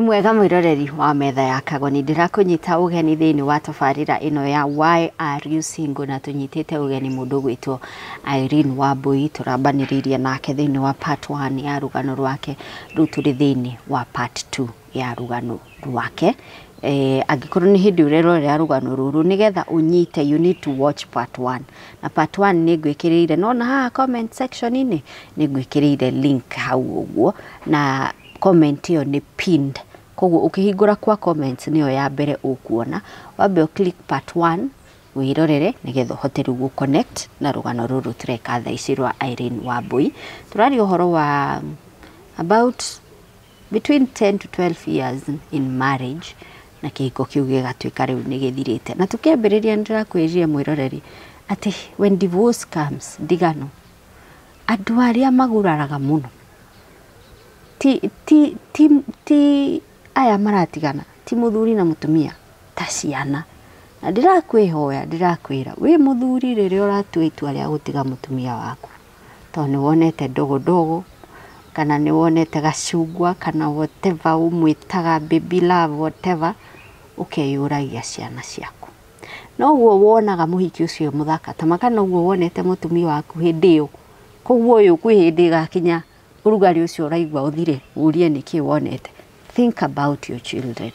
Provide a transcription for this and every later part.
Wĩ mwega mwĩroreri wa metha ya Kagoni, ndĩrakũnyita ũgeni thĩinĩ wa tabarĩra ĩno ya Why Are You Single, na tũnyitĩte ũgeni mũndũ ũgwĩtwo Irene Wambui. Tũrambanĩrĩirie nake thĩinĩ wa part 1 ya rũgano rwake, rĩu tũrĩ thĩinĩ wa part 2 ya rũgano rwake. Angĩkorwo nĩ hĩndĩ ũrerorera rũgano rũrũ, nĩgetha ũnyite, you need to watch part 1, na part 1 nĩ ngwĩkĩrĩire nona haha comment section-inĩ, nĩ ngwĩkĩrĩire link hau ũguo, na comment ĩyo nĩ pinned, koguo ũkĩhingũra kwa comments nĩyo ya mbere ũkuona. Wambe ũ click part 1 wĩrorere nĩgetha ũhote rĩu gũ connect na rũgano rũrũ tũreka thaa ici rwa Irene Wambui. Tũraria ũhoro wa about between 10 to 12 years in marriage, na kĩhiko kĩu gĩgatuĩka rĩu nĩ gĩthirĩte. Na tũkĩambĩrĩria nĩndĩrakwĩrire mwĩroreri atĩ when divorce comes, ndigano, andũ arĩa maguraraga mũno ti aya maratigana, ti mũthuri na mũtumia, ta ciana. Na ndĩrakwĩhoya, ndĩrakwĩra wĩ mũthuri, rĩrĩa ũratua itua rĩa gũtiga mũtumia waku tondũ nĩ wonete ndogo kana nĩ wonete gacungwa kana whatever ũmwĩtaga, baby love, whatever, ũkeyũragia ciana ciaku. Noguo wonaga mũhiki ũcio mũthaka tama kana noguo wonete mũtumia waku hĩndĩ ĩyo. Koguo ũyũ kwĩ hĩndĩ ĩgakinya ũrugarĩ ũcio ũraigua ũthire, ũrie nĩkĩ wonete. Think about your children.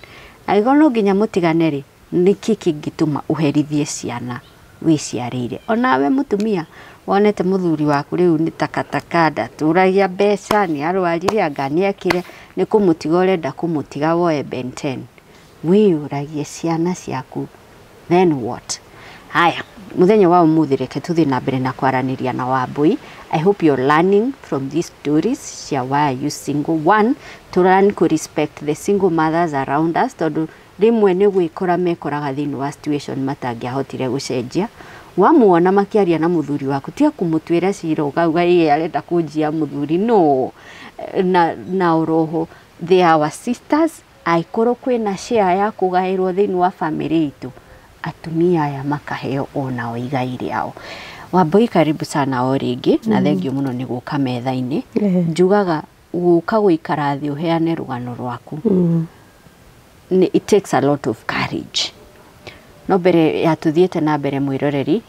Angĩkorwo no nginya mũtigane rĩ, nĩkĩ kĩngĩtũma ũherithie ciana wĩciarĩire? Onawe mũtumia wonete mũthuri waku rĩu nĩ takataka, ndatũragia mbeca, nĩ arwarire, anga nĩ ekire, nĩ kũmũtiga ũrenda kũmũtiga woe Ben 10, wĩyũragie ciana ciaku, then what? Haya, muthenya wa umuthi reke tuthie na mbere na kwaranĩria na Wambui. I hope you're learning from these stories cia Why Are You Single. One, to learn to respect the single mothers around us, tondu rĩmwe nĩ gwĩkora mekoraga thĩinĩ wa situation matangĩahotire gũcenjia. Wamuona makĩaria na mũthuri waku, tiga kũmũtuĩra cira ũkauga ĩĩ arenda kũnjia mũthuri no na oroho they are our sisters. Angĩkorwo kwĩna share ya kũgaĩrwo thĩinĩ wa family itũ, atumia aya makaheo onao igai rĩao. Wambui, karibu sana o rĩngĩ, na thengio mũno nĩ gũka metha-inĩ. Njugaga gũka gũikara thĩ ũheane rũgano rwaku, it takes a lot of courage. No mbere ya tuthiĩte na mbere, mwĩroreri,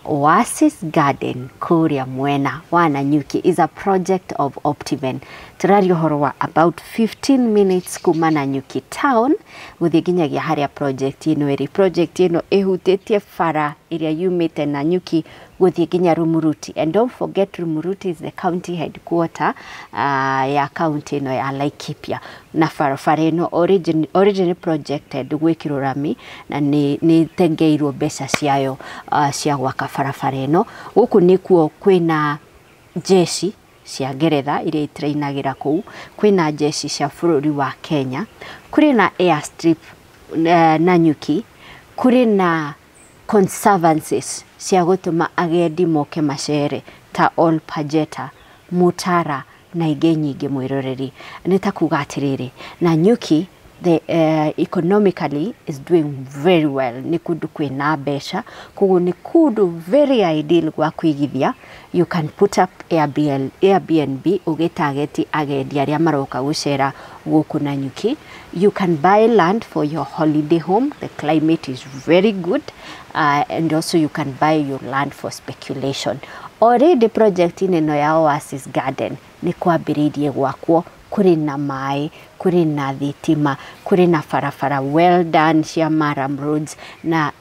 Oasis Garden kũrĩa mwena wa Nanyuki is a project of Optiven. Tũraria ũhoro wa about 15 minutes kuma Nanyuki town gũthiĩ nginyagia harĩa project ĩno ĩrĩ. Project ĩno ĩhutĩtie bara ĩrĩa yumĩte Nanyuki gũthiĩ nginya Rumuruti. And don't forget, Rumuruti is the county headquarter ya county ĩno ya Laikipia. Na barabara ĩno originally projected gwĩkĩrwo rami na nĩ ĩtengeirwo mbeca ciayo cia gwaka barabara ĩno. Gũkũ nĩkuo kwĩna jeshi cia Ngeretha iria itrainagĩra kũu, kwĩna jeshi cia bũrũri wa Kenya, kũrĩ na airstrip Nanyuki, kũrĩ na conservancies cia gũtũma agendi moke macere ta Ol Pejeta, Mutara na ingĩ nyingĩ. Mwĩroreri, nĩ ta kuga atĩrĩrĩ, Nanyuki the economically is doing very well. Nĩ kũndũ kwĩna mbeca, koguo nĩ kũndũ very ideal gwa kũigithia. You can put up Airbnb ũgĩtageti agendi arĩa maroka gũcera gũkũ Nanyuki. You can buy land for your holiday home, the climate is very good, and also you can buy your land for speculation. Already project ĩno ya Oasis Garden nĩ kwambĩrĩirie gwakwo, kũrĩ na maĩ, kũrĩ na thitima, kũrĩ na barabara well done cia murram roads, na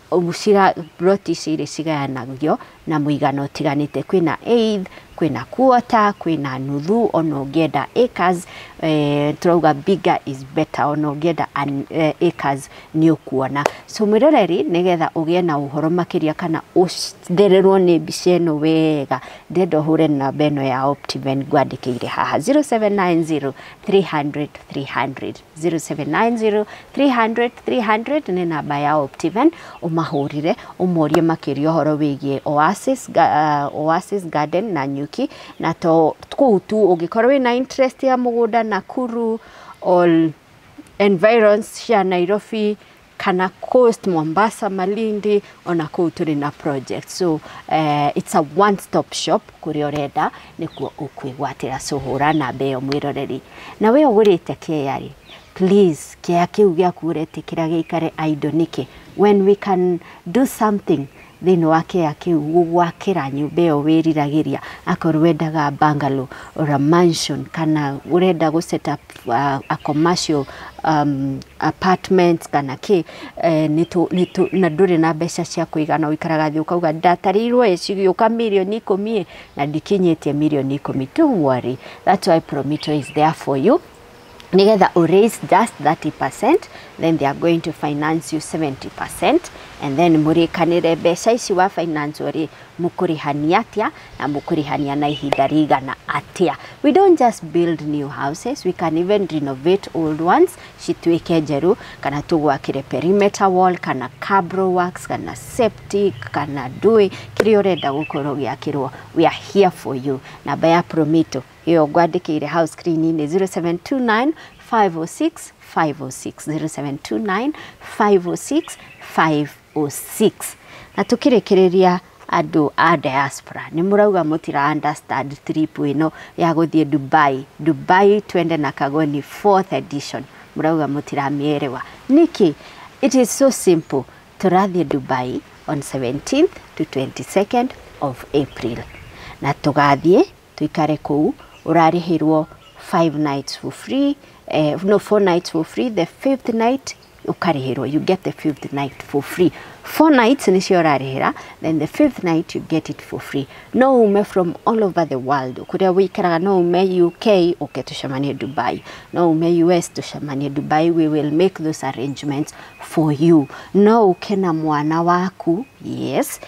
plot ici irĩ cigayanagio na mũigana ũtiganĩte, kwĩna eighth, kwĩna quarter, kwĩna nuthu. Ona ũngĩenda acres, turauga bigger is better, ona ũngĩenda acres nĩ ũkuona. So mwĩroreri, nĩgetha ũgĩe na ũhoro makĩria kana ũthererwo nĩ mbica ĩno wega, ndĩrenda ũhũre namba ĩno ya Optiven ngwandĩkĩire haha, 0790 300 300, 0790 300 300 nĩ namba ya Optiven. Ũmahũrĩre ũmorie makĩria ũhoro wĩgiĩ Oasis Garden Nanyuki. Na to kũu tu, ũngĩkorwo wĩna interest ya mũgũnda Nakuru or environs cia Nairobi kana coast, Mombasa, Malindi, ona kũu tũrĩ na project. So it's a one stop shop, kũrĩa ũrenda nĩkuo ũkwĩgwatĩra. So hũra namba ĩyo, mwĩroreri. Na we ũgũrĩte kĩea rĩ, Please, kĩa kĩu gĩaku ũretĩkĩra gĩikare idle nĩkĩ, when we can do something thĩinĩ wa kĩea kĩu gũgwakĩra nyũmba ĩyo wĩriragĩria? Akorwo wendaga bungalow or a mansion, kana ũrenda gũ set up a commercial apartments kana kĩ, na ndũrĩ na mbeca cia kũigana, ũikaraga thĩ ũkauga ndatarĩirwo ĩ cigĩũka mirioni 10 ĩ, na ndikinyĩtie mirioni 10. Don't worry, that's why Promito is there for you, nigetha u raise just 30%, then they are going to finance you 70%, and then mũrĩkanĩre mbeca ici wa finance rĩ, mũkũrĩhania atĩa na mũkũrĩhania na ihinda rĩigana atĩa. We don't just build new houses, we can even renovate old ones cituĩke njerũ, kana tũgwakĩre perimeter wall, kana cabro works, kana septic, kana ndũĩ kĩrĩa ũrenda gũkorwo gĩakĩrwo. We are here for you. Namba ya Promito ĩyo ngwandĩkĩire hau screen-inĩ, 0729 506 506, 0729 506 506. Na tukĩrĩkĩrĩria, andũ a diaspora nĩ mũrauga mũtira understand trip ĩno ya gũthiĩ Dubai, Dubai Twende na Kagoni fourth edition. Mũrauga mũtiramĩerewa nĩkĩ? It is so simple. Tũrathiĩ Dubai on 17th to 22nd of April, na tũgathiĩ tuikare kũu. Ũrarĩhĩrwo 5 nights for free, no, 4 nights for free. The fifth night ũkarĩhĩrwo, you get the fifth night for free. 4 nights nĩcio ũrarĩhĩra, then the fifth night you get it for free. No ume from all over the world kũrĩa wĩikaraga, no ume UK ũke tũcemanie Dubai, no ume US tũcemanie Dubai. We will make those arrangements for you. No ũke na mwana waku, yes,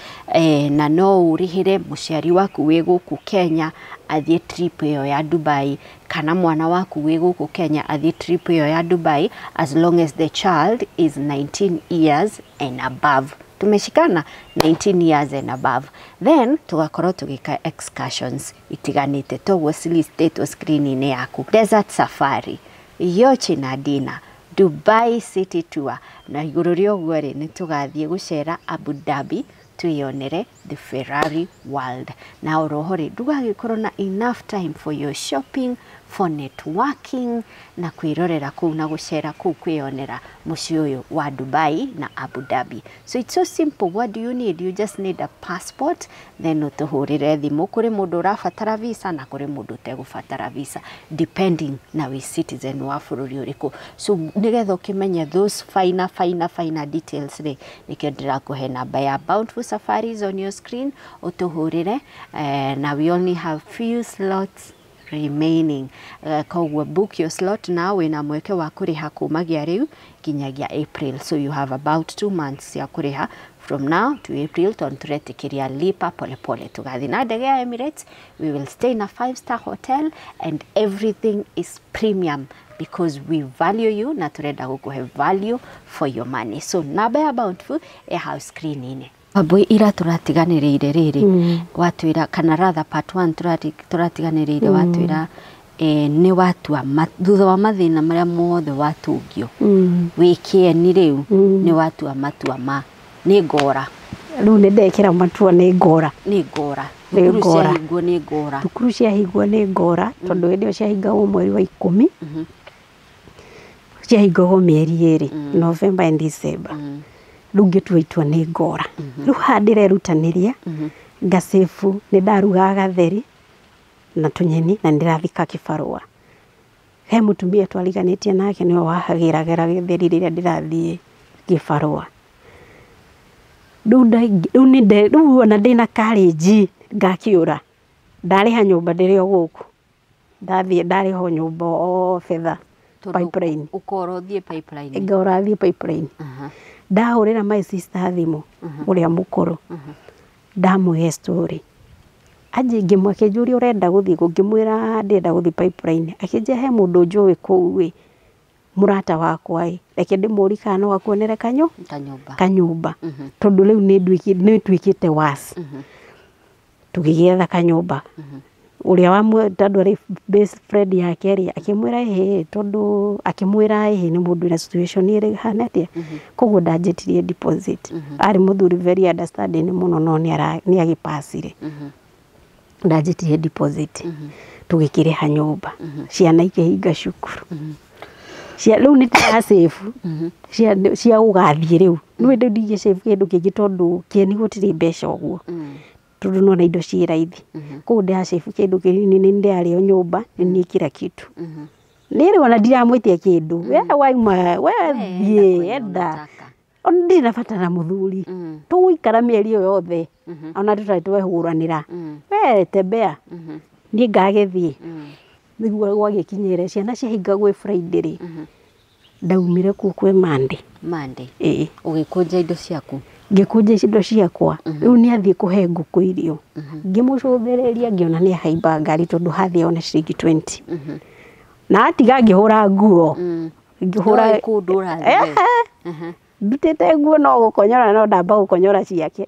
na no ũrĩhĩre mũciari waku wĩ gũkũ Kenya athiĩ trip ĩyo ya Dubai, kana mwana waku wĩ gũkũ Kenya athiĩ trip ĩyo ya Dubai, as long as the child is 19 years and above. Tumeshikana? 19 years and above. Then tugakorwo tũgĩka excursions itiganĩte toguo cilistĩtwo screen-inĩ yaku: desert safari, yacht na dinner, Dubai city tour, na igũrũ rĩa ũguo rĩ, nĩ tũgathiĩ gũcera Abu Dhabi twĩyonere the Ferrari World. Na oroho rĩ, ndũgagĩkorwo na enough time for your shopping, for networking, na kwĩrorera kũu na gũcera kũu kwĩyonera mũciĩ ũyũ wa Dubai na Abu Dhabi. So it's so simple. What do you need? You just need a passport, then ũtũhũrĩre thimũ. Kũrĩ mũndũ ũrabatara visa na kũrĩ mũndũ ũtegũbatara visa, depending na wĩ citizen wa bũrũri ũrĩkũ. So nĩgetha ũkĩmenye those finer finer finer details rĩ, nĩkĩo ndĩrakũhe namba ya Bountiful Safaris on your screen, ũtũhũrĩre. Na we only have few slots remaining, koguo book your slot now. Wĩna mweke wa kũrĩha kumagia rĩu nginyagia April, so you have about 2 months ya kũrĩha from now to April, tondũ tũretĩkĩria lipa polepole. Tũgathiĩ na ndege ya Emirates. We will stay in a five-star hotel and everything is premium because we value you na tũrenda gũkũhe value for your money. So namba ya Bountiful ĩ hau screen-inĩ. Wambui, ira tũratiganĩrĩire rĩrĩ watwĩra, kana rather part 1 tũratiganĩrĩire watwĩra, nĩ watua thutha wa mathĩna marĩa mothe watungio wĩ kĩeni, rĩu nĩ watua matua ma nĩ ngora. Rĩu nĩ ndekĩra matua, nĩ ngora. Nĩ ngora. Nĩ thukuru ngora. Ciahingwo nĩ ngora. Thukuru ciahingwo nĩ ngora, tondũ hĩndĩ ĩyo ciahingagwo mweri wa 10, ciahingagwo mĩeri 2, November and December. Rĩu ngĩtua itua nĩ ngora. Rĩu haha ndĩrerutanĩria ngacibu, nĩ ndarugaga gatheri na tũnyeni na ndĩrathika kĩbarũa. He mũtumia twariganĩtie nake, nĩwe wahagĩragĩra gĩtheri rĩrĩa ndĩrathiĩ kĩbarũa. Rĩu rĩu ona ndĩna courage ngakĩũra, ndarĩha nyũmba ndĩrĩ o gũkũ, ndathiĩ ndarĩha o nyũmba o betha. Tondũ Pipeline. Ũkora ũthiĩ Pipeline. Ngora thiĩ Pipeline. Ndahũrĩra my sister thimũ ũrĩa mũkũrũ, ndamũhe story anji ngĩmwe, akĩnjũria ũrenda gũthiĩ kũ, ngĩmwĩra ndĩrenda gũthiĩ Pipeline. Akĩnjĩra he mũndũ njũĩ kũu ĩ, mũrata wakwa ĩ, reke ndĩmũrie kana no akuonere kanyũmba. Kanyũmba, tondũ rĩu nĩ nduĩkĩte worse. Tũgĩgĩetha kanyũmba. Ũrĩa wamwe, tondũ arĩ best friend yake rĩ, akĩmwĩra ĩhĩ, tondũ akĩmwĩra ĩhĩ nĩ mũndũ wĩna situation ĩrĩ hana atĩa, koguo ndanjĩtirie deposit. Arĩ mũthuri very understanding mũno, no nĩ agĩpacire. Ndanjĩtirie deposit, tũgĩkĩrĩha nyũmba, ciana ikĩhinga cukuru. Cia rĩu nĩ ndĩra save cia gũgathiĩ rĩu. Nĩ rĩu ndingĩ save kĩndũ kĩngĩ tondũ kĩeni gũtirĩ mbeca ũguo. Tondũ nĩwona indo ciĩ raithi. Koguo ndĩra save kĩndũ kĩnini nĩ ndĩrarĩo nyũmba nĩ niĩ kila kitu. Niĩ rĩu ona ndiramwĩtia kĩndũ. We wauma we thiĩ enda. Ona ndirĩ na bata na mũthuri. Tũgũikara mĩeri ĩyo yothe ona tũtarĩ twehũranĩra. We tembea. Niĩ ngagĩthiĩ. Nĩguo gwagĩkinyĩre ciana ciahinga gwĩ Friday rĩ, ndaumire kuo kwĩ Monday. Monday. Ĩĩ. Ũgĩkũnja indo ciaku. Ngĩkũnja indo ciakwa. Rĩu nĩ athiĩ kũhe ngũkũ irio. Ngĩmũcũthĩrĩria ngĩona nĩ ahaimba ngari tondũ hathiĩ ona ciringi 20. Na atiga ngĩhũra nguo. Ngĩhũra Ndũĩ kũndũ ũrathiĩ. Ndutĩte nguo no gũkonyora no ndamba gũkonyora ciake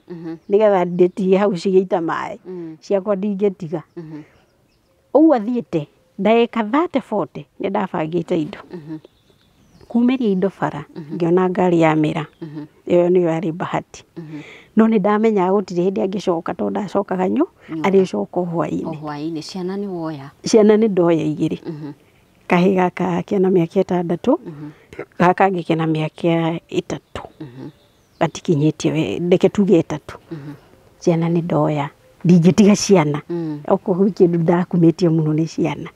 nĩgetha ndĩtige hau cigĩita maĩ. Ciakwa ndingĩtiga. Ũguo athiĩte ndagĩka 30 40 nĩ ndabangĩte indo. Kumĩria indo bara ngĩona ngari yamĩra. Ĩyo nĩyo yarĩ bahati. No nĩ ndamenyaga gũtirĩ hĩndĩ angĩcoka tondũ ndacokaga arĩcoka o hwaĩ-inĩ. O hwaĩ-inĩ ciana nĩ woya. Ciana nĩ ndoya igĩrĩ. Kahĩĩ gaka kena mĩaka 6, gaka kangĩ kena mĩaka 3. Gatikinyĩtie, reke tuge 3. Ciana nĩ ndoya. Ndingĩtiga ciana. Okorwo gwĩ kĩndũ ndakumĩtie mũno nĩ ciana.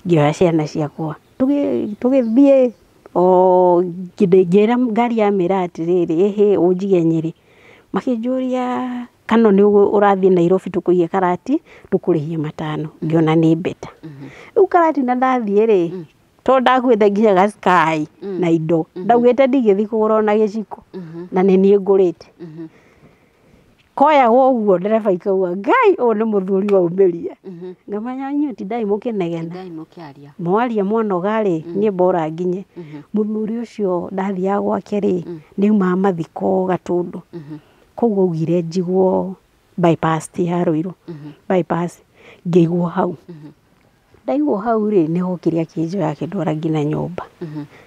Ngĩoya ciana ciakwa. Tũgĩthiĩ o ngĩra ngari yamĩra atĩrĩrĩ, ĩhĩ ũnjige Nyĩrĩ. Makĩnjũria kana nĩ ũrathiĩ Nairobi tũkũiye karati tũkũrĩhie 5. Ngĩona nĩ better. Rĩu karati na ndathiĩ rĩ, tondũ ndakuĩte nginya gacai na indo. Ndaugĩte ndingĩthiĩ kũgũra ona gĩciko na nĩ niĩ ngũrĩte. Koyagwo ũguo ndereba ikauga Ngai ũyũ nĩ mũthuri waumĩria. Ngamenya inyuĩ tindai mũkĩnegena. Tindai mũkĩaria. Mwaria mwanoga rĩ, niĩ bora nginye. Mũthuri ũcio ndathiaga gwake rĩ, nĩ aumaga mathiko Gatũndũ. Koguo augire njigwo bypass ti ya Ruiru. Bypass ngĩigwo hau. Ndaigwo hau rĩ, nĩ okire akĩnjoya akĩndwara nginya nyũmba.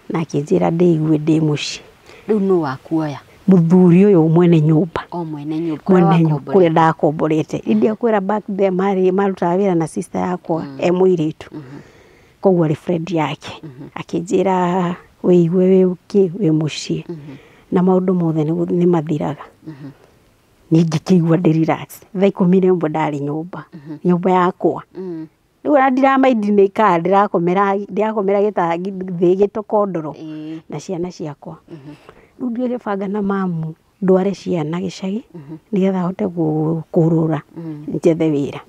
Na akĩnjĩra ndĩigue ndĩ mũciĩ. Rĩu nũ wakuoya? Mũthuri ũyũ mwene nyũmba. O mwene nyũmba. Mwene nyũmba kũrĩa ndakomborete. Ndiakwĩra back there marĩ marutaga wĩra na sister yakwa e mũirĩtu. Koguo arĩ friend yake. Akĩnjĩra wĩigue wĩ kĩ wĩ mũciĩ. Na maũndũ mothe nĩ mathiraga. Niĩ ngĩkĩigua ndĩ relax. Thaa 11 ndarĩ nyũmba. Nyũmba yakwa. Rĩu ona ndiramaindi nĩ kana ndĩrakomera gĩtangi thĩ gĩtokondoro na ciana ciakwa. Rĩu ngĩgĩbanga na mamu ndware ciana gĩcagi nĩgetha hote kũrũra njethe wĩra.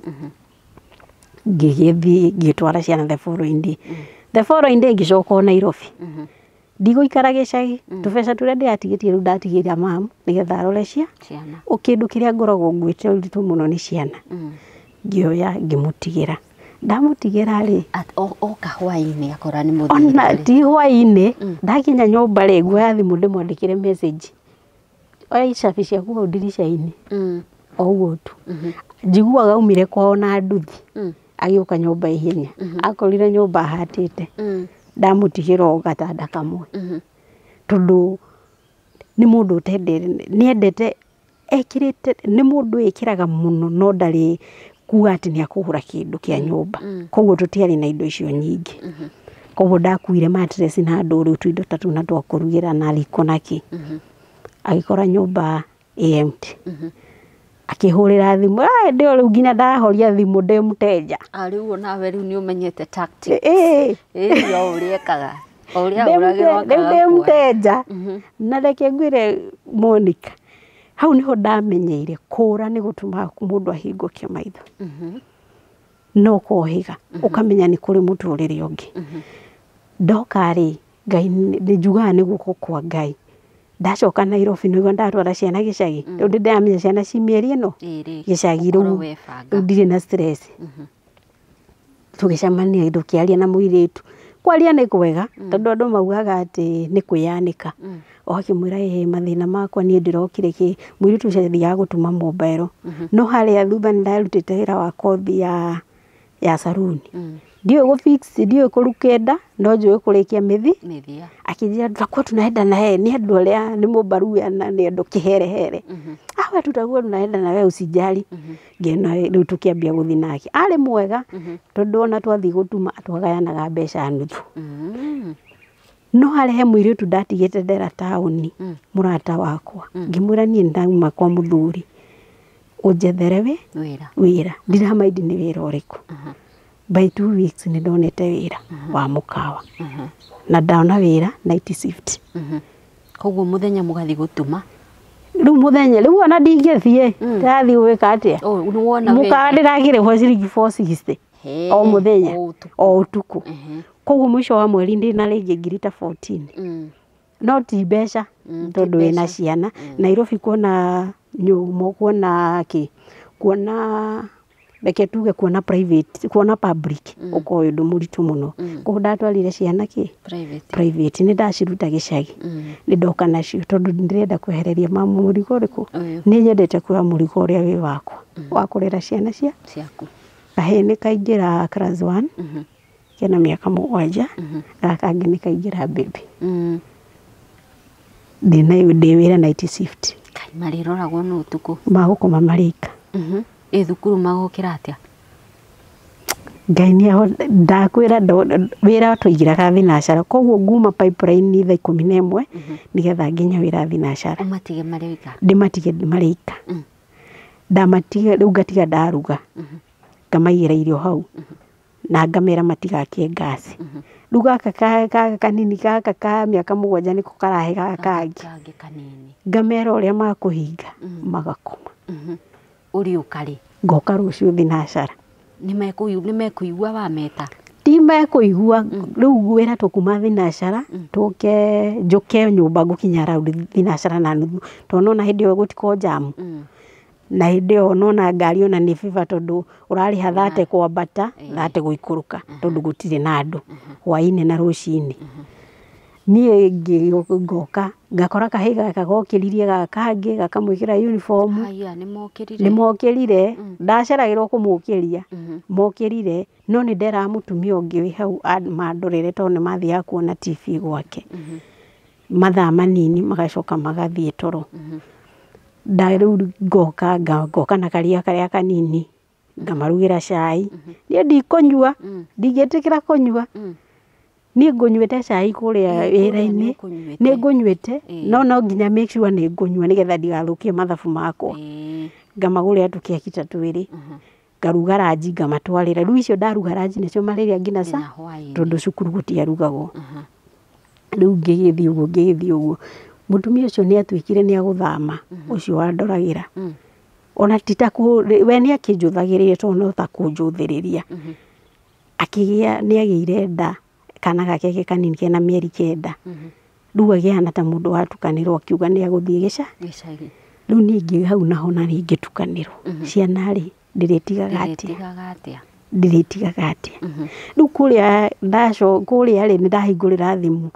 Ngĩgĩthiĩ ngĩtwara ciana the following day. The following day ngĩcoka o Nairobi. Ndigũikara gĩcagi, tũbeca tũrĩa ndĩratigĩtie rĩu ndatigĩra mamu nĩgetha arore ciana. O kĩndũ kĩrĩa ngoragwo nguĩte ũritũ mũno nĩ ciana. Ngĩoya ngĩmũtigĩra. Ndamũtigĩra rĩ, oka hwaĩ-inĩ akora nĩ mũthuri. Ona ti hwaĩ-inĩ, ndakinya nyũmba rĩ, nguoya thimũ ndĩmwandĩkĩre message. Oya icabi ciaku hau ndirica-inĩ. O ũguo tu. Njiguaga aumire kwao na nduthi. Agĩũka nyũmba ihenya. Akorire nyũmba hatĩte. Ndamũtigĩra o gatanda kamwe. Tondũ nĩ mũndũ ũtendete, nĩendete ekĩrĩte, nĩ mũndũ wĩkĩraga mũno no ndarĩ kuga atĩ nĩ akũgũra kĩndũ kĩa nyũmba. Koguo tũtiarĩ na indo icio nyingĩ. Koguo ndakuire mattress na ndũrũ tũindo ta tũu na twa kũrugĩra na riko na kĩ. Agĩkora nyũmba ĩ empty. Akĩhũrĩra thimũ, ndĩ o rĩu nginya ndahoria thimũ ndĩ mũteja. Rĩu onawe rĩu nĩ ũmenyete tactics. Ĩĩ. Ĩĩ, o ũrĩa ekaga. O ũrĩa ahũragĩrwo Rĩu ndĩ akaga kuoya. mũteja. Na reke ngwĩre Monica, hau nĩho ndamenyeire kũra nĩ gũtũmaga mũndũ ahingũke maitho. No ũkohĩga, ũkamenya nĩ kũrĩ mũtũrĩre ũngĩ. Ndoka rĩ, Ngai nĩ njugaga nĩ guoko kwa Ngai. Ndacoka Nairobi nĩguo ndatwara ciana gĩcagi. Rĩu ndĩramenya ciana ci mĩeri ĩno gĩcagi Ũkorwo rĩu webanga. rĩu ndirĩ na stress. Tũgĩcemania tũkĩaria na mũirĩtu. Kwaria nĩ kwega tondũ andũ maugaga atĩ nĩ kwĩyanĩka. O akĩmwĩra ĩĩ mathĩna makwa niĩ ndĩrokire kĩ. Mũirĩtu ũcio athiaga gũtuma mobile. No harĩa thutha nĩ ndarutĩte wĩra wa kothi ya saruni. Ndiũĩ gũ fix, ndiũĩ kũruka nda, no njũĩ kũrĩkia mĩthi. Mĩthia. Akĩnjĩra tutakuwa tunaenda na yeye, nĩ andũ arĩa nĩ mũmbaruya na nĩ andũ kĩherehere. Awe tutakuwa tunaenda na wewe usijali. Ngĩona rĩu tũkĩambia gũthiĩ nake. Arĩ mwega tondũ ona twathiĩ gũtuma twagayanaga mbeca nuthu. No harĩ he mũirĩtu ndatigĩte ndera taũni, mũrata wakwa, ngĩmwĩra niĩ ndauma kwa mũthuri, ũnjethere we Wĩra. Wĩra ndiramaindi nĩ wĩra ũrĩkũ. By 2 weeks nĩ ndonete wĩra wa mũkawa, na ndona wĩra night shift. Koguo mũthenya mũgathiĩ gũtuma. Rĩu mũthenya rĩu ona ndingĩthiĩ, ndĩrathiĩ gwĩka atĩa? Oh, nĩ wona Mũkawa ndĩrakĩrĩhwo ciringi 460 He, o mũthenya, o ũtukũ. O ũtukũ. Koguo mũico wa mweri ndĩna rĩngĩ ngiri ta 14. No ti mbeca, Ti tondũ wĩna mbeca. ciana Nairobi, kuona nyũmũ, kuona kĩ, kuona, reke tuge kuona private, kuona public ũkorwo wĩ ũndũ mũritũ mũno. Koguo ndatwarire ciana kĩ? Private. Private. Nĩ ndaciruta gĩcagi, nĩ ndoka nacio tondũ ndĩrenda kwehereria mamu mũrigo ũrĩkũ. Ũyũ. Nĩ nyendete kuoya mũrigo ũrĩa wĩ wakwa wa kũrera ciana cia Ciaku. Kahĩĩ nĩ kaingĩra class 1, kena mĩaka 7, gaka kangĩ nĩ kaingĩra baby. Ndĩna ndĩ wĩra night shift. Kai, marĩroragwo nĩ ũtukũ? Magũkoma marĩika. Ĩ thukuru magokĩra atĩa? Ngai nĩ ndakwĩra, wĩra tũingĩraga thinacara, koguo nguma Pipeline thaa 11 nĩgetha nginye wĩra thinacara. Ũmatige marĩ wika? Ndĩmatige marĩika. Ndamatiga rĩu ngatiga ndaruga, ngamaigĩra irio hau na ngamera matigakie ngasi. Rĩu gaka kanini gaka ka mĩaka 7 nĩko karahe gaka kangĩ. Kangĩ kanini. Ngamera ũrĩa makũhinga magakoma. Ũrĩũka rĩ? Ngoka rũciũ thinacara. Nĩ mekũigua wameta? Ti mekũigua. Rĩu wĩra tũkuma thinacara tũke njũke nyũmba ngũkinya round thinacara na nuthu, tondũ nona hĩndĩ ĩyo gũtikoragwo jamu, na hĩndĩ ĩyo nona ngari ona nĩ biba, tondũ ũrarĩha 30 kwambata, 30 gũikũrũka, tondũ gũtirĩ na andũ hwaĩ-inĩ na rũcinĩ. Niĩ ngoka ngakora kahĩĩ gaka gokĩririe gaka kangĩ gakamwĩkĩra uniform. Haya, nĩ mokĩrire? Nĩ mokĩrire, ndaceragĩrwo kũmũkĩria, mokĩrire. No nĩ nderaga mũtumia ũngĩ wĩ hau mandorere, tondũ nĩ mathiaga kuona TV gwake mathaa manini magacoka magathiĩ toro. Nda rĩu ngoka ngoka na karia karĩa kanini, ngamarugĩra cai. Niĩ ndikũnyua, ndingĩtĩkĩra kũnyua. Niĩ ngũnyuĩte cai kũrĩa Ĩĩ, kũrĩa wĩra-inĩ. Nĩ ũkũnyuĩte. Nĩ ngũnyuĩte. Ĩĩ. No nginya make sure nĩ ngũnyua nĩgetha ndigathũkie mathabu makwa. Ngamagũrĩra tũkeki ta twĩrĩ, ngaruga ranji, ngamatwarĩra. Rĩu icio ndaruga ranji nĩcio marĩrĩa nginya ca Nginya hwaĩ-inĩ. Tondũ cukuru gũtiarugagwo. Rĩu ngĩgĩthiĩ ũguo, ngĩgĩthiĩ ũguo, mũtumia ũcio nĩ atuĩkire nĩ agũthama, ũcio wandoragĩra. Ona ti ta we nĩ akĩnjũthagĩrĩria, tondũ no ta kũnjũthĩrĩria. Akĩgĩa, nĩ agĩire nda kana gake ke kanini kena mĩeri 9. Rĩu agĩhana ta mũndũ watukanĩrwo, akiuga nĩ agũthiĩ gĩca Gĩcagi. Rĩu niĩ hau naho na niĩ ngĩtukanĩrwo. Ciana rĩ, ndĩrĩtigaga atĩa? Ndĩrĩtigaga atĩa? Ndĩrĩtigaga atĩa? Rĩu kũrĩa ndaco kũrĩa rĩ, nĩ ndahingũrĩra thimũ,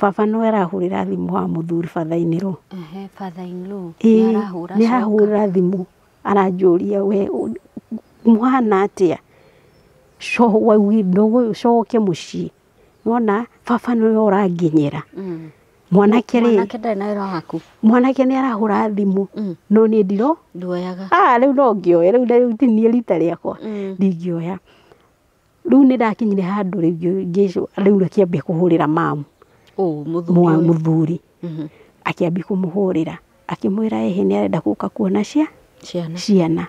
baba no arahũrĩra thimũ wa mũthuri, father in law. Ehe, father in law. Ĩĩ, nĩ arahũra? Nĩ Coka. Arahũra thimũ aranjũria, we mũhana atĩa? Coke mũciĩ, nona baba nĩwe ũranginyĩra. Mwanake rĩ, Mwanake ndarĩ na wĩra waku. Mwanake nĩ arahũra thimũ, no niĩ ndiro Nduoyaga. Ah, rĩu no ngĩoe rĩu, rĩu ti niĩ rita rĩakwa. Ndingĩoya. Rĩu nĩ ndakinyire handũ rĩu rĩu akĩambia kũhũrĩra mamu. Ũ mũthuri Mwa ũyũ? Mũthuri akĩambia kũmũhũrĩra, akĩmwĩra ĩhĩ nĩ arenda gũka kuona cia Ciana. Ciana.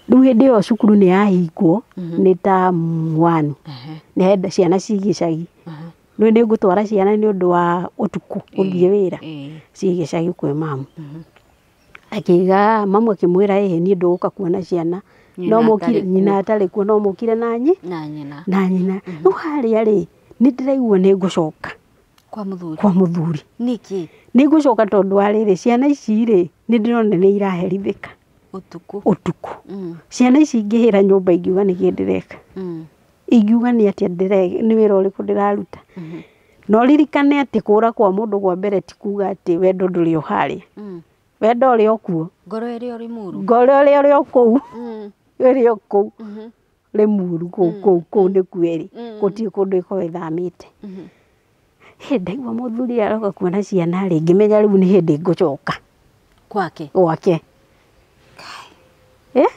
Rĩu hĩndĩ ĩyo cukuru nĩ yahingwo, nĩ term one. Nĩ arenda ciana ciĩ gĩcagi. Rĩu nĩ ngũtwara ciana nĩ ũndũ wa ũtukũ gũthiĩ wĩra, ciĩ gĩcagi kwĩ mamu. Akiuga mamu akĩmwĩra ĩhĩ niĩ ndũgũka kuona ciana. Nyina No mũkire atarĩ kuo. Nyina atarĩ kuo, no mũkire na nyi Na nyina. Na nyina. Rĩu harĩa rĩ, nĩ ndĩraigua nĩ ngũcoka Kwa mũthuri. Kwa mũthuri. Nĩkĩ? Nĩ ngũcoka tondũ wa rĩrĩ, ciana ici rĩ, nĩ ndĩrona nĩ iraherithĩka Ũtukũ. Ũtukũ. Ciana ici ingĩhĩra nyũmba ingiuga nĩkĩ ndĩreka, ingiuga nĩ atĩa nĩ wĩra ũrĩkũ ndĩraruta. Na ũririkane atĩ kũra kwa mũndũ kwa mbere ti kuga atĩ wendo ndũrĩ o harĩa. Wendo ũrĩ o kuo. Ngoro ĩrĩ o Limuru. Ngoro ũrĩa ũrĩ o kũu, ĩrĩ o kũu Limuru, kũu kũu kũu nĩkuo ĩrĩ. Gũtirĩ kũndũ ĩkoragwo ĩthamĩte. Hĩ, ndaigua mũthuri aroka kuona ciana rĩ, ngĩmenya rĩu nĩ hĩndĩ ngũcoka Kwake. Gwake. Eh?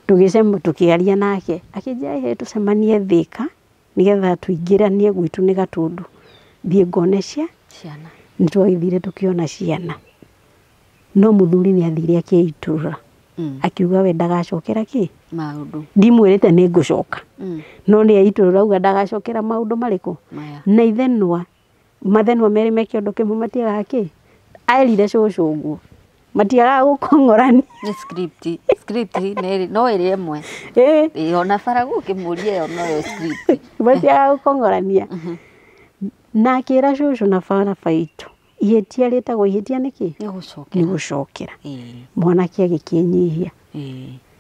Tũgĩcema, tũkĩaria nake, akĩnjĩra ĩhĩ tũcemanie Thĩka nĩgetha tũingĩranie gwitũ nĩ Gatũndũ. Thiĩ ngone ciana. Nĩ twagĩthire tũkĩona ciana. No mũthuri nĩ athire akĩitũrũra. Akiuga we ndagacokera kĩ? Maũndũ. Ndimwĩrĩte nĩ ngũcoka. No nĩ aitũrũra auga ndagacokera maũndũ marĩkũ? Na ithenwa mathenwa merĩ me kĩondo kĩmwe matiagaga kĩ? Aerire cũcũ ũguo. Matiagaga gũkong'orania. Nĩ script. Script no ĩrĩ ĩmwe. Ĩĩ ona bara gũkĩmũria ĩyo noyo script. Matiagaga gũkong'orania. Na akĩra cũcũ na baba witũ ihĩtia rĩtagwo ihĩtia nĩkĩ? Nĩ gũcokera. Mwanake agĩkĩnyihia.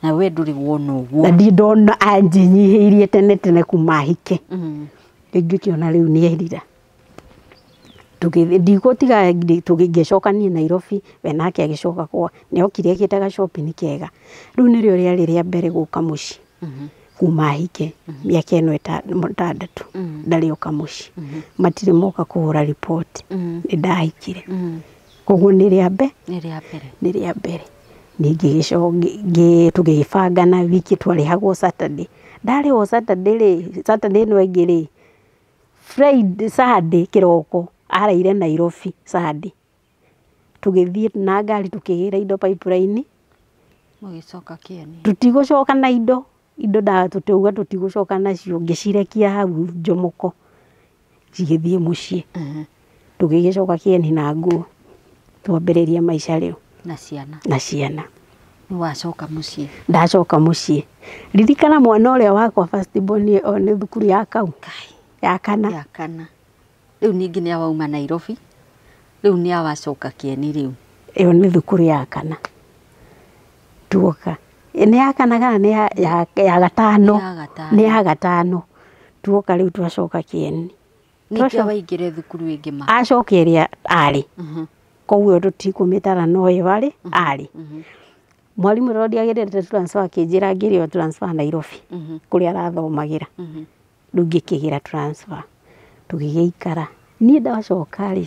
Na we ndũrĩ wona ũguo. Na ndirĩ ndona anjinyihĩirie tene tene kuma hike. Ngĩkĩona rĩu nĩ erira. Ndigũtiga tũgĩcoka niĩ Nairobi, we nake agĩcoka kwa nĩ okire ekĩte ga shopping kega. Rĩu nĩrĩo rĩarĩ rĩa mbere gũka mũciĩ. Kuma hike mĩaka ĩno ĩtandatũ ndarĩ oka mũciĩ. Matirĩ moka kũhũra riboti. Nĩ ndahikire. Koguo nĩ rĩa mbere. Nĩ rĩa mbere. Ningĩ tũgĩbangana wiki twarĩhagwo Saturday. Ndarĩhwo Saturday rĩ, Saturday ĩno ĩngĩ rĩ, Friday, Sunday kĩroko araire Nairobi Sunday. Tũgĩthiĩ na ngari tũkĩgĩra indo pipeline. Mũgĩcoka Kĩeni. Tũtigũcoka na indo. Indo tũtauga tũtigũcoka nacio ngĩcirekia hau Njomoko cigĩthiĩ mũciĩ. Tũgĩgĩcoka Kĩeni na nguo twambĩrĩria maica rĩu. Na ciana. Na ciana. Nĩ wacoka mũciĩ? Ndacoka mũciĩ. Ririkana mwana ũrĩa wakwa first born nĩ thukuru ya kau. Ya kana. Ya kana. Rĩu ningĩ nĩ awauma Nairobi. Rĩu nĩ awacoka Kĩeni rĩu. Ĩyo nĩ thukuru ya kana. Tuoka. Nĩ ya kana kana nĩ ya gatano. Nĩ ya gatano. Tuoka rĩu twacoka Kĩeni. Nĩkĩo waingĩre thukuru ĩngĩ ma? Acoka ĩrĩa arĩ. Koguo tũtikũmĩtara no ĩyo arĩ arĩ. Mwarimũ ũrĩa ndiagĩrĩte transfer akĩnjĩra ngĩrĩo transfer Nairobi kũrĩa arathomagĩra. Rĩu ngĩkĩgĩra transfer. Tũgĩgĩikara. Niĩ ndacoka rĩ,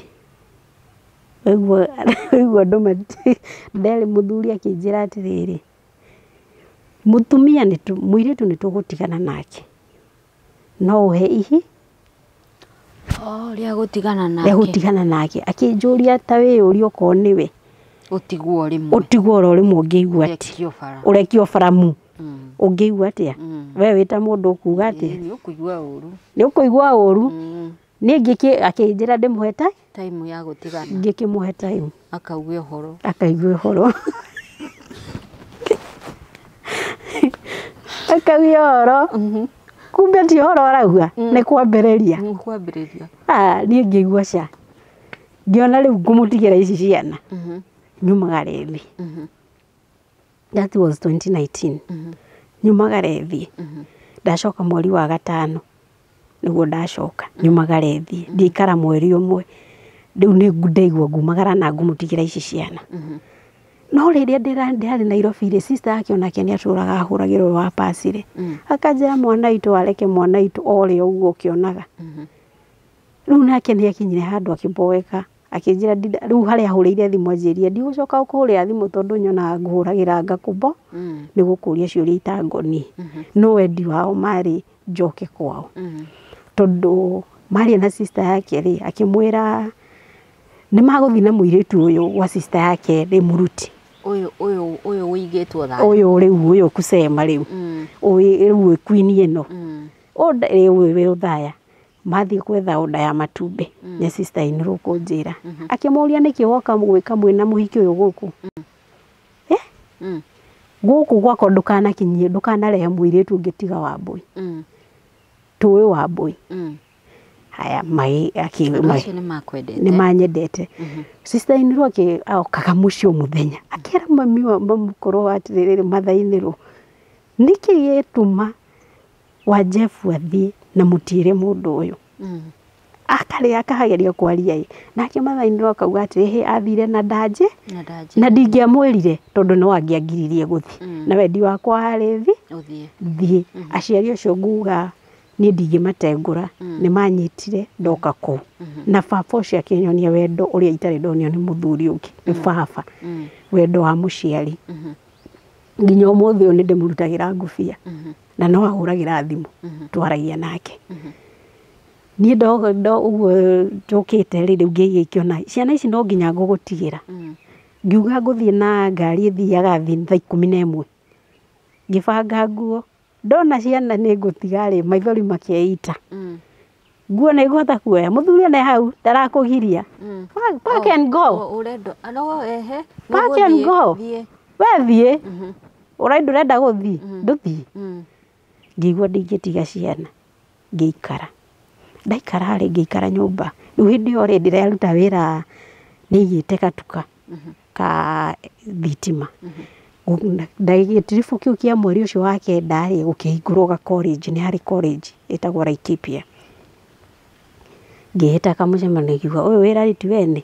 waigua andũ nderĩ mũthuri akĩnjĩra atĩrĩrĩ, mũtumia mũirĩtu nĩ tũgũtigana nake. No ũhe ihi? Rĩa gũtigana nake. Rĩa gũtigana nake. Akĩnjũria ta wĩyũrie okorwo nĩwe. Ũtigwo rĩmwe. Ũtigwo oro rĩmwe ũngĩigua atĩa? Ũrekio bara mu. Ũngĩigua atĩa? We wĩ ta mũndũ ũkuga atĩa? Nĩ ũkũigua ũru. Nĩ ũkũigua ũru. Niĩ akĩnjĩra ndĩmũhe time ya gũtigana. Ngĩkĩmũhe time. Akauge ũhoro. Akaigue ũhoro. Akauge ũhoro. Kumbe ti ũhoro arauga nĩ kwambĩrĩria. Nĩ kwambĩrĩria. Niĩ ngĩigua ca. Ngĩona rĩu ngũmũtigĩra ici ciana. Nyumagare thĩ. That was 2019. Nyumagare thĩ. Ndacoka mweri wa gatano nĩguo ndacoka. Nyumagare thĩ. Ndiikara mweri ũmwe. Rĩu nĩ ndaigua ngumagara na ngũmũtigĩra ici ciana. No rĩrĩa ndĩrarĩ Nairobi rĩ, sister yake onake nĩ atũraga ahũragĩrwo wa pasi rĩ. Akanjĩra mwana witũ areke mwana witũ ore ũguo ũkĩonaga. Rĩu nake nĩ akinyire handũ akĩmboeka. Akĩnjĩra rĩu harĩa ahũrĩire thimũ anjĩrie ndigũcoka gũkũhũrĩra thimũ tondũ nyonaga ngũhũragĩra ngakũmbo nĩ gũkũria ciũria itangoniĩ. No wendi wao marĩ njoke kwao. Tondũ maarĩ na sister yake rĩ, akĩmwĩra nĩ magũthiĩ na mũirĩtu ũyũ gwa sister yake rĩ mũruti. Ũyũ ũigĩtwo thayũ. Ũyũ rĩu ũyũ kusema rĩu. Ũyũ rĩu queen ĩno. Ũyũ wĩ ũthaya. Mathiĩ gwetha order ya matumbĩ nĩ sister in law kũnjĩra. Akĩmũria nĩkĩ woka gwĩka mwĩna mũhiki ũyũ gũkũ. Gũkũ gwakwa ndũkanakinyie ndũkanarehe mũirĩtu ũngĩ tiga Wambũi. Tũĩ Wambũi. Haya nĩ nĩ manyendete. Sister in law okaga mũciĩ o mũthenya. Akĩra mami wa mamũkorwo atĩrĩrĩ mother in law nĩkĩ gĩtũma wa Jeff athiĩ na mũtiĩre mũndũ ũyũ. Akarĩ akageria kwaria ĩ. Nake mother in law akauga atĩrĩ athire na ndanje na ndingĩamwĩrire tondũ no angĩangiririe gũthiĩ. Na wendi wakwa warĩ thiĩ. Aciari acio nguga niĩ ndingĩmatengũra nĩ manyitire ndoka kũu. Na baba ũcio akĩnyonia wendo ũrĩa itarĩ ndonio nĩ mũthuri ũngĩ. Nĩ baba. Wendo wa mũciari. Nginya ũmũthĩ ũyũ nĩ ndĩmũrutagĩra ngũbia. Na no ahũragĩra thimũ twaragia nake. Niĩ ndo ũguo njũkĩte rĩ rĩu ngĩgĩkĩona ciana ici no nginya ngũgũtigĩra. Ngiuga ngũthiĩ na ngari ĩthiaga thaa 11. Ngĩbanga nguo ndona ciana nĩ ngũtiga rĩ maithori makeita. Nguo nĩ ngũhota kuoya mũthuri one hau ndarakũgiria. Pack and go. Pack and go. We thiĩ. Ũrai ndũrenda gũthiĩ ndũthiĩ. Ngĩigua ndingĩtiga ciana ngĩikara. Ndaikara rĩ ngĩikara nyũmba. Rĩu hĩndĩ ĩyo rĩ ndĩraruta wĩra nĩigĩte gatuka ka thitima. Gĩtiribũ kĩu kĩa mweri ũcio wa kenda rĩ gũkĩhingũrwo ga college nĩ harĩ college ĩtagwo Laikipia. Ngĩĩta kamũcemanio ngiuga ũyũ wĩra rĩ ti wene.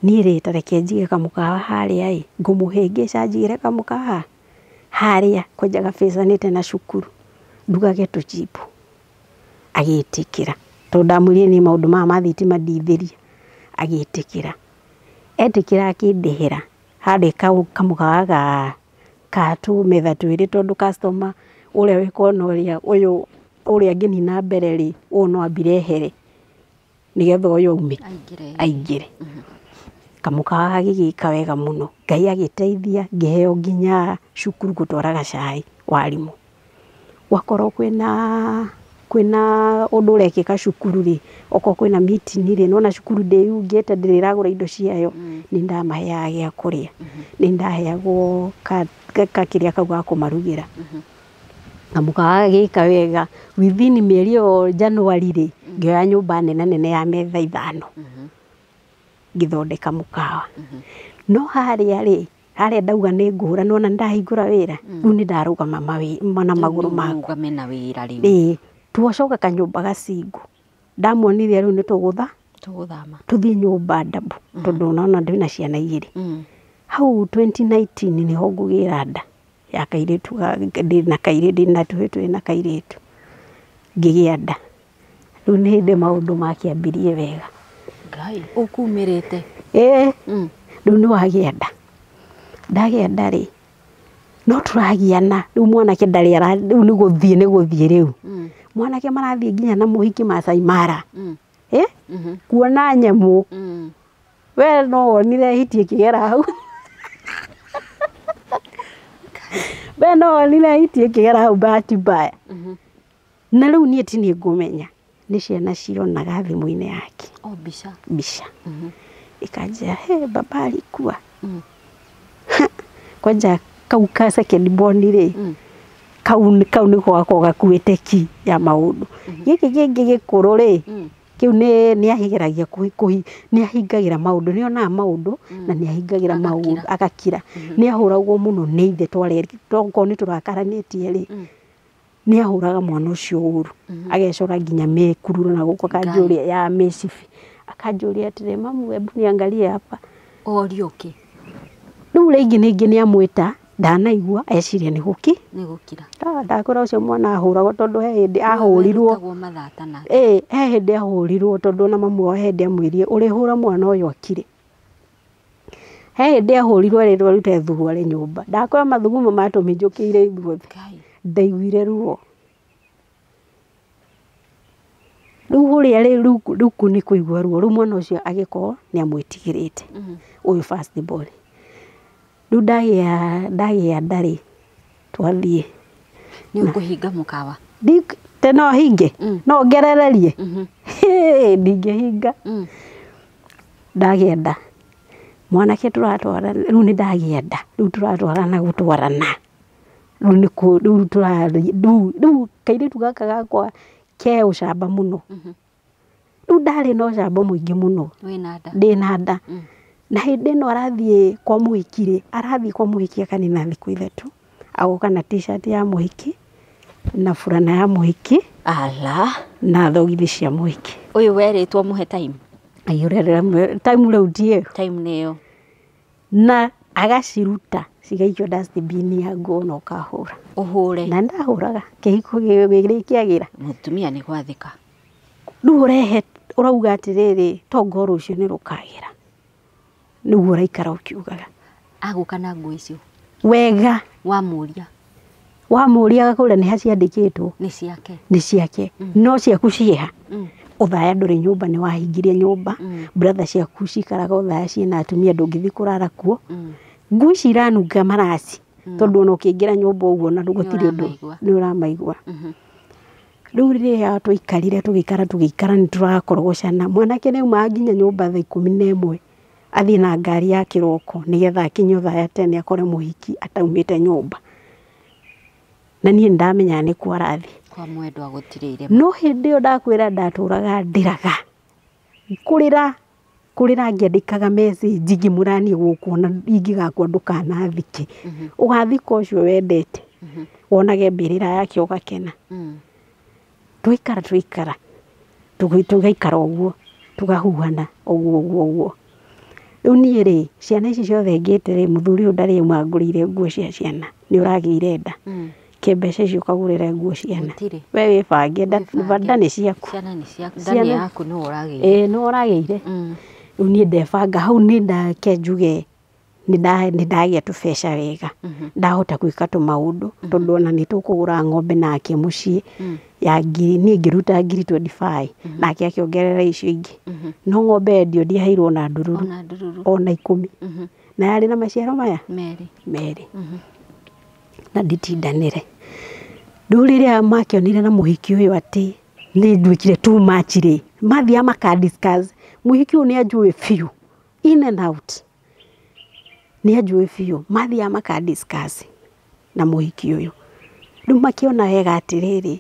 Niĩ rĩ ta reke njige kamũkawa harĩa ĩ ngũmũhĩngĩca njigĩre kamũkawa harĩa kwanja gabecanĩte na cukuru ndugage tũchipu. Agĩtĩkĩra tondũ ndamwĩrire niĩ maũndũ maya ma thitima ndithĩria. Agĩtĩkĩra. Etĩkĩra akĩndĩhĩra harĩ kamũkawa ga tũmetha twĩrĩ tondũ customer ũrĩa wĩ kona ũrĩa ũyũ ũrĩa angĩnina mbere rĩ ũyũ no ambire ehere nĩgetha ũyũ aume aingĩre. Kamũkawa gagĩgĩka wega mũno. Ngai agĩteithia ngĩheo nginya cukuru gũtwaraga cai warimũ. Gwakorwo kwĩna ũndũ ũrekĩka cukuru rĩ okorwo kwĩna meeting rĩ nĩwona cukuru ndĩyungĩte ndĩrĩ ĩragũra indo ciayo nĩ ndamaheaga gĩa kũrĩa. Nĩ ndaheagwo kakĩrĩa kau ga kũmarugĩra. Kamũkawa gagĩka wega within mĩeri ĩyo January rĩ ngĩoya nyũmba nene nene ya metha 5 ngĩthondeka mũkawa. No harĩa rĩ harĩa ndauga nĩ ngũhũra nĩwona nĩndahingũra wĩra rĩu nĩ ndarũgama na magũrũ makwa. Ũrũgame na wĩra rĩu. Ĩĩ twacoka kanyũmba gacingu ndamuonire rĩu nĩ tũgũthama tũthiĩ nyũmba ndabu tondũ nona ndĩna ciana 2. Hau 2019 nĩho ngũgĩra nda ya kairĩtu ndĩna kairĩtu ndĩna tũhĩ na kairĩtu ngĩgĩa nda. Rĩu nĩ hĩndĩ maũndũ makĩambirie wega. Ngai ũkumĩrĩte. Ĩĩ rĩu nĩ wagĩa nda. Ndagĩa nda rĩ no tũragiana rĩu mwanake ndarĩ rĩu nĩ gũthiĩ rĩu. Mwanake marathiĩ nginya na mũhiki Maasai Mara. Kuona nyamũ. We no wonire hiti ĩkĩgera hau. We no wonire hiti ĩkĩgera hau bahati mbaya. Na rĩu niĩ ti niĩ ngũmenya nĩ ciana cionaga thimũ-inĩ yake. O mbica. Mbica. Ikanjĩra he baba alikuwa. Kwanja kau ka second born rĩ kau nĩko gakoragwo gakuĩte ki ya maũndũ. Gĩkĩ kĩngĩ gĩkũrũ rĩ kĩu nĩ ahigĩragia nĩ ahingagĩra maũndũ nĩ onaga maũndũ na nĩ ahingagĩra maũndũ agakira. Nĩ ahũragwo mũno nĩ ithe tokorwo nĩ tũrakaranĩtie rĩ nĩ ahũraga mwana ũcio ũru agecora nginya mĩkururo na gũkũ akanjũria ya mĩcibi akanjũria atĩrĩ mamu hebu niangalie hapa. Orio kĩ? Rĩu rĩngĩ ningĩ nĩ amwĩta ndanaigua eciria nĩ gũkira. Ndakora ũcio mwana ahũragwo tondũ he hĩndĩ ahũrirwo. Ĩĩ he hĩndĩ ahũrirwo tondũ ona mamu wao he hĩndĩ amwĩrire ũrĩhũra mwana ũyũ akire. He hĩndĩ ahũrirwo erĩtwo arute thuruarĩ nyũmba. Ndakora mathugumo matũminjũkĩire ithuothe. Ndaiguire ruo. Rĩu ũrĩa rĩu rĩu nĩ kũigua ruo rĩu mwana ũcio agĩkorwo nĩ amwĩtigĩrĩte ũyũ first born. Rĩu ndagĩa nda rĩ twathiĩ. Nĩ ũkũhinga mũkawa? Te no hinge no ngerererie. Ndingĩhinga. Ndagĩa nda mwanake tũratwara rĩu nĩ ndagĩa nda rĩu tũratwarana gũtwarana rĩu nĩ rĩu rĩu kairĩtu gaka gakwa ke ũcamba mũno. Rĩu ndarĩ na ũcamba mũingĩ mũno. Ndĩna nda. Na hĩndĩ ĩno arathiĩ kwa mũhiki rĩ arathiĩ kwa mũhiki akanina thikũ 3 agoka na t-shirt ya mũhiki na burana ya mũhiki ala na thogithi cia mũhiki. Ũyũ werĩtwo mũhe time? Aiyũrĩrĩra time rĩu ndiĩ. Time nĩyo. Na agaciruta cigaikio dustbin ya nguo na ũkahũra. Ũhũre. Na ndahũraga kĩhiko gĩkĩagĩra. Mũtumia nĩ gwathĩka. Rĩu ũrehe ũrauga atĩrĩrĩ tongo rũciũ nĩ rũkagĩra. Nĩguo ũraikara ũkiugaga. Agũka na nguo icio. Wega. Wamũria. Wamũria agakũria nĩ haciandĩkĩtwo. Nĩ ciake. Nĩ ciake. No ciaku ciĩha. Ũthaya ndũrĩ nyũmba nĩ wahingirie nyũmba. Brother ciaku cikaraga ũthaya ciĩna atumia ndũngĩthiĩ kũrara kuo. Nguo ici iranunga maraci. Tondũ ona ũkĩingĩra nyũmba ũguo na gũtirĩ ũndũ nĩ ũramaigua. Rĩu rĩrĩa twaikarire tũgĩikara nĩ tũrakorogocana. Mwanake nĩ aumaga nginya nyũmba thaa 11 athiĩ na ngari ya kĩroko nĩgetha akinye Othaya tene akore mũhiki ataumĩte nyũmba. Na niĩ nĩndamenyaga nĩkuo arathiĩ. Kwa mwendwa gũtirĩ irema. No hĩndĩ ĩyo ndakwĩra ndatũraga ndĩraga. Kũrĩra ngĩandĩkaga message ngĩmwĩra niĩ gũkũ ona ingĩgakua ndũkanathike. Ũgathika ũcio wendete. Wonage mbĩrĩra yake ũgakena. Twaikara tũgaikara ũguo tũgahuhana ũguo ũguo ũguo. Rĩu niĩ rĩ ciana ici ciothe ngĩte rĩ mũthuri ũyũ ndarĩ auma ngũrĩire nguo cia ciana nĩ ũragĩire nda. Ke mbeca icio ũkagũrĩre nguo ciana. We wĩbange nda nĩ ciaku. Ciana nĩ ciaku. Nda nĩ yaku nĩwe ũragĩire. Ĩĩ nĩwe ũragĩire. Rĩu niĩ ndebanga hau nĩ ndake njuge nĩ ndagĩa tũbeca wega. Ndahota gwĩka tũmaũndũ tondũ ona nĩ tũkũgũra ng'ombe nake mũciĩ ya ngiri niĩ ngĩruta ngiri 25 nake akĩongerera icio ingĩ. No ng'ombe yendio ndiaheirwo ona ndururu ona 10. Na yarĩ na maciaro maya merĩ. Na nditindanĩre. Rĩu rĩrĩa makĩonire na mũhiki ũyũ atĩ nĩ nduĩkire too much rĩ mathiaga maka discuss mũhiki ũyũ nĩ anjũĩ biũ in and out. Nĩ anjũĩ biũ mathiaga maka discuss na mũhiki ũyũ. Rĩu makĩona wega atĩrĩrĩ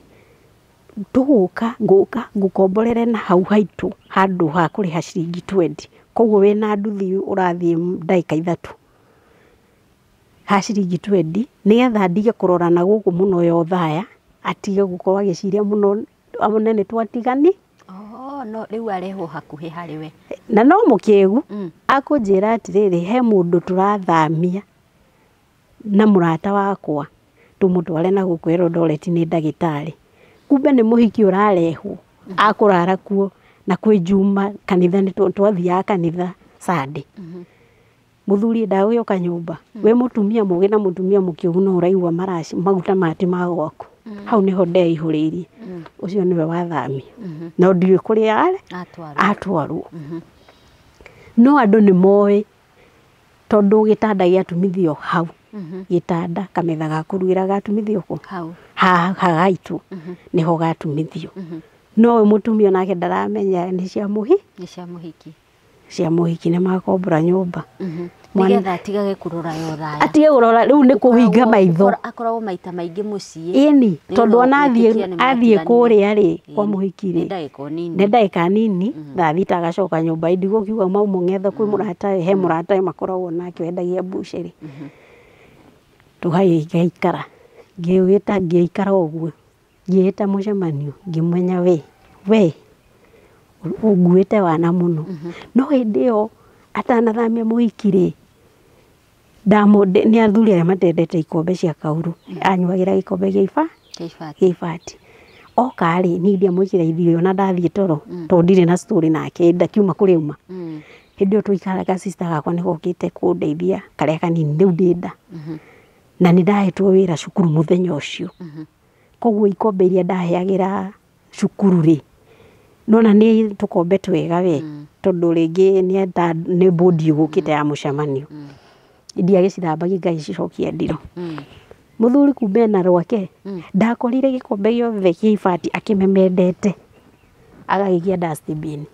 tũgũka ngũka ngũkomborere na hau haitũ handũ ha kũrĩha ciringi 20 koguo wĩna nduthi ũrathiĩ ndagĩka 3 ha ciringi 20 nĩgetha ndige kũrora na gũkũ mũno ya Othaya atige gũkorwo agĩciria mũno amone nĩ twatigani. No rĩu arehwo hakuhĩ harĩ we. Na no mũkĩgu akũnjĩra atĩrĩrĩ he mũndũ tũrathamia na mũrata wakwa tũmũtware na gũkũ Eldoret nĩ ndagĩtarĩ. Kumbe nĩ mũhiki ũrarehwo akũrara kuo na kwĩ Juma kanitha nĩ twathiaga kanitha Sunday. Mũthuri ndagũgĩũka nyũmba wĩ mũtumia mũgĩ na mũtumia mũkĩgu no ũraigua maraci maguta mati ma gwaku. Hau nĩho ndeihũrĩirie. Ũcio nĩwe wathamia. No ndiũĩ kũrĩa atwarwo. No andũ nĩ moĩ tondũ gĩtanda gĩatumithio hau. Gĩtanda kametha ga kũrugĩra gatumithio kũ? Hau. Ha haitũ nĩho gatumithio. No mũtumia nake ndaramenya nĩ cia mũhi? Nĩ cia mũhiki. Cia mũhiki nĩ makombora nyũmba. Nĩgetha atigage kũrora ya Othaya. Atige kũrora rĩu nĩ kũhinga maitho. Akoragwo maita maingĩ mũciĩ. Ĩni tondũ ona athiĩ kũrĩa rĩ kwa mũhiki rĩ nĩ ndagĩka nini thaa thita agacoka nyũmba ndigũkiuga mau mũng'etho kwĩ mũrata he mũrata makoragwo nake wendagia mbucĩrĩ. Tũgaikara ngĩwĩta ngĩikara ũguo ngĩĩta mũcemanio ngĩmenya we ũnguĩte wana mũno. No hĩndĩ ĩyo atanathamia mũhiki rĩ nĩ athuri arĩa matendete ikombe cia kauru anyuagĩra gĩkombe gĩa ibati. Oka rĩ niĩ ndiamwĩkĩra irio ona ndathiĩ toro tondũ ndirĩ na story nake ndakiuma kũrĩa auma. Hĩndĩ ĩyo twaikaraga sister gakwa nĩ gokĩte kũndeithia karĩa kanini rĩu ndĩ nda. Na nĩ ndahetwo wĩra cukuru mũthenya ũcio. Koguo ikombe iria ndaheagĩra cukuru rĩ nona nĩ tũkombe twega we tondũ rĩngĩ nĩ bodi ĩgũkĩte ya mũcemanio. Ndiagĩcithambagia ngagĩcicokia ndiro. Mũthuri kumbe na rwake ndakorire gĩkombe gĩothe kĩa ibati akĩmemendete agagĩikia dustbin.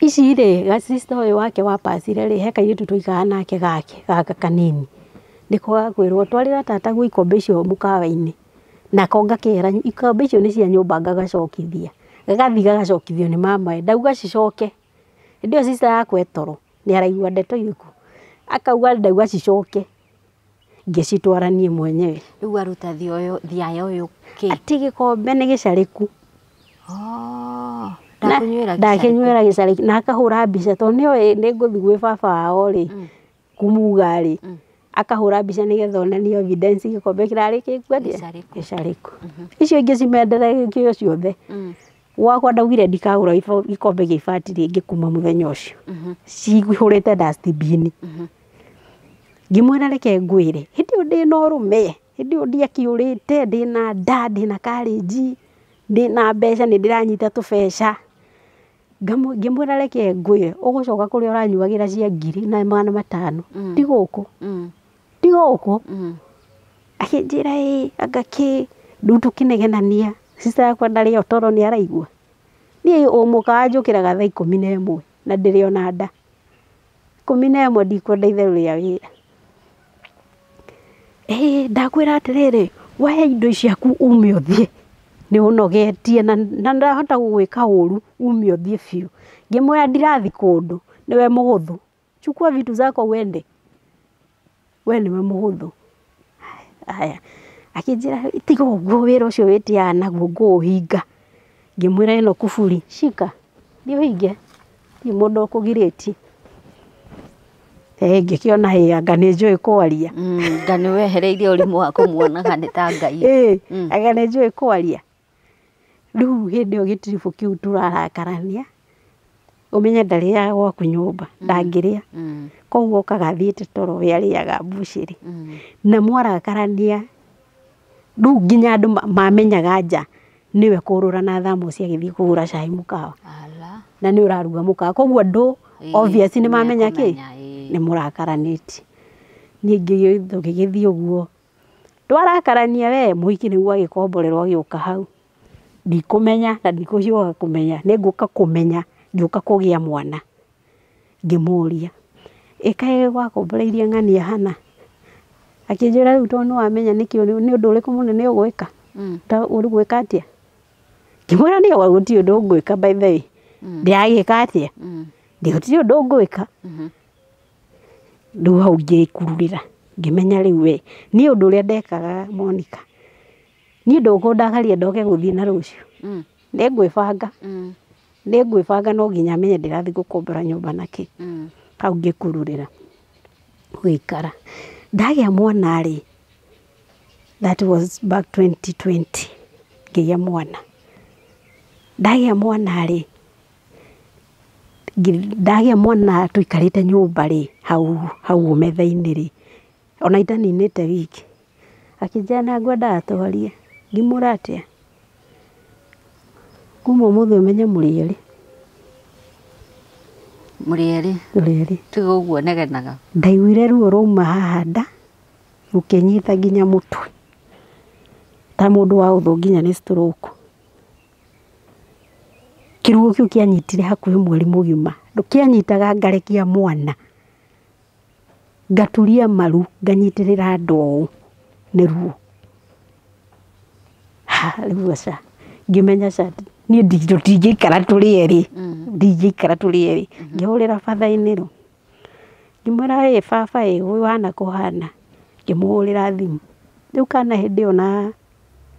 Ici rĩ ga sister ũyũ wake wa pasire rĩ he kairĩtu tũikaraga nake gake gaka kanini nĩko gakwĩrwo twarĩra tata guo ikombe icio mũkawa-inĩ nako ngakera ikombe icio nĩ cia nyũmba ngagacokithia gagathiĩ gagacokithio nĩ mamawe ndauga cicoke. Hĩndĩ ĩyo sister yakwa e toro nĩ araigua ndeto irĩkũ akauga ndauga cicoke ngĩcitwara niĩ mwenyewe. Rĩu aruta thiaya ũyũ kĩ? Atĩ gĩkombe nĩ gĩcarĩku. Ndakĩnyuĩra gĩcarĩku na akahũra mbica tondũ nĩoĩ nĩ ngũthiĩ gwĩ baba wao rĩ kumuga rĩ akahũra mbica nĩgetha onanie evidence gĩkombe kĩrarĩ kĩku atĩa gĩcarĩku. Icio ingĩ cimendereire ciothe. Gwakwa ndaugire ndikagũra gĩkombe gĩa ibati rĩngĩ kuma mũthenya ũcio. Cihũrĩte dustbin. Ngĩmwĩra reke ngwĩre hĩndĩ ĩyo ndĩ na ũrũme Hĩndĩ ĩyo ndiakĩũrĩte ndĩna nda ndĩna karĩnji ndĩna mbeca nĩ ndĩranyita tũbeca. Ngĩmwĩra reke ngwĩre ũgũcoka kũrĩa ũranyuagĩra cia ngiri na magana matano. Ti gũkũ. Ti gũkũ. Akĩnjĩra ĩĩ anga kĩ rĩu tũkĩnegenania sister yakwa ndarĩ o toro nĩ araigua. Niĩ mũkawa njũkĩraga thaa 11 na ndĩrĩ ona nda. 11 ndikwenda itherũ rĩa wĩra. Ĩĩ ndakwĩra atĩrĩrĩ woe indo ciaku ume ũthiĩ nĩ ũnogetie na ndahota gũgwĩka ũru ume ũthiĩ biũ. Ngĩmwĩra ndirathiĩ kũndũ nĩwe mũhũthũ. Chukua vitu zako uende. We nĩwe mũhũthũ. Haya akĩnjĩra tiga ũguo wĩra ũcio wĩtĩaga naguo ngũũhinga. Ngĩmwĩra ĩno kuburi shika thiĩ ũhinge ndirĩ mũndũ ũkũgirĩtie. Ngĩkĩona ĩ anga nĩ njũĩ kwaria. Nga nĩ wehereirie ũrimũ wa kũmuonaga nĩ ta Ngai. Anga nĩ njũĩ kwaria. Rĩu hĩndĩ ĩyo gĩtiribũ kĩu tũrarakarania ũmenye ndarĩaga gwaku nyũmba ndangĩrĩa. Koguo okaga athiĩte toro we arĩaga mbucĩrĩ. Na mwarakarania rĩu nginya andũ mamenyaga nja nĩwe kũrũra na thamosi agĩthiĩ kũgũra cai mũkawa. Na nĩ ũraruga mũkawa koguo andũ obviously nĩ mamenya kĩ nĩ mũrakaranĩtie. Niĩ tũgĩgĩthiĩ ũguo twarakarania we mũhiki nĩguo agĩkomborerwo agĩũka hau. Ndikũmenya na ndikũhiũha kũmenya nĩ ngũka kũmenya ngĩũka kũgĩa mwana. Ngĩmũria ĩ kaĩ wakomboreirie ng'ania hana? Akĩnjĩra rĩu tondũ nĩ wamenya nĩkĩ nĩ ũndũ ũrĩkũ mũnene ũgwĩka? Ũgwĩka atĩa? Ngĩmwĩra niĩ gũtirĩ ũndũ ngwĩka by the way. Ndĩragĩka atĩa? Gũtirĩ ũndũ ngwĩka. Rĩu hau ngĩkururĩra ngĩmenya rĩu we niĩ ũndũ ũrĩa ndekaga Monica niĩ ndũkũndakaria ndoke gũthiĩ na rũciũ. Nĩ ngwĩbanga. Nĩ ngwĩbanga no nginya menye ndĩrathiĩ gũkombora nyũmba na kĩ. Hau ngĩkururĩra gũikara. Ndagĩa mwana rĩ that was back 2020 ngĩgĩa mwana. Ndagĩa mwana rĩ ndagĩa mwana tũikarĩte nyũmba rĩ hau metha-inĩ rĩ ona itaninĩte wiki akĩnjĩra na ngwendaga twarie. Ngĩmwĩra atĩa? Kuma ũmũthĩ ũmenye mũrĩ erĩ. Mũrĩ erĩ? Mũrĩ erĩ. Tiga ũguo negenaga. Ndaiguire ruo rwauma haha nda rũkĩnyita nginya mũtwe ta mũndũ wa ũthũ nginya nĩ stroke. Kĩruo kĩu kĩanyitire hakuhĩ mweri mũgima. Kĩanyitaga ngarekia mwana ngaturia maru nganyitĩrĩra nda ũũ nĩ ruo. Rĩu aca ngĩmenya aca niĩ tũtingĩikara tũrĩ erĩ. Ndingĩikara tũrĩ erĩ. Ngĩhũrĩra batha-inĩ rũ ngĩmwĩra ĩ baba ĩ ũyũ hana kũhana. Ngĩmũhũrĩra thimũ. Rĩu kana hĩndĩ ĩyo na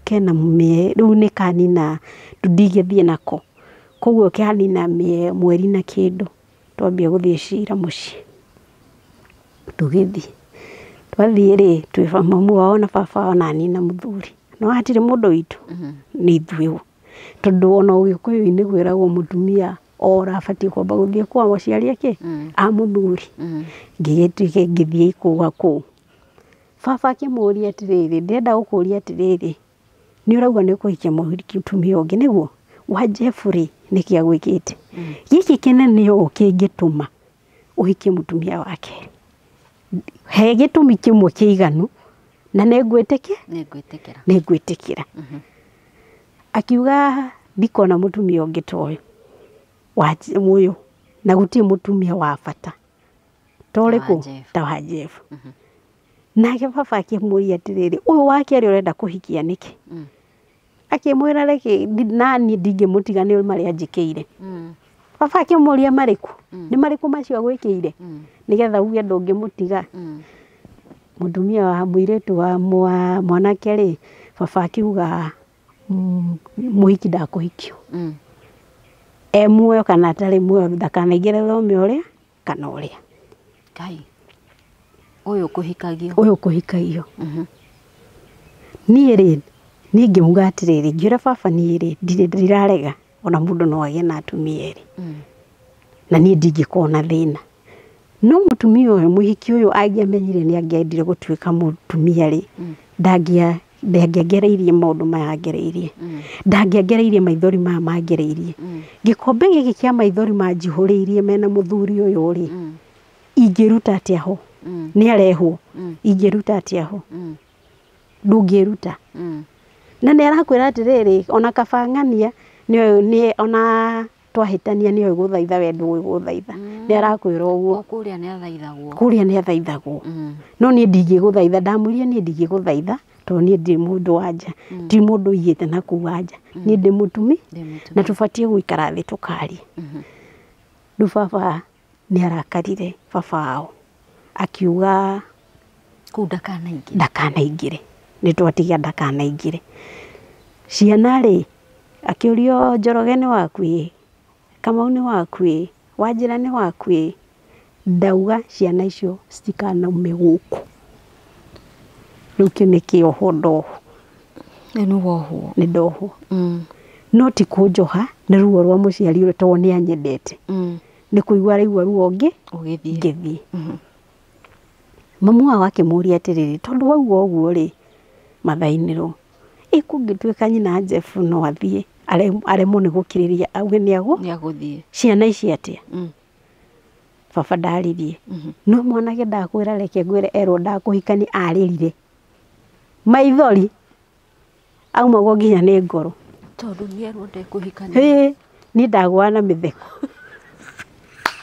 kena rĩu nĩ kanina ndingĩthiĩ nako. Koguo kanina mweri na kĩndũ twambia gũthiĩ cira mũciĩ. Tũgĩthiĩ. Twathiĩ rĩ twĩ mamu wao na baba wao na niĩ na mũthuri. No hatirĩ mũndũ witũ nĩ ithuĩ tondũ ona ũgĩkũyũ-inĩ kwĩragwo mũtumia ora abatiĩ kwamba gũthiĩ kwa aciari ake a mũthuri. Ngĩgĩtuĩka ngĩthiĩ kuga kũu. Baba akĩmũria atĩrĩrĩ ndĩrenda gũkũria atĩrĩrĩ nĩ ũrauga nĩ ũkũhikia mũtumia ũngĩ nĩguo? Wa Jeff rĩ nĩkĩ agwĩkĩte? Gĩkĩ kĩnene ũũ kĩngĩtũma ũhikie mũtumia wake? He gĩtũmi kĩmwe kĩiganu na nĩ ngwĩtĩkĩra? Nĩ ngwĩtĩkĩra. Akiuga ndikona mũtumia ũngĩ ta ũyũ wa ũyũ na gũtirĩ mũtumia wa bata ta ũrĩkũ? Ta wa Jeff. Nake baba akĩmũria atĩrĩrĩ ũyũ wa kerĩ ũrenda kũhikia nĩkĩ? Akĩmwĩra reke naniĩ ndingĩmũtiga nĩ marĩa anjĩkĩire. Baba akĩmũria marĩkũ? Nĩ marĩkũ macio agwĩkĩire? Nĩgetha uge ndũngĩmũtiga. Mũtumia wa mũirĩtu wa mwanake rĩ baba akiuga mũhiki ndakũhikio. E muoyo kana atarĩ muoyo ndakanaingĩre thome ũrĩa kana ũrĩa. Ngai. Ũyũ kũhikagio. Ũyũ kũhikagio. Niĩ rĩ niĩ ngĩmuga atĩrĩrĩ ngĩũra baba niĩ rĩ ndirarega ona mũndũ no agĩe na atumia erĩ. Na niĩ ndingĩkorwo na thĩna. No mũtumia ũyũ mũhiki ũyũ angĩamenyire nĩ angĩendire gũtuĩka mũtumia rĩ Ndangĩangereirie maũndũ maya angereirie. Ndangĩangereirie maithori maya mangereirie. Gĩkombe gĩkĩ kĩa maithori manjihũrĩirie mena mũthuri ũyũ rĩ, ingĩruta atĩa ho? Nĩ arehwo. Ingĩruta atĩa ho? Ndũngĩruta. Na nĩ arakwĩra atĩrĩrĩ, ona kaba ng'ania nĩ ona twahĩtania nĩoĩ gũthaitha we ndũĩ gũthaitha. Nĩ arakwĩra ũguo. Kũrĩa nĩ athaithagwo. Kũrĩa nĩ athaithagwo. No niĩ ndingĩgũthaitha, ndamwĩrire niĩ ndingĩgũthaitha tondũ niĩ ndirĩ mũndũ wa nja. Ti mũndũ ũigĩte na kũu wa nja. Niĩ ndĩ mũtumi na tũbatiĩ gũikara thĩ tũkarie. Rĩu baba nĩ arakarire baba wao akiuga kũu ndakanaingĩre. Ndakanaingĩre. Nĩ twatiga ndakanaingĩre. Ciana rĩ, akĩũrio Njoroge nĩ waku ĩ, Kamau nĩ waku ĩ, Wanjĩra nĩ waku ĩ, ndauga ciana icio citikanaume gũkũ. Rĩu kĩu nĩ kĩohwo ndohwo. Nĩ wohwo. Nĩ ndohwo. No ti kũnjoha, nĩ ruo rwa mũciari ũrĩa tondũ nĩ anyendete. Nĩ kũigua araigua ruo Ũgĩthiĩ. ngĩthiĩ. Mamu wao akĩmũria atĩrĩrĩ, tondũ wauga ũguo rĩ, mathainĩrwo, ĩ kũngĩtuĩka nyina Jeff no athiĩ aremwo nĩ gũkirĩrĩria auge nĩ agũthiĩ. Ciana ici atĩa? Baba ndaririe. No mwanake ndakwĩra reke ngwĩre erwo ndakũhikania arĩrire. Maithori aumagwo nginya nĩ ngoro. Tondũ nĩ erwo ndekũhikania. Hĩ, niĩ ndagũa na mĩtheko.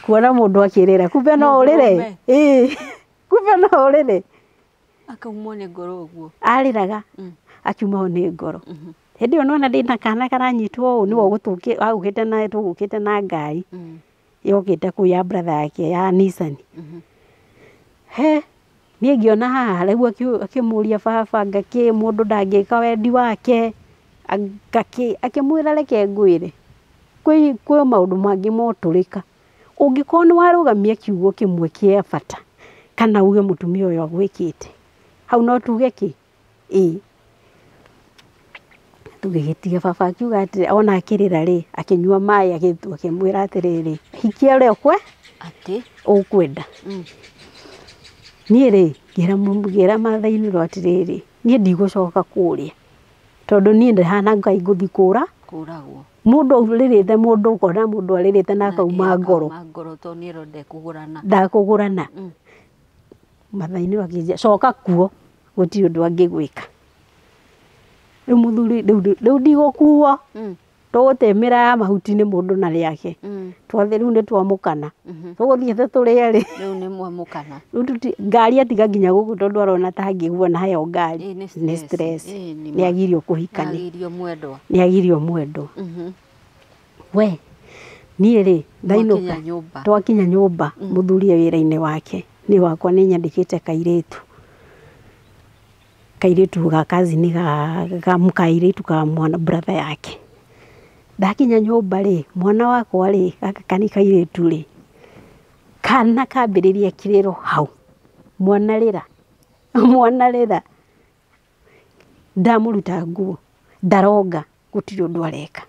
Kuona mũndũ akĩrĩra, kumbe no ũrĩre. Ĩ, kumbe no ũrĩre. Akaumwo nĩ ngoro ũguo. Arĩraga akiumagwo nĩ ngoro. Hĩndĩ ĩyo nĩwona ndĩna kana karanyitwo ũũ nĩwe agũkĩte na tũgũkĩte na ngari. Yokĩte kũu ya brother yake ya Nissan. He, niĩ ngĩona haha rĩu akĩmũria baba ngakĩ mũndũ ndangĩka wendi wake. Ngakĩ akĩmwĩra reke ngwĩre. Kwĩ maũndũ mangĩ motũrĩka. Ũngĩkorwo nĩ warũgamia kiugo kĩmwe kĩa bata kana uge mũtumia ũyũ agwĩkĩte. Hau no tuge kĩ? Ĩĩ. Tũgĩgĩtiga baba akiuga atĩrĩ, ona akĩrĩra rĩ, akĩnyua maĩ akĩmwĩra atĩrĩrĩ, hikia ũrĩa Atĩ? ũkwenda. Niĩ rĩ, ngĩra mathainĩrwo atĩrĩrĩ, niĩ ndigũcoka kũrĩa. Tondũ niĩ ndĩhana Ngai ngũthiĩ kũra. Kũragwo. Mũndũ ũrĩrĩte mũndũ ũkona mũndũ arĩrĩte na akauma ngoro. Akauma ngoro tondũ nĩ erwo ndekũgũrana. Ndakũgũrana. Mathainĩrwo akĩnjĩra, coka kuo, gũtirĩ ũndũ angĩgwĩka. Rĩu mũthuri, rĩu ndigũkuo. Tũgũtemera ya mahuti nĩ mũndũ na rĩake. Twathiĩ rĩu nĩ twamũkana. Tũgũthiĩte tũrĩ erĩ. Rĩu nĩ mwamũkana. Rĩu ngari atiga nginya gũkũ tondũ arona ta angĩgua na heo ngari. Nĩ stress. Nĩ agirio kũhikania. Nĩ agirio mwendwa. Nĩ agirio mwendwa. We, niĩ rĩ, ndainũka. Twakinya nyũmba, mũthuri e wĩra-inĩ wake. Niĩ wakwa nĩ nyandĩkĩte kairĩtu. Kairĩtu ga cousin ga kairĩtu ka mwana brother yake. Ndakinya nyũmba rĩ, mwana wakwa rĩ, gaka nĩ kairĩtu rĩ, kana kambĩrĩria kĩrĩro hau. Mwana rĩra, mwana rĩra. Ndamũruta nguo, ndaronga, gũtirĩ ũndũ areka.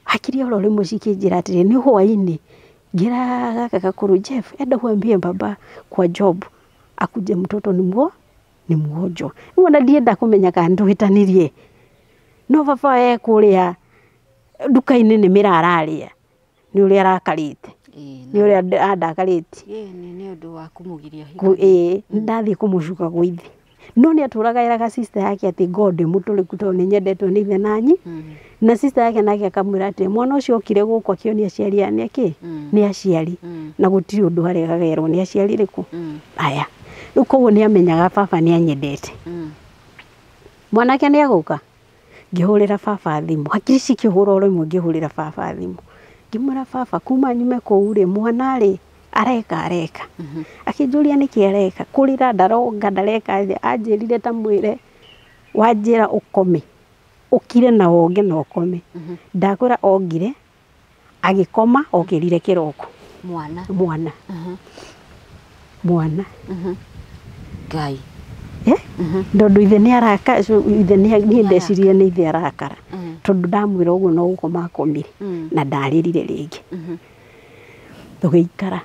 Hakiri oro rĩmwe cikĩnjĩra atĩrĩ, nĩ hwaĩ-inĩ, ngĩra gaka gakũrũ, Jeff, enda uambie baba kwa job, akuje mtoto ni mgonjwa. Rĩu ona ndienda kũmenya kana nĩtũhĩtanirie. No baba e kũrĩa nduka-inĩ nĩ mĩraa ararĩa. Nĩ ũrĩa arakarĩte. Nĩ ũrĩa andakarĩtie. Nĩ ũndũ wa kũmũgiria Ĩĩ, ndathiĩ kũmũcuka gwĩ ithe. No nĩ atũraga eraga sister yake atĩ ngorwo ndĩ mũtũrĩku tondũ nĩ nyendetwo nĩ ithe na nyi. Na sister yake nake akamwĩra atĩ mwana ũcio okire gũkũ akĩonia aciari nĩ akĩ? Nĩ aciari. Na gũtirĩ ũndũ aregaga erwo nĩ aciari rĩkũ. Aya. Rĩu koguo nĩ amenyaga baba nĩ anyendete. Mwanake nĩ egũka. Ngĩhũrĩra baba thimũ. Hakiri cikĩhũra o rĩmwe ngĩhũrĩra baba thimũ. Ngĩmwĩra baba kuma nyume kũu rĩ, mwana rĩ, areka. Akĩnjũria nĩkĩ areka. Kũrĩra ndaronga ndareka atĩa. Anjĩrire ta mwĩre wanjĩra ũkome. Ũkire na wonge na ũkome. Ndakwĩra ongire, agĩkoma okĩrire kĩroko. Mwana. Mwana. Mwana. Ngai. Tondũ ithe nĩ araka, ithe nĩ ndecirie nĩ ithe arakara. Tondũ ndamwĩra ũguo no gũkoma akomire. Na ndarĩrire rĩngĩ. Tũgĩikara.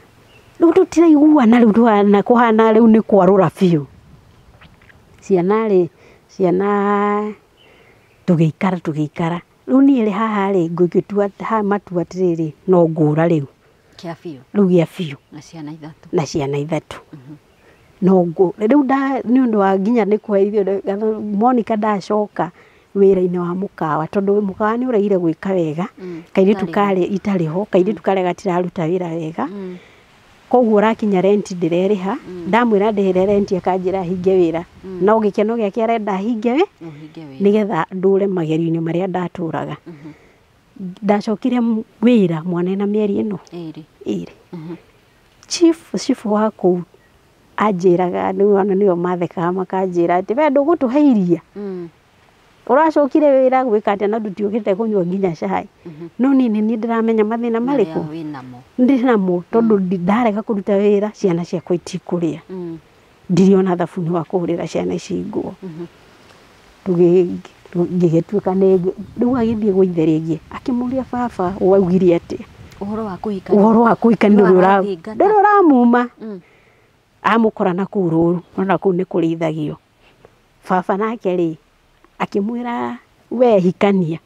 Rĩu tũtiraiguana rĩu tũhana kũhana rĩu nĩ kwarũra biũ. Ciana rĩ, ciana tũgĩikara tũgĩikara. Rĩu niĩ rĩ haha rĩ, ngĩtua haha matua atĩrĩrĩ, no ngũra rĩu. Kĩa biũ. Rĩu gĩa biũ. Na ciana ithatũ. Na ciana ithatũ. No ngũ rĩu nĩ ũndũ wa nginya nĩ kũheithio Monica ndacoka wĩra-inĩ wa mũkawa tondũ mũkawa nĩ ũregire gwĩka wega. Kairĩtu karĩ itarĩ ho, kairĩtu karĩa gatiraruta wĩra wega. Koguo ũrakinya rent ndĩrerĩha, ndamwĩra ndĩhĩre rent akanjĩra hinge wĩra. No gĩkeno gĩake arenda hinge wĩ nĩgetha ndũre magerio-inĩ marĩa ndatũraga. Ndacokire wĩra mwana ena mĩeri ĩno ĩrĩ. Chief wa kũu anjĩraga rĩu ona nĩo mathekaga makanjĩra atĩ we ndũgũtũhe iria. Ũracokire wĩra gwĩka atĩa na ndũtiũkĩte kũnyua nginya cai. No niĩ nĩ niĩ ndĩramenya mathĩna marĩkũ ndĩ namo tondũ ndarega kũruta wĩra ciana ciakwa itikũrĩa. Ndirĩ ona thabuni wa kũhũrĩra ciana ici nguo. Ngĩgĩtuĩka nĩ rĩu agĩthiĩ gwa ithe rĩngĩ akĩmũria baba waugire atĩa ũhoro wa kũhikania, ũhoro wa kũhikania ndũrĩ ũramuma. Amũkora na kũu rũru ona kũu nĩ kũrĩithagio. Baba nake rĩ akĩmwĩra we hikania,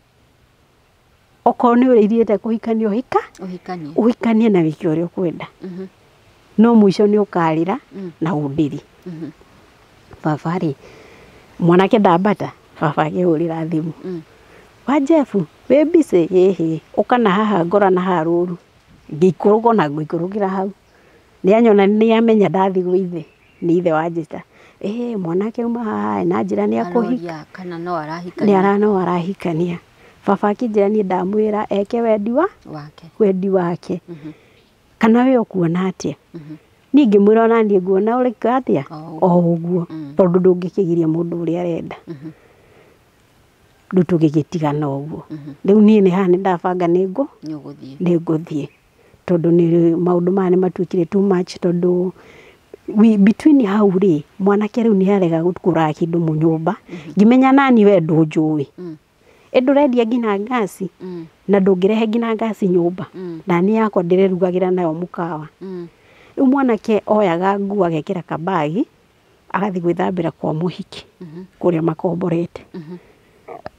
okorwo nĩ ũrĩirĩte kũhikania ũhika ũhikanie na wĩke ũrĩa ũkwenda, no mũico nĩ ũkarĩra na ũndĩri. Baba rĩ mwanake ndambata, baba akĩhũrĩra thimũ, wa Jeff wĩ busy? Ĩhĩ, ũka na haha ngora na haha rũru. Ngĩikũrũka ona ngũikũrũkĩra hau nĩanyona nĩamenya ndathiĩ gwĩ ithe, nĩ ithe wanjĩta ĩhĩ mwanake auma haha na njĩra nĩ akũhika kana no arahikania, no arahikania. Baba akĩnjĩra niĩ ndamwĩra eke wendi wake, wendi wake. Kana we ũkuona atĩa? Niĩ ngĩmwĩra ona niĩ nguona ũrĩka atĩa o ũguo, tondũ ndũngĩkĩgiria mũndũ ũrĩa arenda. Rĩu tũgĩgĩtigana ũguo. Rĩu niĩ nĩ haha nĩ ndabanga nĩ ngũthiĩ tondũ nĩ maũndũ maya nĩ matuĩkire too much tondũ between hau rĩ mwanake rĩu nĩ arega gũkũraga kĩndũ mũnyũmba. Ngĩmenya nani we ndũnjũĩ, ĩndũrendia nginya ngasi na ndũngĩrehe nginya ngasi nyũmba, na niĩ yakwa ndĩrerugagĩra nayo mũkawa. Rĩu mwanake oyaga nguo agekĩra kabagi agathiĩ gwĩthambĩra kwa mũhiki kũrĩa makomborete,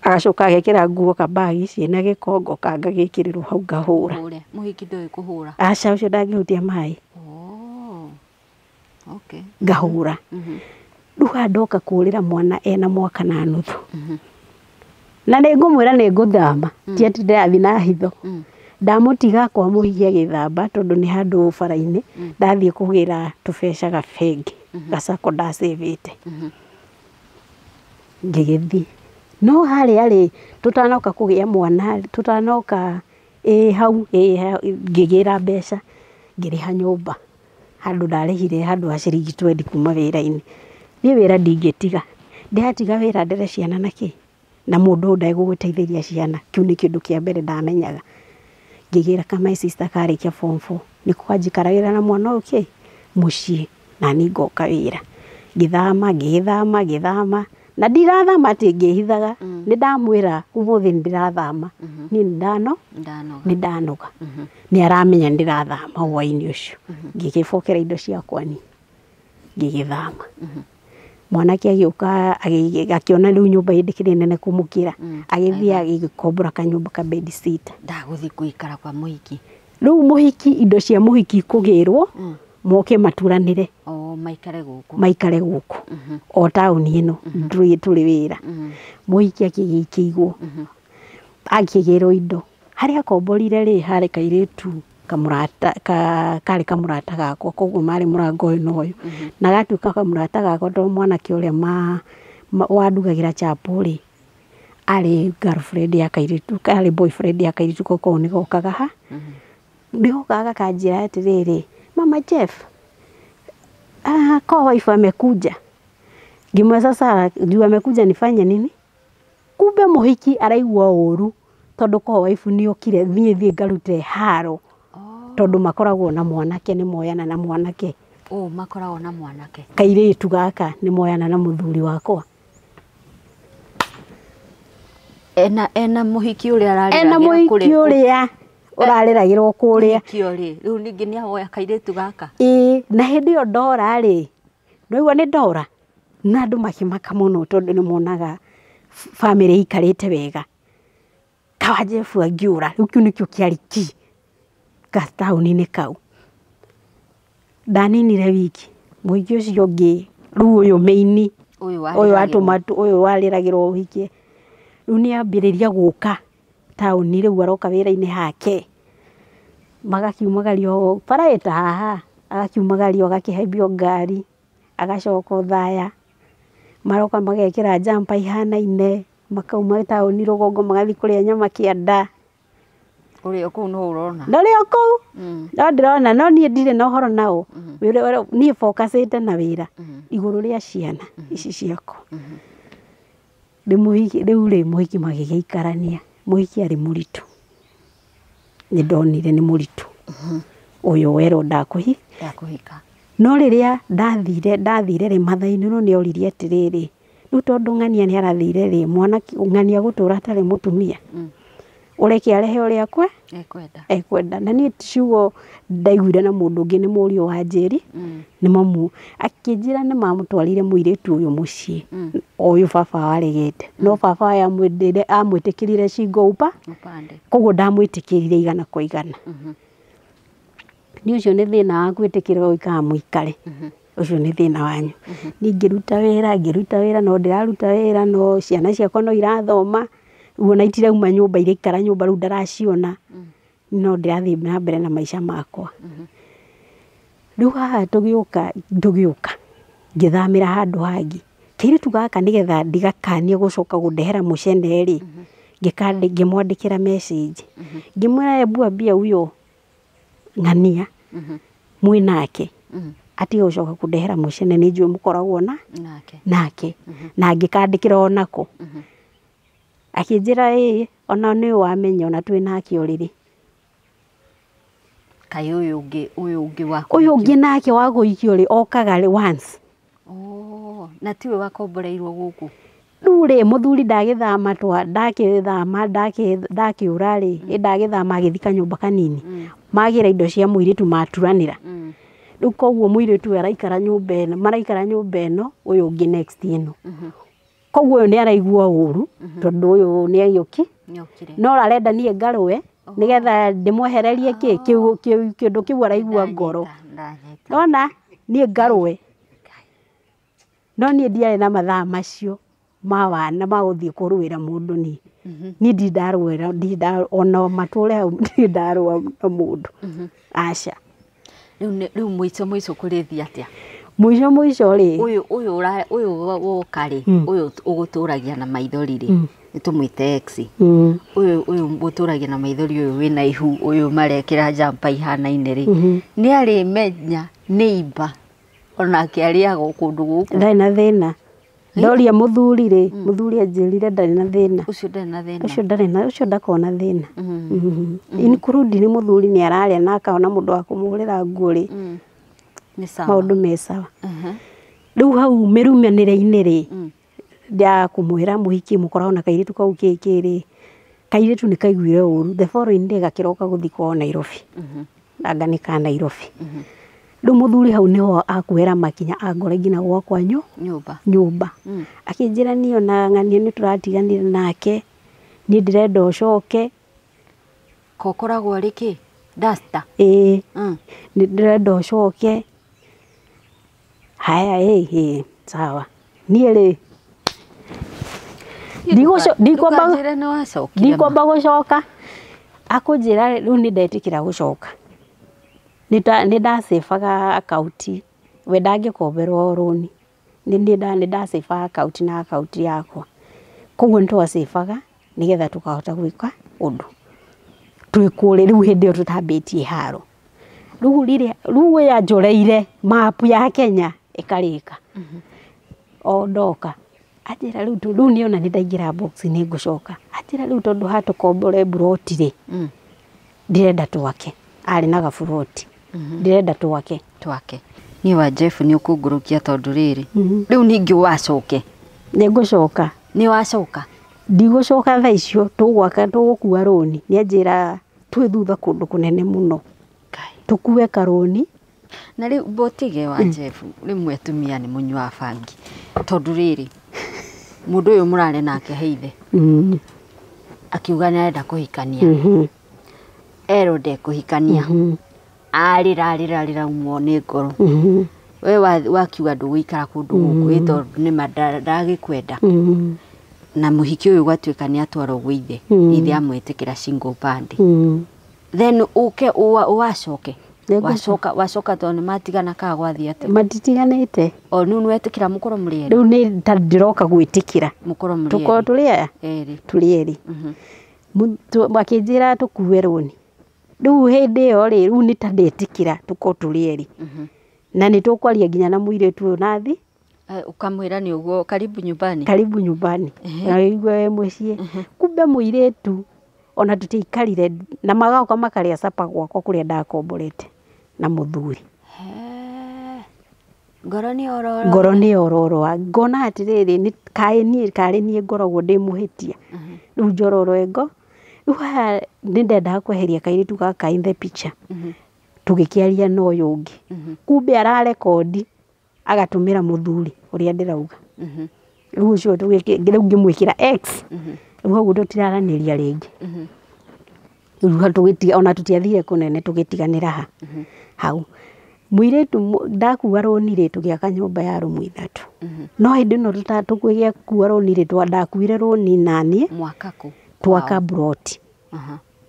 agacoka agekĩra nguo kabagi ciĩna gĩko ngoka ngagĩkĩrĩrwo hau ngahũra. Mũhiki ndoĩ kũhũra? Aca, ũcio ndangĩhutia maĩ. Ngahũra. Rĩu haha ndoka kũrĩra mwana ena mwaka na nuthu. Na nĩ ngũmwĩra nĩ ngũthama, ti atĩ ndĩrathiĩ na hitho. Ndamũtiga kwa mũhiki agĩthamba tondũ nĩ handũ bara-inĩ, ndathiĩ kũgĩra tũbeca gabengi gacako ndacĩvĩte. Ngĩgĩthiĩ. No harĩa rĩ tũtanoka kũgĩa mwana, tũtanoka hau ngĩgĩra mbeca ngĩrĩha nyũmba handũ ndarĩhire handũ ha ciringi 20 kuma wĩra-inĩ. Niĩ wĩra ndingĩtiga, ndĩratiga wĩra ndere ciana na kĩ na mũndũ ũyũ ndegũgũteithĩria ciana. Kĩu nĩ kĩndũ kĩa mbere ndamenyaga. Ngĩgĩra ka my sister karĩkia form 4 nĩko kanjikaragĩra na mwana ũyũ kĩ mũciĩ na niĩ ngoka wĩra. Ngĩthama ngĩgĩthama ngĩthama na ndirathama atĩ ngĩhithaga, nĩ ndamwĩra ũmũthĩ nĩ ndĩrathama, niĩ nĩ ndanoga. Nĩ aramenya nĩ ndĩrathama hwaĩ-inĩ ũcio. Ngĩgĩbokera indo ciakwa niĩ ngĩgĩthama. Mwanake agĩũka akĩona rĩu nyũmba ĩndĩkĩrĩ nene kũmũkĩra, agĩthiĩ agĩkombora kanyũmba ka bed sitter. Ndagũthiĩ gũikara kwa mũhiki. Rĩu mũhiki indo cia mũhiki kũgĩrwo moke maturanĩre, maikare gũkũ, maikare gũkũ o taũni ĩno tũrĩ wĩra. Mũhiki akĩigwo akĩgĩrwo indo harĩa akomborire rĩ harĩ kairĩtu kamũrata karĩ kamũrata gakwa, koguo marĩ mũrango ũyũ na ũyũ, na gatuĩka kamũrata gakwa tondũ mwanake ũrĩa wandugagĩra chapo rĩ arĩ girlfriend ya kairĩtu, arĩ boyfriend ya kairĩtu kau nĩgokaga ha nĩgokaga gakanjĩra atĩrĩrĩ, Mama Jeff, co-wife amekuja. Ngĩmwĩra sasa juu amekuja nifanye nini? Kumbe mũhiki araigua ũru tondũ co-wife nĩokire niĩ thiĩ ngarute haro, tondũ makoragwo na mwanake nĩ moyana na mwanake. Makoragwo na mwanake kairĩtu gaka nĩ moyana na mũthuri wakwa. Ena mũhiki ũrĩa ararĩragĩra ena mũhiki ũrĩa ũrarĩragĩrwo kũrĩa. Rĩu ningĩ nĩ ahoya kairĩtu gaka. Ĩĩ, na hĩndĩ ĩyo ndora rĩ, ndwaigua nĩ ndora Na andũ makĩmaka mũno tondũ nĩ monaga bamĩrĩ ĩikarĩte wega. Kawanjebu angĩũra, rĩu kĩu nĩkĩo kĩarĩ key gataũni-inĩ kau. Ndaninire wiki, mũhiki ũcio ũngĩ, rĩu ũyũ main, ũyũ watũma ũyũ warĩragĩrwo ũhiki, rĩu nĩ ambĩrĩria gũka taũni, rĩu aroka wĩra-inĩ hake. Magakiumagario bara ĩta haha, agakiumagario agakĩhaimbio ngari, agacoka Othaya, maroka magekĩra jumper ihanaine, makauma taũni rũgongo magathiĩ kũrĩa nyama kĩanda. Ũrĩ o kũu no ũrona? Ndũrĩ o kũu, no ndĩrona, no niĩ ndirĩ na ũhoro nao. Niĩ focusĩte na wĩra igũrũ rĩa ciana ici ciakwa. Rĩu rĩ mũhiki magĩgĩikarania, mũhiki arĩ mũritũ. Nĩ ndonire nĩ mũritũ. Ũyũ werwo ndakũhika. No rĩrĩa ndathire rĩ, Mathai-inĩ nĩ oririe atĩrĩrĩ, rĩu tondũ ng'ania nĩ arathire rĩ, mwana ng'ania gũtũra atarĩ mũtumia. Ũreke arehe ũrĩa ekwenda. Na niĩ ciugo ndaiguire na mũndũ ũngĩ nĩ mũriũ wa Njeri, nĩ mamu akĩnjĩra nĩ mamũtwarire mũirĩtu ũyũ mũciĩ, ũyũ baba waregete. No baba amwĩtĩkĩrire shingo upande, koguo ndamwĩtĩkĩrire igana kwa igana. Nĩ ũcio nĩ thĩna wa gwĩtĩkĩrwo gũikara mũikare. Ũcio nĩ thĩna wanyu. Niĩ ngĩruta wĩra, no ndĩraruta wĩra, no ciana ciakwa no irathoma, rĩu ona itirauma nyũmba, iraikara nyũmba rĩu ndaraciona, no ndĩrathiĩ na mbere na maica makwa. Rĩu haha tũgĩũka ngĩthamĩra handũ hangĩ. Kairĩtu gaka nĩgetha ndigakanie gũcoka gũndehera mũcene rĩ, ngĩmwandĩkĩra message. Ngĩmwĩra ebu ambia huyo ng'ania mwĩ nake, atige gũcoka kũndehera mũcene, nĩ njũĩ mũkoragwo nake. Na ngĩkandĩkĩra onako. Akĩnjĩra ĩĩ, ona nĩ wamenya ona twĩ nake ũrĩrĩ. Kaĩ ũyũ ũngĩ wa ũyũ ũngĩ nake wa gũikio rĩ, okaga rĩ once. Oh, na tiwe wakomboreirwo gũkũ? Rĩu rĩ, mũthuri ndagĩthama ndakĩũra rĩ, ndagĩthama agĩthiĩ kanyũmba kanini. Magĩra indo cia mũirĩtu maturanĩra. Rĩu koguo mũirĩtu ũyũ araikara nyũmba ĩno, maraikara nyũmba ĩno, ũyũ ũngĩ next ĩno. Koguo ũyũ nĩ araigua ũru, tondũ ũyũ nĩ agĩũki. No arenda niĩ ngarũe, nĩgetha ndĩmwehererie kĩndũ kĩu araigua ngoro. Nona niĩ ngarũe. No niĩ ndiarĩ na mathaa macio ma wana ma gũthiĩ kũrũĩra mũndũ niĩ. Niĩ ndirĩ ndarũĩra, ona matũre hau ndirĩ ndarũa na mũndũ. Aca. Rĩu mũico mũico kũrĩthiĩ atĩa? Mũico mũico rĩ, ũyũ woka rĩ, ũyũ ũgũtũragia na maithori rĩ, nĩ tũmwĩte ex. Ũyũ ũgũtũragia na maithori, ũyũ wĩna ihu, ũyũ marekĩra jumper ihanaine rĩ, nĩ arĩmenya neighbor onake arĩaga kũndũ gũkũ. Ndarĩ na thĩna. Ndoria mũthuri rĩ, mũthuri anjĩrire ndarĩ na thĩna. Ũcio ndarĩ na thĩna. Ũcio ndarĩ na, ũcio ndakoragwo na thĩna. Include nĩ mũthuri nĩ ararĩa na akona mũndũ wa kũmũhũrĩra nguo rĩ. Nĩ sawa. Maũndũ me sawa. Rĩu hau mĩrumanĩre-inĩ rĩ, ya kũmwĩra mũhiki mũkoragwo na kairĩtu kau kĩkĩ rĩ, kairĩtu nĩ kaiguire ũru. The following day gakĩroka gũthiĩ kwao Nairobi. Anga nĩ ka Nairobi. Rĩu mũthuri hau nĩho akuoera makinya angore nginya gwakwa nyũmba. Akĩnjĩra niĩ ona ng'ania nĩ tũratiganire nake, niĩ ndĩrenda ũcoke. Kokoragwo arĩ kĩ? Duster? Ĩĩ. Nĩ ndĩrenda ũcoke. Haya, ĩĩ, sawa. Niĩ rĩ, ndikwamba gũcoka. Akũnjĩra rĩu nĩ ndetĩkĩra gũcoka. Nĩ ndacebaga akaunti, we ndangĩkomberwo rũni. Nĩ ndacebaga akaunti na akaunti yakwa. Koguo nĩ twacebaga nĩgetha tũkahota gwĩka ũndũ. Twĩ kũrĩ rĩu hĩndĩ ĩyo tũtambĩtie haro. Rĩu rĩrĩa rĩu ũyũ anjoreire mapu ya Kenya ĩkarĩka. O ndoka. Anjĩra rĩu rĩu nĩona nĩ ndaingĩra box nĩ ngũcoka. Anjĩra rĩu tondũ hatũkombore mburoti rĩ, ndĩrenda twake. Arĩ na gaburoti. Ndĩrenda twake. Twake. Niĩ wa Jeff nĩ ũkũngũrũkia tondũ rĩrĩ. Rĩu ningĩ wacoke. Nĩ ngũcoka. Nĩ wacoka? Ndigũcoka thaa icio, tũgwaka tũgũkua rũni. Nĩ anjĩra twĩ thutha kũndũ kũnene mũno. Tũkue karũni. Na rĩu mbotige wa Jeff, rĩmwe atumia nĩ mũnyuaga bangi, tondũ rĩrĩ mũndũ ũyũ mũrarĩ nake heithe akiuga nĩ arenda kũhikania, erwo ndekũhikania, arĩra arĩra arĩra umwo nĩ ngoro. We wakiuga ndũgũikara kũndũ gũkũ ĩ tondũ nĩma ndagĩkwenda. Na mũhiki ũyũ gwatuĩka nĩ atwarwo gwĩ ithe, ithe amwĩtĩkĩra single band. Then ũke wacoke wacoka wacoka tondũ nĩ matigana kana gwathiĩ atĩa? Matitiganĩte. O rĩu nĩ wetĩkĩra mũkorwo mũrĩ erĩ? Rĩu nĩ ta ndĩroka gwĩtĩkĩra mũkorwo mũrĩ tũkorwo tũrĩ aya erĩ. Tũrĩ erĩ. Makĩnjĩra tũkue rũni. Rĩu hĩndĩ ĩyo rĩ, rĩu nĩ ta ndetĩkĩra tũkorwo tũrĩ erĩ. Na nĩ tũkwaria nginya na mũirĩtu ũyũ nathi. Ũkamwĩra nĩ ũguo karibu nyumbani. Karibu nyumbani. Na wĩigue wĩ mũciĩ. Kumbe mũirĩtu ona tũtiaikarire na magoka makarĩa capa gwakwa kũrĩa ndakomborete na mũthuri. Ngoro nĩ yororo. Ngoro nĩ yororoa. Ngona atĩrĩrĩ, nĩ kaĩ niĩ karĩ niĩ ngoragwo ndĩ mũhĩtia. Rĩu njororoe ngo. Rĩu haha nĩ ndendaga kweheria kairĩtu gaka in the picture. Tũgĩkĩaria na ũyũ ũngĩ. Kumbe ararekondi agatũmĩra mũthuri ũrĩa ndĩrauga. Rĩu ũcio rĩu ngĩmwĩkĩra X. Rĩu hau tũtiraranĩria rĩngĩ. Rĩu hau ona tũtiathire kũnene tũgĩtiganĩra ha. Hau. Mũirĩtu ndakua rũni rĩ, tũgĩaka nyũmba ya rumu ithatũ. No hĩndĩ ĩno tũgĩkua rũni rĩ, ndakuire rũni naniĩ. Mwaka kũ? Twaka buroti.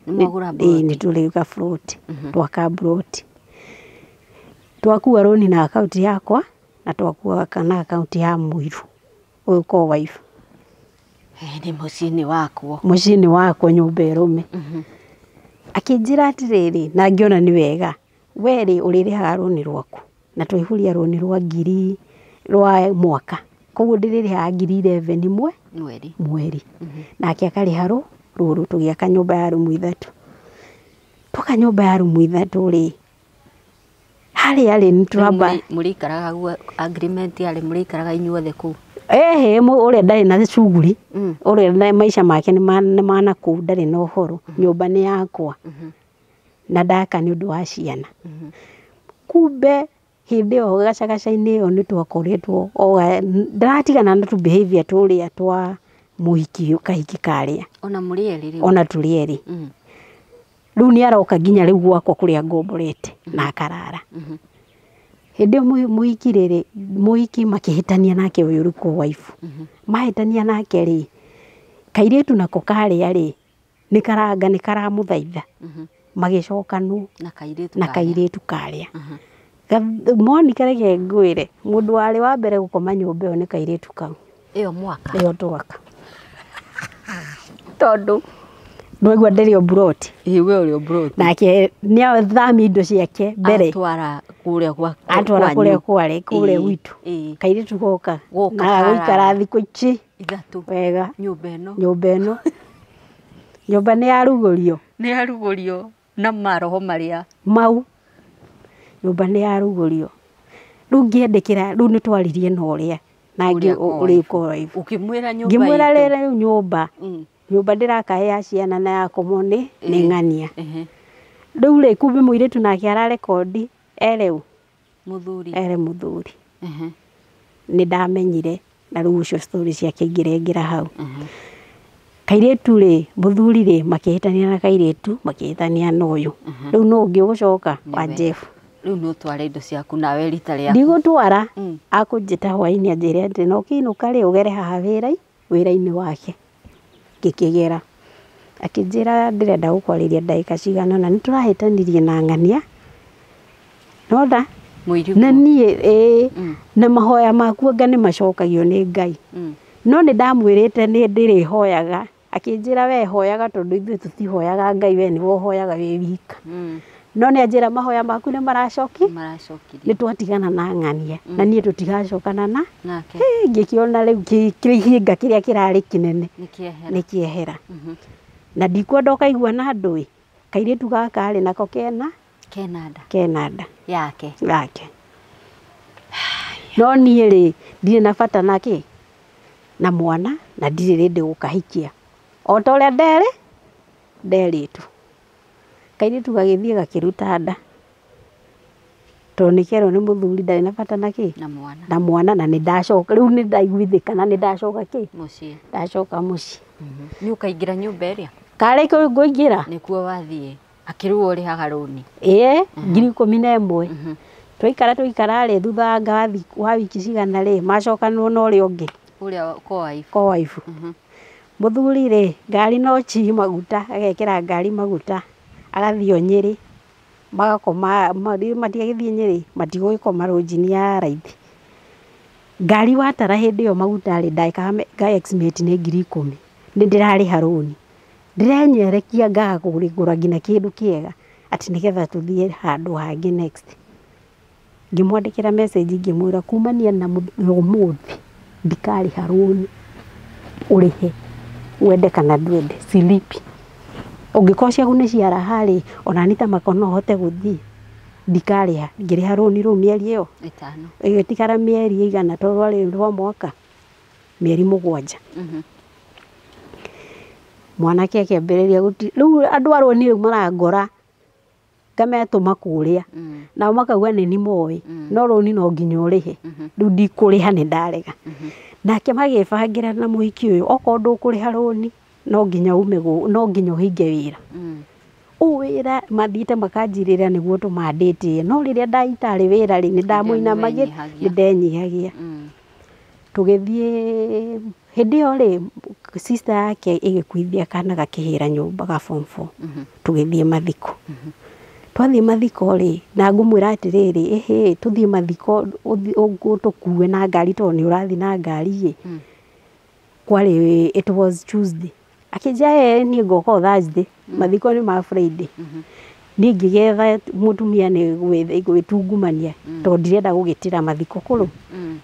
Nĩ mwagũra buroti? Nĩ tũrĩuga buroti. Twaka buroti. Twakua rũni na akaunti yakwa na twakua na akaunti ya mũiru ũyũ ko wife. Nĩ mũciĩ-inĩ wakwo. Mũciĩ-inĩ wakwo nyũmba ĩrũme. Akĩnjĩra atĩrĩrĩ, na ngĩona nĩ wega, we rĩ ũrĩrĩhaga rũni rwaku na twaihũria rũni rwa ngiri rwa mwaka, koguo ndĩrĩrĩhaga ngiri 11 mweri mweri. Nake akarĩha rũrũ tũgĩaka nyũmba ya rumu ithatũ. Twaka nyũmba ya rumu ithatũ rĩ, harĩa rĩ nĩ tũramba mũrĩikaraga guo agreement yarĩ mũrĩikaraga inyuothe kũu? Ehe, ũrĩa ndarĩ na cuguri, ũrĩa na maica make nĩ ma nakũu, ndarĩ na ũhoro, nyũmba nĩ yakwa. Na ndaka nĩ ũndũ wa ciana. Kumbe hĩndĩ ĩyo gacagaca-inĩ ĩyo nĩ twakoretwo ndĩratigana na tũ behavior tũrĩa twa mũhiki kahiki karĩa. Ona mũrĩ erĩ rĩu? Ona tũrĩ erĩ. Rĩu nĩ aroka nginya rĩu gwakwa kũrĩa ngomborete na akarara. Hĩndĩ ĩyo mũhiki rĩrĩ, mũhiki makĩhĩtania nake ũyũ rĩu ko wife. Mahĩtania nake rĩ, kairĩtu nako karĩa rĩ, nĩ karanga nĩ karamũthaitha. Magĩcokanwo na kairĩtu karĩa. Monica reke ngwĩre, mũndũ warĩ wa mbere gũkoma nyũmba ĩyo nĩ kairĩtu kau. Ĩyo mwaka? Ĩyo twaka. Tondũ ndwaigua ndĩrĩ o buroti. Ĩĩ we ũrĩ o buroti. Nake nĩ athamia indo ciake mbere. Atwara kũrĩa gwa atwara kũrĩa kwarĩ, kũrĩa gwitũ. Kairĩtu goka. Na gũikara thikũ ici ithatũ. Wega. Nyũmba ĩno. Nyũmba ĩno. Nyũmba nĩ yarugũrio. Nĩ yarugũrio na maroho marĩa mau. Nyũmba nĩ yarugũrio. Rĩu ngĩendekera, rĩu nĩ twaririe na ũrĩa na ũrĩa ko wife. Ũkĩmwĩra nyũmba Ngĩmwĩra rĩrĩ rĩu nyũmba. Nyũmba ndĩraka ya ciana na yakomwo nĩ ng'ania. Rĩu rĩ kumbe mũirĩtu nake ararekondi ere ũ? Mũthuri. Ere mũthuri. Nĩ ndamenyire na rĩu ũcio story ciake ingĩrengera hau. Kairĩtu rĩ, mũthuri rĩ, makĩhĩtania na kairĩtu, makĩhĩtania na ũyũ. Rĩu nũ ũngĩ ũgũcoka wa Jeff. Rĩu nĩ ũtware indo ciaku nawe rita rĩaku. Ndigũtwara, akũnjĩta hwaĩ-inĩ anjĩre atĩ no ũkĩinũka rĩ ũgere haha wĩra-inĩ wake. Ngĩkĩgera. Akĩnjĩra ndĩrenda gũkwarĩria ndagĩka cigana ũna, nĩ tũrahĩtanirie na ng'ania. Nona? Na niĩ ĩĩ, na mahoya maku anga nĩ macokagio nĩ Ngai. No nĩ ndamwĩrĩte nĩ ndĩrĩhoyaga. Akĩnjĩra we hoyaga tondũ ithuĩ tũtihoyaga Ngai, we nĩwe ũhoyaga wĩ wika. No nĩ anjĩra mahoya maku nĩ maracoki? Maracokirie. Nĩ twatigana na ng'ania. Na niĩ tũtigacokana na nake. Ngĩkĩona rĩu kĩhinga kĩrĩa kĩrarĩ kĩnene Nĩ kĩehera. Nĩ kĩehera. Na ndikwenda ũkaigua na andũ ĩ, kairĩtu gaka rĩ nako kena? Kena nda. Kena nda. Yake. Yake. No niĩ rĩ, ndirĩ na bata na kĩ? Na mwana, na ndirĩ rĩndĩ gũkahikia. O ta ũrĩa nderĩtwo. Kairĩtu gagĩthiĩ gakĩruta nda. Tondũ nĩkerwo nĩ mũthuri ndarĩ na bata na kĩ Na mwana. Na mwana na nĩ ndacoka rĩu nĩ ndaiguithĩka na nĩ ndacoka kĩ Mũciĩ. Ndacoka mũciĩ. Nĩ ũkaingĩra nyũmba ĩrĩa? Karĩ kũ ngũingĩra. Nĩkuo wathiĩ. Akĩrwo ũrĩhaga rũni. Ĩĩ, 11,000. Twaikara twaikara rĩ, thutha anga wa wiki cigana rĩ, macokanwo na ũrĩa ũngĩ. Ũrĩa co-wife. Co-wife. Mũthuri rĩ, ngari no chi maguta, agekĩra ngari maguta, agathiĩ o Nyĩrĩ, magakoma, matiagĩthiĩ Nyĩrĩ, matigũgĩkoma rũnjini ya raithi. Ngari watara hĩndĩ ĩyo maguta rĩ, ndagĩka nga estimate nĩ 10,000. Nĩ ndĩrarĩha rũni. Ndĩrenyerekia ngaga kũgũra nginya kĩndũ kĩega, atĩ nĩgetha tũthiĩ handũ hangĩ next. Ngĩmwandĩkĩra message ngĩmwĩra kumania na ũmũthĩ ndikarĩha rũni, ũrĩhe wende kana ndwende, silipi. Ũngĩkorwo ciaku nĩ ciaraha rĩ, ona niĩ ta makwa no hote gũthiĩ, ndikarĩha. Ngĩrĩha rũni rũu mĩeri ĩyo 5. Ĩgĩtigara mĩeri ĩigana tondũ rwarĩ rwa mwaka, mĩeri 7. Mwanake akĩambĩrĩria gũti rĩu andũ a rũni rĩu marangora ngametũma kũrĩa, nao makauga nĩ ni moĩ, no rũni no nginya ũrĩhe. Rĩu ndikũrĩha nĩ ndarega. Nake magĩbangĩra na mũhiki ũyũ, okorwo ndũkũrĩha rũni no nginya ume no nginya ũhinge wĩra. Ũũ wĩra mathiĩte makanjirĩra nĩguo tũmandĩtie, no rĩrĩa itarĩ wĩra rĩ, nĩ ndamũinamagĩra, nĩ ndenyihagia. Tũgĩthiĩ hĩndĩ ĩyo rĩ, sister yake ĩgĩkuithia kana gakĩhĩra nyũmba ga form 4. Tũgĩthiĩ mathiko. Twathiĩ mathiko rĩ, na ngũmwĩra atĩrĩrĩ, ĩhĩ tũthiĩ mathiko tũkue na ngari tondũ nĩ ũrathiĩ na ngari ĩ. Kwarĩ it was Tuesday. Akĩnjĩra niĩ ngoka o Thursday, mathiko nĩ ma Friday. Niĩ ngĩgetha mũtumia nĩ gwĩtungumania tondũ ndirenda gũgĩtĩra mathiko kũrũ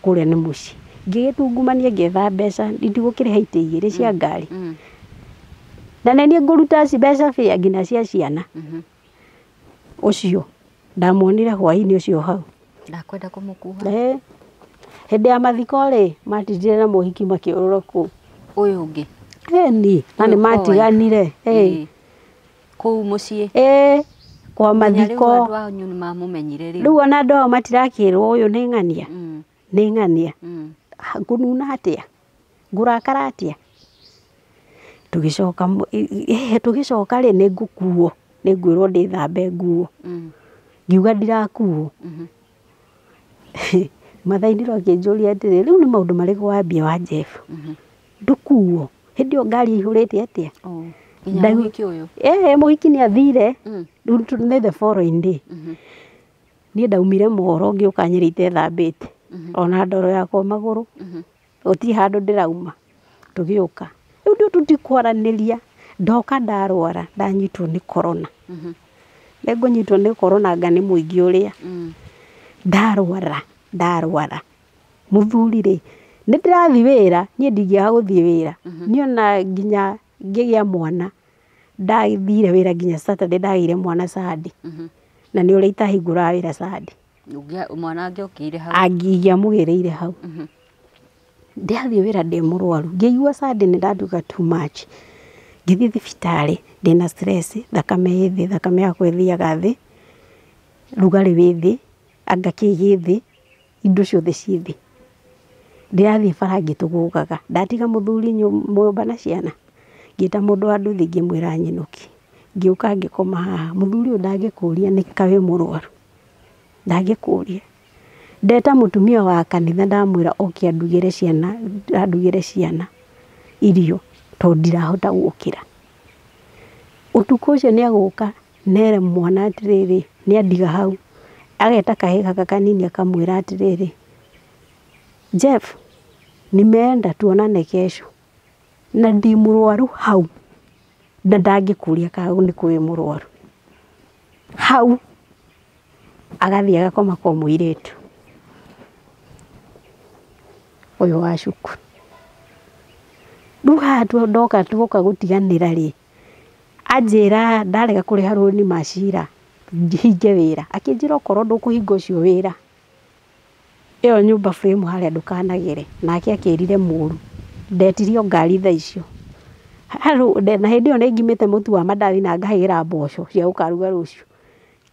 kũrĩa nĩ mũciĩ. Ngĩgĩtungumania ngĩetha mbeca, ndigũkĩrĩha itĩ igĩrĩ cia ngari. Na nĩ niĩ ngũruta mbeca bĩa nginya cia ciana. Ũcio ndamuonire hwaĩ-inĩ ũcio hau. Ndakwenda kũmũkuha. Hĩndĩ ya mathiko rĩ, matindire na mũhiki makĩũrũra kũu. Ũyũ ũngĩ. Ĩni, na nĩ matiganire. Kũu mũciĩ. Kwa mathiko. Rĩu andũ anyu nĩ mamũmenyire rĩu. Rĩu ona andũ ao matirakĩrwo ũyũ nĩ ng'ania. Nĩ ng'ania. Ngũnuna atĩa? Ngũrakara atĩa? Tũgĩcoka tũgĩcoka rĩ, nĩ ngũkuo, nĩ ngwĩrwo ndĩthambe nguo. Ngiuga ndirakuo. Mathainirwo akĩnjũria atĩrĩ, rĩu nĩ maũndũ marĩkũ wambia wa Jeff? Ndũkuo. Hĩndĩ ĩyo ngari ĩihũrĩte atĩa? Nginya mũhiki ũyũ? Mũhiki nĩ athire. Rĩu nĩ the following day. Niĩ ndaumire mohoro ngĩũka Nyĩrĩ itethambĩte. Ona ndoro yakwa magũrũ. Gũtirĩ handũ ndĩrauma. Tũgĩũka. Rĩu ndio tũtikwaranĩria. Ndoka ndarwara, ndanyitwo nĩ corona. Nĩngũnyitwo nĩ corona anga nĩ mũingĩ ũrĩa. Ndarwara, ndarwara. Mũthuri rĩ, nĩ ndĩrathiĩ wĩra, niĩ ndingĩaga gũthiĩ wĩra. Niĩ ona nginya ngĩgĩa mwana, ndathire wĩra nginya Saturday, ndagĩire mwana Sunday. Na nĩ ũrĩa itahingũraga wĩra Sunday. Mwana angĩokĩire hau. Angĩamũgĩrĩire hau. Ndathiĩ wĩra ndĩ mũrwaru, ngĩigua Sunday nĩ ndatuĩka too much. Ngĩthiĩ thibitarĩ ndĩna stress, thakame ĩ thĩ, thakame yakwa ĩthiaga thĩ, rugarĩ wĩ thĩ, anga kĩ gĩ thĩ, indo ciothe ciĩ thĩ. Ndĩrathiĩ bara ngĩtũgũgaga, ndatiga mũthuri nyũmba na ciana, ngĩta mũndũ wa nduthi ngĩmwĩra nyinũke. Ngĩũka ngĩkoma haha, mũthuri ũyũ ndangĩkũria nĩ ka wĩ mũrwaru, ndangĩkũria. Ndeta mũtumia wa kanitha ndamwĩra oke andugĩre ciana, andugĩre ciana irio tondũ ndirahota gũkĩra. Ũtukũ ũcio nĩ agũka nere mwana atĩrĩrĩ, nĩ andiga hau. Ageta kahĩĩ gaka kanini akamwĩra atĩrĩrĩ, Jeff, nimeenda tuonane kesho. Na ndĩ mũrwaru hau, na ndangĩkũria kana nĩ kũ wĩ mũrwaru. Hau agathiĩ agakoma kwa mũirĩtu ũyũ wa cukuru. Rĩu haha ndoka tuoka gũtiganĩra rĩ, anjĩra ndarega kũrĩha rũni macira hinge wĩra. Akĩnjĩra okorwo ndũkũhinga ũcio wĩra, ĩyo nyũmba frame harĩa ndũkanagere. Nake akĩrire mũru. Ndetirio ngari thaa icio. Na hĩndĩ ĩyo nĩ ngimĩte mũtu wa mandathi na ngahĩra mboco cia gũkaruga rũciũ.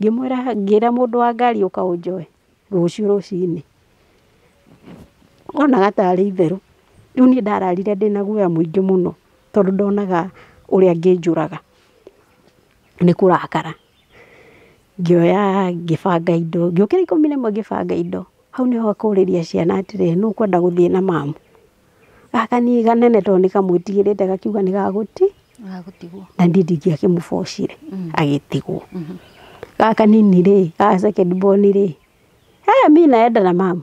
Ngĩmwĩra ngĩra mũndũ wa ngari ũka ũnjoe rũciũ rũcinĩ. Onaga tarĩ itherũ. Rĩu niĩ ndararire ndĩna guoya mũingĩ mũno tondũ ndonaga ũrĩa angĩnjũraga nĩ kũrakara. Ngĩoya ngĩbanga indo, ngĩũkĩra 11 ngĩbanga indo. Hau nĩho akũrĩria ciana atĩrĩrĩ, nũ ũkwenda gũthiĩ na mamu? Gaka niĩ kanene tondũ nĩ kamwĩtigĩrĩte gakiuga nĩ gagũtigwo. Na niĩ ndingĩakĩmũbocire agĩtigwo. Gaka nini rĩ, gaka second born rĩ, he mi naenda na mamu.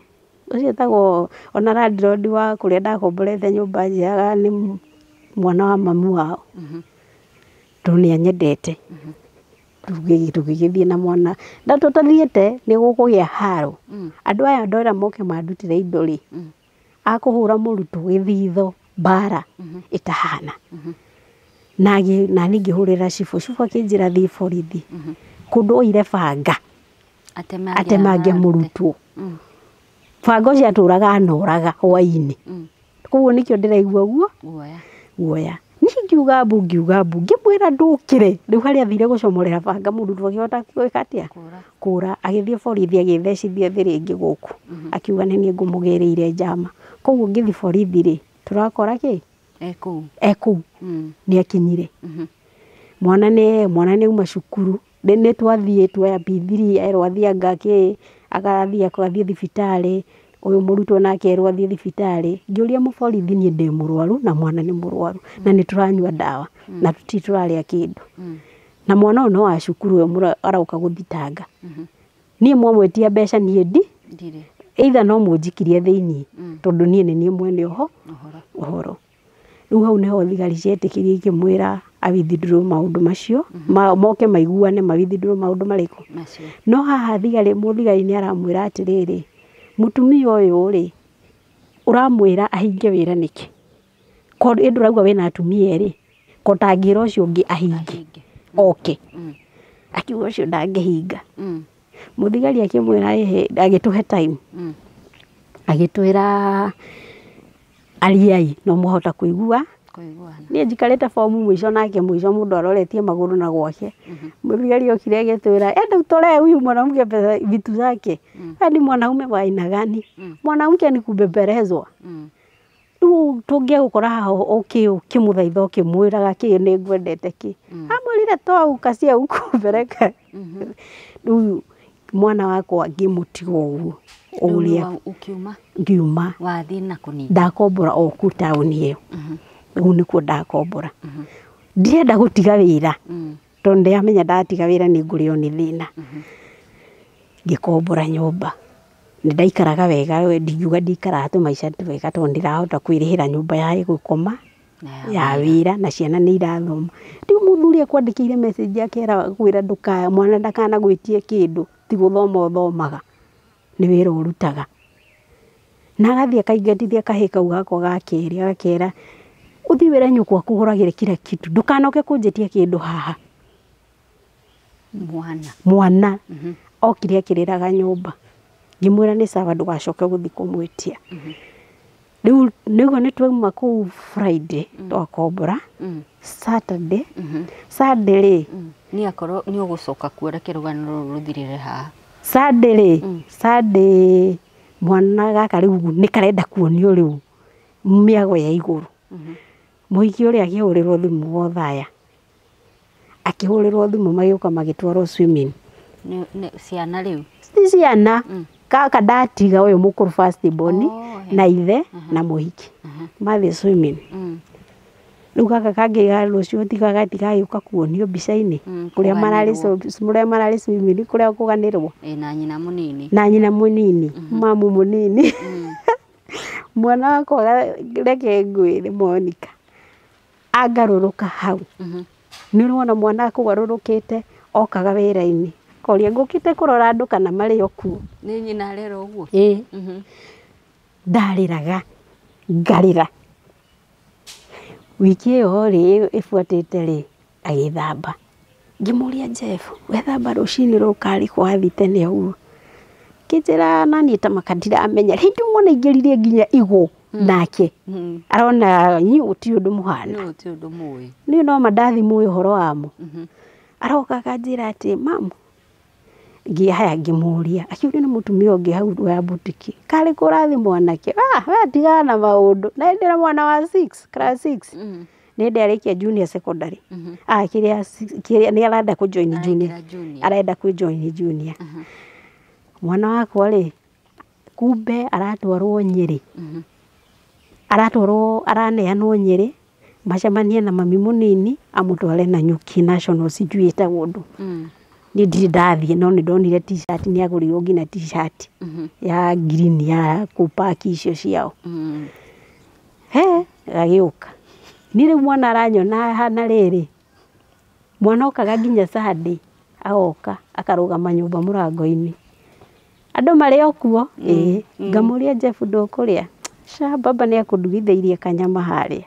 Ũcio etagwo ona landlord wa kũrĩa ndakomborete nyũmba anjĩraga nĩ mwana wa mamu wao. Tondũ nĩ anyendete. Tũgĩgĩthiĩ na mwana na tũtathiĩte nĩ gũkũgĩa haro. Andũ aya ndoera moke mandutĩre indo rĩ, akũhũra mũrutwo gĩthitho mbara ĩtahana. Na niĩ ngĩhũrĩra cibũ, cibũ akĩnjĩra thiĩ borithi. Kũndũ oire banga atemange mũrutwo. Banga ũcio atũraga anoraga hwaĩ-inĩ. Koguo nĩkĩo ndĩraigua guo guoya. Niĩ ngiuga mbu ngĩmwĩra ndũkĩre. Rĩu harĩa athire gũcomorera banga mũrutwo akĩhota gwĩka atĩa? Kũra. Agĩthiĩ borithi agĩthecithia thĩ rĩngĩ gũkũ. Akiuga nĩ niĩ ngũmũgĩrĩire njama. Koguo ngĩthiĩ borithi rĩ, tũrakora kĩ? E kũu. Nĩ akinyire. Mwana nĩ auma cukuru. Nĩ twathiĩ tuoya P3 erwo athiĩ anga kĩ, agathiĩ agathiĩ thibitarĩ. Ũyũ mũrutwo nake erwo athiĩ thibitarĩ. Ngĩũria mũborithi niĩ ndĩ mũrwaru na mwana nĩ mũrwaru na nĩ tũranyua ndawa na tũtirĩ tũrarĩa kĩndũ. Na mwana ũyũ no wa cukuru ũyũ aroka gũthitanga. Niĩ mwamwĩtia mbeca niĩ ndirĩ. Either no mũnjikirie thĩiniĩ tondũ niĩ nĩ niĩ mwene ũhoro. Rĩu hau nĩho thigari cietĩkĩrie ikĩmwĩra a withdraw maũndũ macio, moke maiguane ma withdraw maũndũ marĩkũ. No haha thigari mũthigari nĩ aramwĩra atĩrĩrĩ, mũtumia ũyũ rĩ, ũramwĩra ahinge wĩra nĩkĩ? Ko ĩndĩ ũrauga wĩna atumia erĩ, ko ndangĩra ũcio ũngĩ ahinge oke. Akiuga ũcio ndangĩhinga. Mũthigari akĩmwĩra ĩhĩ, agĩtũhe time. Agĩtwĩra ariai no mũhota kũigua. Niĩ njikarĩte bomu mũico nake mũico mũndũ aroretie magũrũ na gwake. Mũthigari okire agĩtwĩra enda utolee huyu mwanamke pesa vitu zake. Ni mwanaume wa aina gani? Mwanamke ni kubembelezwa. Rĩu tũngĩagũkora haha ũkĩmũthaitha ũkĩmwĩraga kĩ nĩ ngwendete kĩ. Amwĩrire toa ukasia huku peleka. Rĩu mwana wakwa ngĩmũtiga ũguo. Ũrĩa ũkiuma? Ngiuma. Wathiĩ na kũ? Ndakombora o kũu taũni ĩyo. Rĩu nĩkuo ndakombora. Ndirenda gũtiga wĩra tondũ ndĩramenya ndatiga wĩra nĩ ngũrĩo nĩ thĩna. Ngĩkombora nyũmba. Nĩ ndaikaraga wega, ndingiuga ndikaraga tũmaica twega tondũ ndĩrahota kwĩrĩhĩra nyũmba ya gũkoma ya wĩra na ciana nĩ irathoma. Rĩu mũthuri akwandĩkĩire message akera kwĩra ndũka mwana ndakanagwĩtie kĩndũ, ti gũthoma ũthomaga, nĩ wĩra ũrutaga. Na agathiĩ akaingatithia kahĩĩ kau gakwa ga kerĩ agakera ũthiĩ wĩre nyũkwa akũgũragĩre kila kitu, ndũkanoke kũnjĩtia kĩndũ haha. Mwana okire akĩrĩraga nyũmba. Ngĩmwĩra nĩ sawa ndũgacoke gũthiĩ kũmwĩtia. Rĩu nĩguo nĩ twauma kũu Friday twakombora, Saturday, Sunday rĩ, Nĩ akorwo nĩ ũgũcoka kuo reke rũgano rũrũ rũthirĩre haha. Sunday rĩ, Sunday mwana gaka rĩu nĩ karenda kuonio rĩu mĩago ya igũrũ. Mũhiki ũrĩa akĩhũrĩrwo thimũ Othaya. Akĩhũrĩrwo thimũ magĩũka magĩtwarwo swimming. Nĩ ciana rĩu? Ti ciana. Gaka ndatiga ũyũ mũkũrũ first born na ithe na mũhiki. Mathiĩ swimming. Rĩu gaka kangĩ ga rũciũ tigagĩũka kuonio mbica-inĩ kũrĩa mararĩ swimming kũrĩa kũganĩrwo. Na nyina mũnini. Na nyina mũnini, mamu mũnini. Mwana wakwa reke ngwĩre Monica angarũrũka hau. Nĩ ũrona mwana akũgarũrũkĩte okaga wĩra-inĩ. Koria ngũkĩte kũrora andũ kana marĩ o kuo. Nĩ nyina arera ũguo? Ĩĩ. Ndarĩraga ngarĩra. Wiki ĩyo rĩ ĩbuatĩte rĩ agĩthamba. Ngĩmũria Jeff, wethamba rũcinĩ rũkarĩ wathiĩ tene ũguo? Kĩnjĩra naniĩ ta maka ndiramenya. Rĩu mwana aingĩririe nginya igũ nake. Arona inyuĩ gũtirĩ ũndũ mũhana. Gũtirĩ ũndũ mũĩ. Niĩ no mandathi mũĩ ũhoro wamo. Aroka akanjĩra atĩ mamu, Ngĩhaya ngĩmũria akiuria nĩ mũtumia ũngĩ hau wa butiki karĩ kũrathi mwanake ah we tigana na maũndũ na ndĩra mwana wa 6 class 6 nĩ ndĩ arĩkia junior secondary ah kĩrĩa kĩrĩa nĩ arenda kũ join junior arenda kũ join junior mwana wakwa rĩ kumbe aratwarwo Nyĩrĩ aratwarwo araneanwo Nyĩrĩ macemanie na mami mũnini amũtware Nanyuki National sijui ĩtagwo ũndũ niĩ ndirĩ ndathiĩ no nĩ ndonire t-shirt nĩ agũrĩirwo nginya t-shirt ya green ya kũpaki icio ciao he agĩũka niĩ rĩu mwana aranyona hana rĩrĩ mwana okaga nginya Sunday agoka akarũgama nyũmba mũrango-inĩ andũ marĩ o kuo ĩĩ ngamũria Jeff ndũkũrĩa ca baba nĩ akũndugithĩirie kanyama harĩa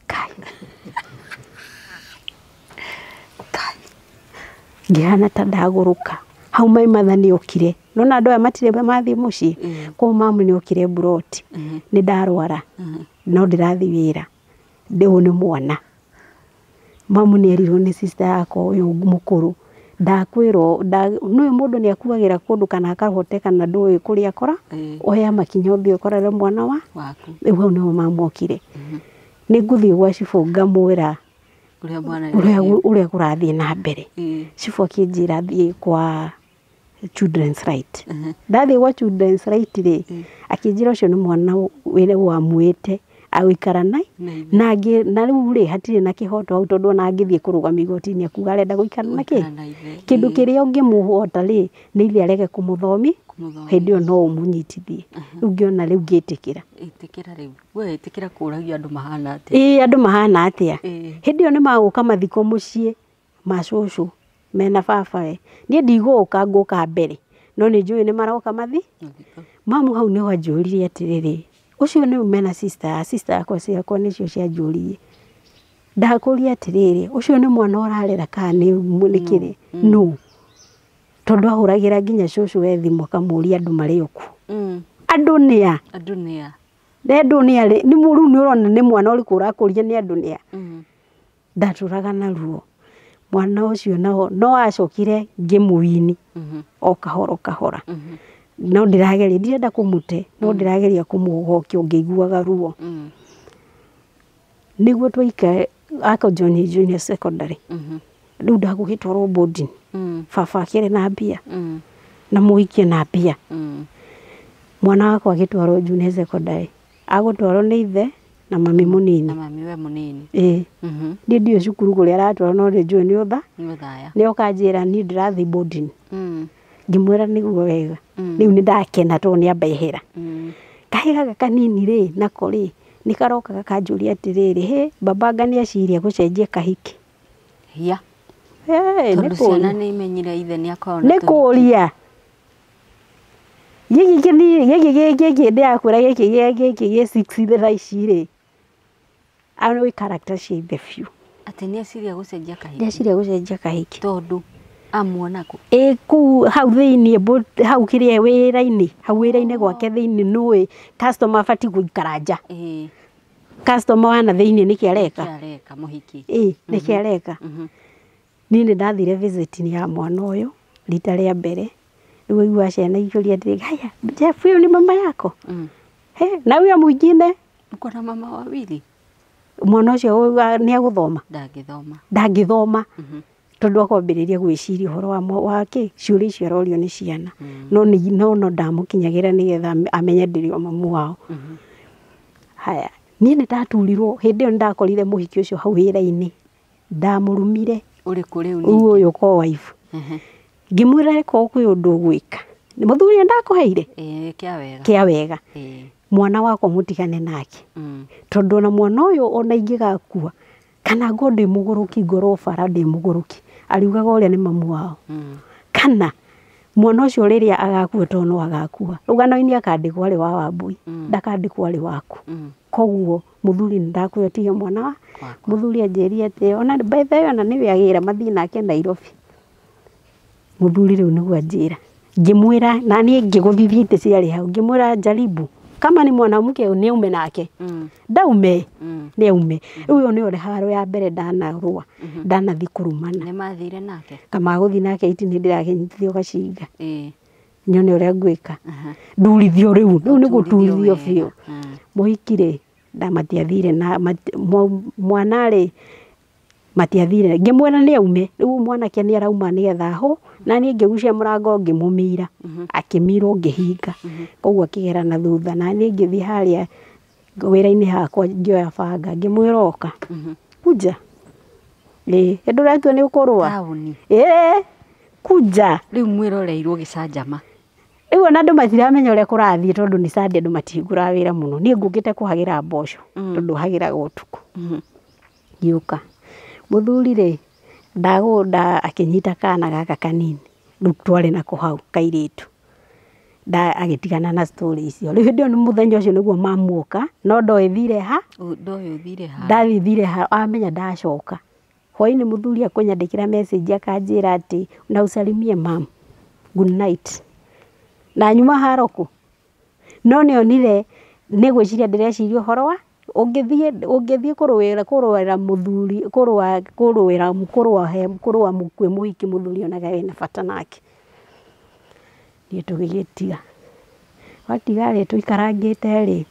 Kai. Kai. Ngĩhana ta ndagũrũka hau mai matha nĩ okire nona andũ aya matirĩ mathiĩ mũciĩ kũu mamu nĩ okire mburoti nĩ ndarwara no ndĩrathiĩ wĩra ndĩũ nĩ mwana mamu nĩ erirwo nĩ sister yakwa ũyũ mũkũrũ ndakwĩrwo nĩũĩ mũndũ nĩ akuagĩra kũndũ kana akahoteka na ndũĩ kũrĩa akora oya makinya ũthiĩ ũkorere mwana wa waku rĩu hau nĩho mamu okire nĩ ngũthiĩ gwa cibũ ngamwĩra ũrĩa kũrathiĩ na mbere cibũ akĩnjĩra thiĩ kwa children's right ndathiĩ gwa children's right rĩ akĩnjĩra ũcio nĩ mwana wĩra wamwĩte agũikara nai na rĩu rĩ hatirĩ na kĩhoto hau tondũ ona angĩthiĩ kũrũgama igoti-inĩ akuga arenda gũikara na kĩ kĩndũ kĩrĩa ũngĩmũhota rĩ nĩ ithe arege kũmũthomi hĩndĩ ĩyo no ũmũnyitithie rĩu ngĩona rĩu ngĩtĩkĩra ĩtĩkĩra rĩu we ĩtĩkĩra kũũragio andũ mahana atĩa ĩĩ andũ mahana atĩa hĩndĩ ĩyo nĩ magũka mathiko mũciĩ ma cũcũ mena baba we niĩ ndigũka ngũka mbere no nĩ njũĩ nĩ maroka mathi mamu hau nĩho anjũririe atĩrĩrĩ ũcio nĩ mena sister sister yakwa ciakwa nĩcio cianjũririe ndakũria atĩrĩrĩ ũcio nĩ mwana ũrarera kana nĩ kĩrĩ no tondũ ahũragĩra nginya cũcũ we thimũ akamũria andũ marĩ o kuo andũ nĩa andũ nĩa andũ nĩa nĩ rĩu nĩ ũrona nĩ mwana ũrĩkũ ũrakũria nĩ andũ nĩa ndatũraga na ruo mwana ũcio nao no acokire ngĩmũini o kahora kahora no ndĩrageria ndirenda kũmũte no ndĩrageria kũmũhokia ngĩiguaga ruo nĩguo twaikare aka join junior secondary rĩu ndagũgĩtwarwo boarding baba akĩrĩ na mbia na mũhikie na mbia mwana wakwa agĩtwarwo junior secondary agũtwarwo nĩ ithe na mami mũnini na mami we mũnini ĩĩ niĩ ndiũĩ cukuru kũrĩa aratwarwo no nĩ njũĩ nĩ ũtha nĩ oka njĩra niĩ ndĩrathiĩ boarding ngĩmwĩra nĩguo wega rĩu nĩ ndakena tondũ nĩ amba ehera kahĩ gaka kanini rĩ nako rĩ nĩ karoka gakanjũria atĩrĩrĩ hĩ baba anga nĩ eciria gũcenjia kahiki hiya tondũ ciana nĩ imenyire ithe nĩ akoragwo nĩ kũria gĩkĩ gĩkĩ gĩkĩ ndĩrakwĩra gĩkĩ gĩkĩ gĩ 6 thaa ici rĩ anũĩ character cia ithe biũ atĩ nĩ eciria gũcenjia kahiki nĩ eciria gũcenjia kahiki tondũ amuona kũ ĩ kũu hau thĩiniĩ hau kĩrĩa wĩra-inĩ hau wĩra-inĩ gwake thĩiniĩ nũĩ customer abatiĩ gũikara nja customer wana thĩiniĩ nĩkĩ areka mũhiki ĩ nĩkĩ areka niĩ nĩ ndathire visit ya mwana ũyũ rita rĩa mbere rĩu aigua ciana ikĩũria atĩrĩ haya Jeff huyu ni mama yako he na huyo mwingine uko na mama wawili mwana ũcio nĩ agũthoma ndangĩthoma tondũ akwambĩrĩria gwĩciria ũhoro wa kĩ ciũria icio arorio nĩ ciana no no ndamũkinyagĩra nĩgetha amenye ndĩrĩ o mamu wao haya niĩ nĩ ndaturirwo hĩndĩ ĩyo nĩ ndakorire mũhiki ũcio hau wĩra-inĩ ndamũrumire ũrĩkũ rĩu ũyũ ko wife ngĩmwĩra reka kwĩ ũndũ ũgwĩka mũthuri nĩ ndakũheire kĩa wega mwana wakwa mũtigane nake tondũ ona mwana ũyũ ona ingĩgakua kana ngorwo ndĩ mũgũrũki ngorwo bara ndĩ mũgũrũki ariugaga ũrĩa nĩ mamu wao kana mwana ũcio rĩrĩa agakua tondũ no agakua rũgano-inĩ akandĩkwo arĩ wa Wambui ndakandĩkwo arĩ waku koguo mũthuri nĩ ndakwĩra ũtige mwana wa mũthuri anjĩrire atĩ ona by the way ona nĩwe agĩra mathiĩ nake Nairobi mũthuri rĩu nĩguo anjĩra ngĩmwĩra na niĩ ngĩgũthithia itĩ ciarĩ hau ngĩmwĩra jaribu Kama ni mwanamke nĩ aume nake. Ndaume nĩ aume. Rĩu ĩyo nĩyo haro ya mbere ndanarũa, ndanathiĩ kũrumana. Nĩ mathire nake? Kama gũthiĩ nake iti nĩ ndĩrakĩnyitithio gacinga. Nyone ũrĩa ngwĩka. Ndurithio rĩu, rĩu nĩ gũturithio biũ. Mũhiki rĩ, matiathire na mwana rĩ, matiathire. Ngĩmwĩra nĩ aume, rĩu mwanake nĩ arauma nĩgetha ahũ, na niĩ ngĩgucia mũrango ngĩmũmira, akĩmirwo ngĩhinga. Koguo akĩgera na thutha, na niĩ ngĩthiĩ harĩa wĩra-inĩ hakwa ngĩoya banga, ngĩmwĩra oka. Kuja. Ĩĩ, ndũratua nĩ ũkũrũa? Ĩĩ, kuja. Rĩu mwĩroreirwo gĩcanjama. Rĩu ona andũ matiramenya ũrĩa kũrathiĩ tondũ nĩ Sunday andũ matihingũraga wĩra mũno. Niĩ ngũkĩte kũhagĩra mboco tondũ hagĩraga ũtukũ. Ngĩũka. Mũthuri rĩ, ndagũnda akĩnyita kana gaka kanini. Rĩu twarĩ nako hau kairĩtu. Agĩtigana na story icio. Rĩu hĩndĩ ĩyo nĩ mũthenya ũcio nĩguo mamuoka, no ndoĩ thire ha? Ndoĩ ũthire ha. Ndathire ha, amenya ndacoka. Hwaĩ-inĩ mũthuri akũnyandĩkĩra message akanjĩra atĩ na usalimie mam. Good night. Na nyuma haro kũ? No nĩonire nĩ gwĩciria ndĩreciria ũhoro wa ũngĩthiĩ kũrũĩra mũthuri, kũrũa kũrũa kwĩ mũhiki mũthuri onaga wĩna bata nake. Niĩ tũgĩgĩtiga. Twatiga rĩ, tũikarangĩte rĩ,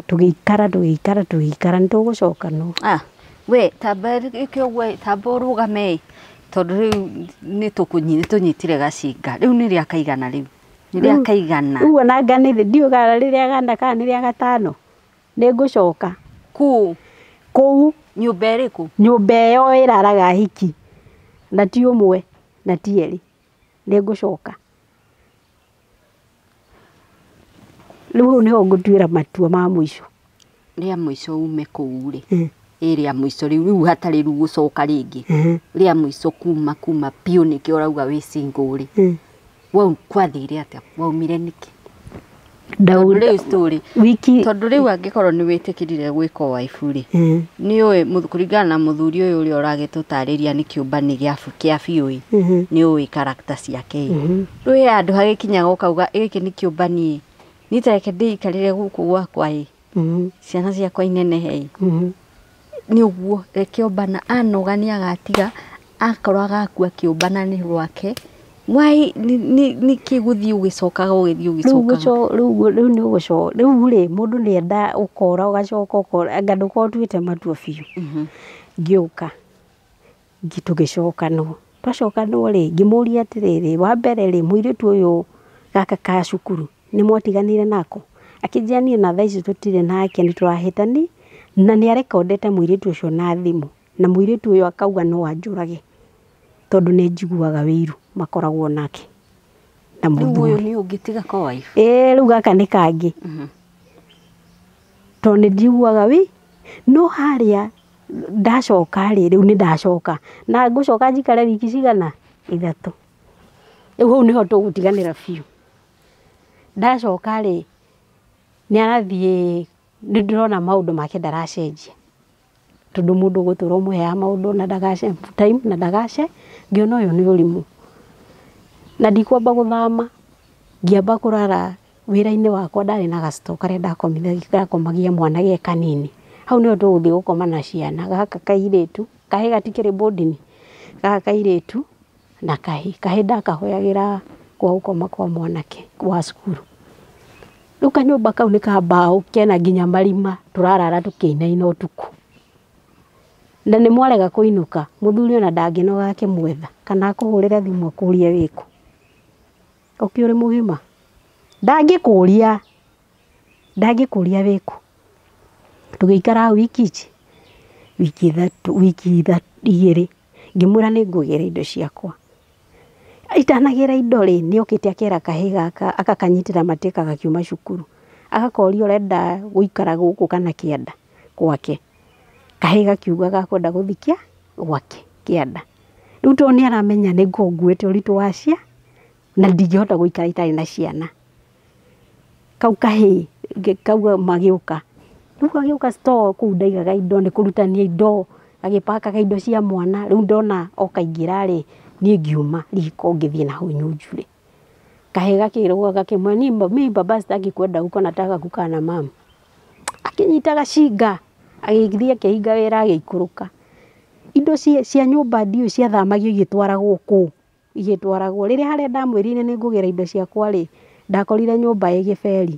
tũgĩikara nĩ tũgũcoka no. We tamba ĩke ũguo, tamba ũrũgame tondũ rĩu nĩ tũnyitire gacinga. Rĩu nĩ rĩa kaigana rĩu. Nĩ rĩa kaigana. Rĩu ona anga nĩ ndiũĩ kana rĩrĩa gana kana nĩ rĩa gatano. Nĩ ngũcoka. Kũ? Kũu. Nyũmba ĩrĩkũ? Nyũmba ĩyo ĩraraga hiki. Na ti ũmwe na ti erĩ. Nĩ ngũcoka. Rĩu hau nĩho ngũtuĩra matua ma mũico. Rĩa mũico ume kũu rĩ. Rĩa mũico rĩu hatarĩ rĩu gũcoka rĩngĩ. Rĩa mũico kuma biũ nĩkĩo ũrauga wĩ single rĩ. Wau kwathire atĩa? Waumire nĩkĩ? Rĩu story. Wiki. Tondũ rĩu angĩkorwo nĩ wĩtĩkĩrire gwĩka wife rĩ, nĩ ũĩ kũringana na mũthuri ũyũ ũrĩa ũragĩtũtarĩria nĩ kĩũmbani kĩa biũ ĩ, nĩ ũĩ character ciake ĩ. Rĩu he handũ hagĩkinyaga ũkauga gĩkĩ nĩ kĩũmbani ĩ, niĩ ta reke ndĩikarĩre gũkũ gwakwa ĩ, ciana ciakwa inenehe ĩ, nĩ ũguo reke ombana anoga nĩ agatiga, akorwo agakua kĩũmbana nĩ rwake. Why nĩ kĩ gũthiĩ ũgĩcokaga ũgĩthiĩ ũgĩcokaga? Rĩu nĩ ũgũcoka. Rĩu rĩ, mũndũ nĩ enda ũkora ũgacoka ũkora anga ndũkorwo ũtuĩte matua biũ. Ngĩũka tũgĩcokanwo. Twacokanwo rĩ, ngĩmũria atĩrĩrĩ, wa mbere rĩ, mũirĩtu ũyũ gaka ka cukuru nĩ mwatiganire nako? Akĩnjĩra niĩ na thaa ici tũtirĩ nake nĩ tũrahĩtani, na nĩ arekondete mũirĩtu ũcio na thimũ, na mũirĩtu ũyũ akauga no anjũrage tondũ nĩ njiguaga wĩiru makoragwo nake na Rĩu mũthuri. ũyũ nĩ ũngĩtiga ko wife? Ĩĩ rĩu gaka nĩ kangĩ. Tondũ nĩ njiguaga wĩ no harĩa ndacoka rĩ, rĩu nĩ ndacoka na ngũcoka njikare wiki cigana? 3. Rĩu hau nĩho tũgũtiganĩra biũ. Ndacoka rĩ, nĩ arathiĩ, nĩ ndĩrona maũndũ make ndaracenjia. Tondũ mũndũ ũgũtũra ũmũheaga maũndũ na ndagace time na ndagace, ngĩona ũyũ nĩ ũrimũ. Na ndikwamba gũthama, ngĩamba kũrara wĩra-inĩ wakwa ndarĩ na gacito karĩa ndakomagia mwana ge kanini. Hau nĩho tũgũthiĩ gũkoma na ciana, gaka kairĩtu, kahĩĩ gatikĩrĩ boarding, gaka kairĩtu na kahĩĩ. Kahĩĩ ndakahoyagĩra gwa gũkoma kwa mwanake wa cukuru. Rĩu kanyũmba kau nĩ ka mbaũ kena nginya marima, tũrarara tũkĩinaina ũtukũ. Na nĩ mwarega kũinũka, mũthuri ona ndangĩnoga akĩmwetha kana akũhũrĩre thimũ akũrie wĩkũ. Ũkĩ ũrĩ mũgima? Ndangĩkũria, ndangĩkũria wĩkũ. Tũgĩikara hau wiki ici, wiki 3, wiki 2, ngĩmwĩra nĩ ngũgĩra indo ciakwa. Itanagĩra indo rĩ, nĩ okĩte akera kahĩĩ gaka agakanyitĩra matĩka gakiuma cukuru. Agakoria ũrenda gũikara gũkũ kana kĩanda gwake. Kahĩĩ gakiuga gakwenda gũthiĩ kĩa gwake kĩanda. Rĩu tondũ nĩ aramenya nĩ ngoragwo nguĩte ũritũ wa cia na ndingĩhota gũikara itarĩ na ciana. Kau kahĩĩ kau magĩũka. Rĩu gagĩũka store kũu ndaigaga indo nĩ kũrutania indo, agĩpakaga indo cia mwana. Rĩu ndona oka aingĩra rĩ, niĩ ngiuma riko ngĩthiĩ na hau nyunjurĩ. Kahĩ gakĩrũga gakĩmwĩra niĩ baba sitaki kwenda huko nataka kukaa na mama. Akĩnyita gacinga agĩthiĩ akĩhinga wĩra agĩikũrũka. Indo cia nyũmba ndiũĩ ciathamagio igĩtwaragwo kũ, igĩtwaragwo. Rĩrĩa harĩa ndamwĩrire nĩ ngũgĩra indo ciakwa rĩ, ndakorire nyũmba ĩ gĩberi.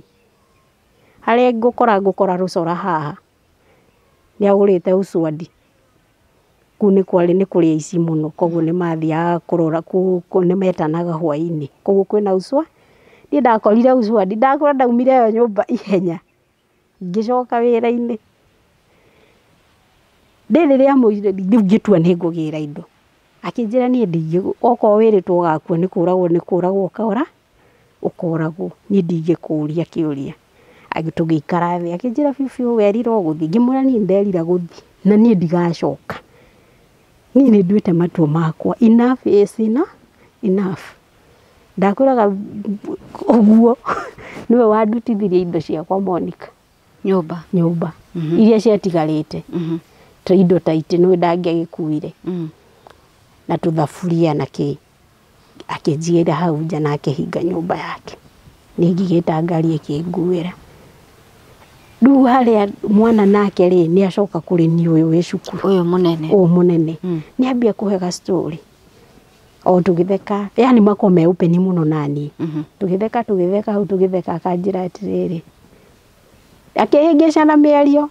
Harĩa ngũkora rũcora haha. Nĩ agũrĩte ũcwandi. Kũu nĩ kwarĩ nĩ kũrĩ aici mũno koguo nĩ mathiaga kũrora nĩ metanaga hwainĩ. Koguo kwĩna ucwa. Niĩ ndakorire ucwandi, ndakora ndaumire ĩyo nyũmba ihenya. Ngĩcoka wĩra-inĩ. Rĩrĩ rĩa mũico rĩu ngĩtua nĩ ngũgĩra indo. Akĩnjĩra niĩ ndingĩ okorwo wĩrĩtwo ũgakua nĩ kũragwo nĩ kũragwo ũkora ũkoragwo niĩ ndingĩkũria kĩũria. Tũgĩikara thĩ akĩnjĩra biũ biũ werira ũgũthiĩ. Ngĩmwĩra niĩ nderira gũthiĩ na niĩ ndigacoka. Niĩ nĩ nduĩte matua makwa enough is enough. Ndakwĩraga ũguo nĩwe wandutithirie indo ciakwa Monica. Nyũmba. Nyũmba. Iria ciatigarĩte. Ta indo ta itĩ nĩwe ndangĩagĩkuire. Na tũthaburia na kĩ. Akĩnjigĩra hau nja na akĩhinga nyũmba yake. Niĩ ngĩgĩta ngari ĩkĩnguĩra. Rĩu harĩa mwana nake rĩ nĩ acoka kũrĩ niĩ ũyũ wĩ cukuru. Ũyũ mũnene. Ũyũ mũnene. Nĩ ambia kũhe ga story. O tũgĩtheka, yani makorwo me open mũno naniĩ. Tũgĩtheka tũgĩtheka hau tũgĩtheka akanjĩra atĩrĩrĩ. Akĩhĩngĩca na mĩario.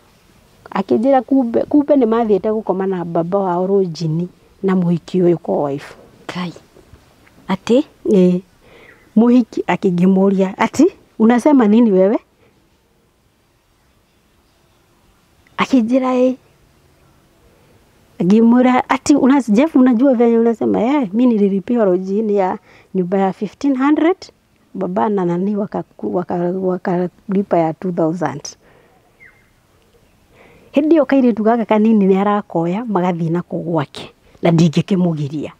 Akĩnjĩra kumbe nĩ mathiĩte gũkoma na baba wao rũnjini na mũhiki ũyũ co-wife. Kai. Atĩ? Ĩĩ. Mũhiki akĩngĩmũria ati unasema nini wewe? Akĩnjĩra ĩ. Ngĩmwĩra ati Jeff unajua venye unasema mimi nililipiwa lodging ya nyumba ya 1500 baba na nani wakalipa ya 2000. Hĩndĩ ĩyo kairĩtu gaka kanini nĩ arakoya magathiĩ nako gwake na ndingĩkĩmũgiria.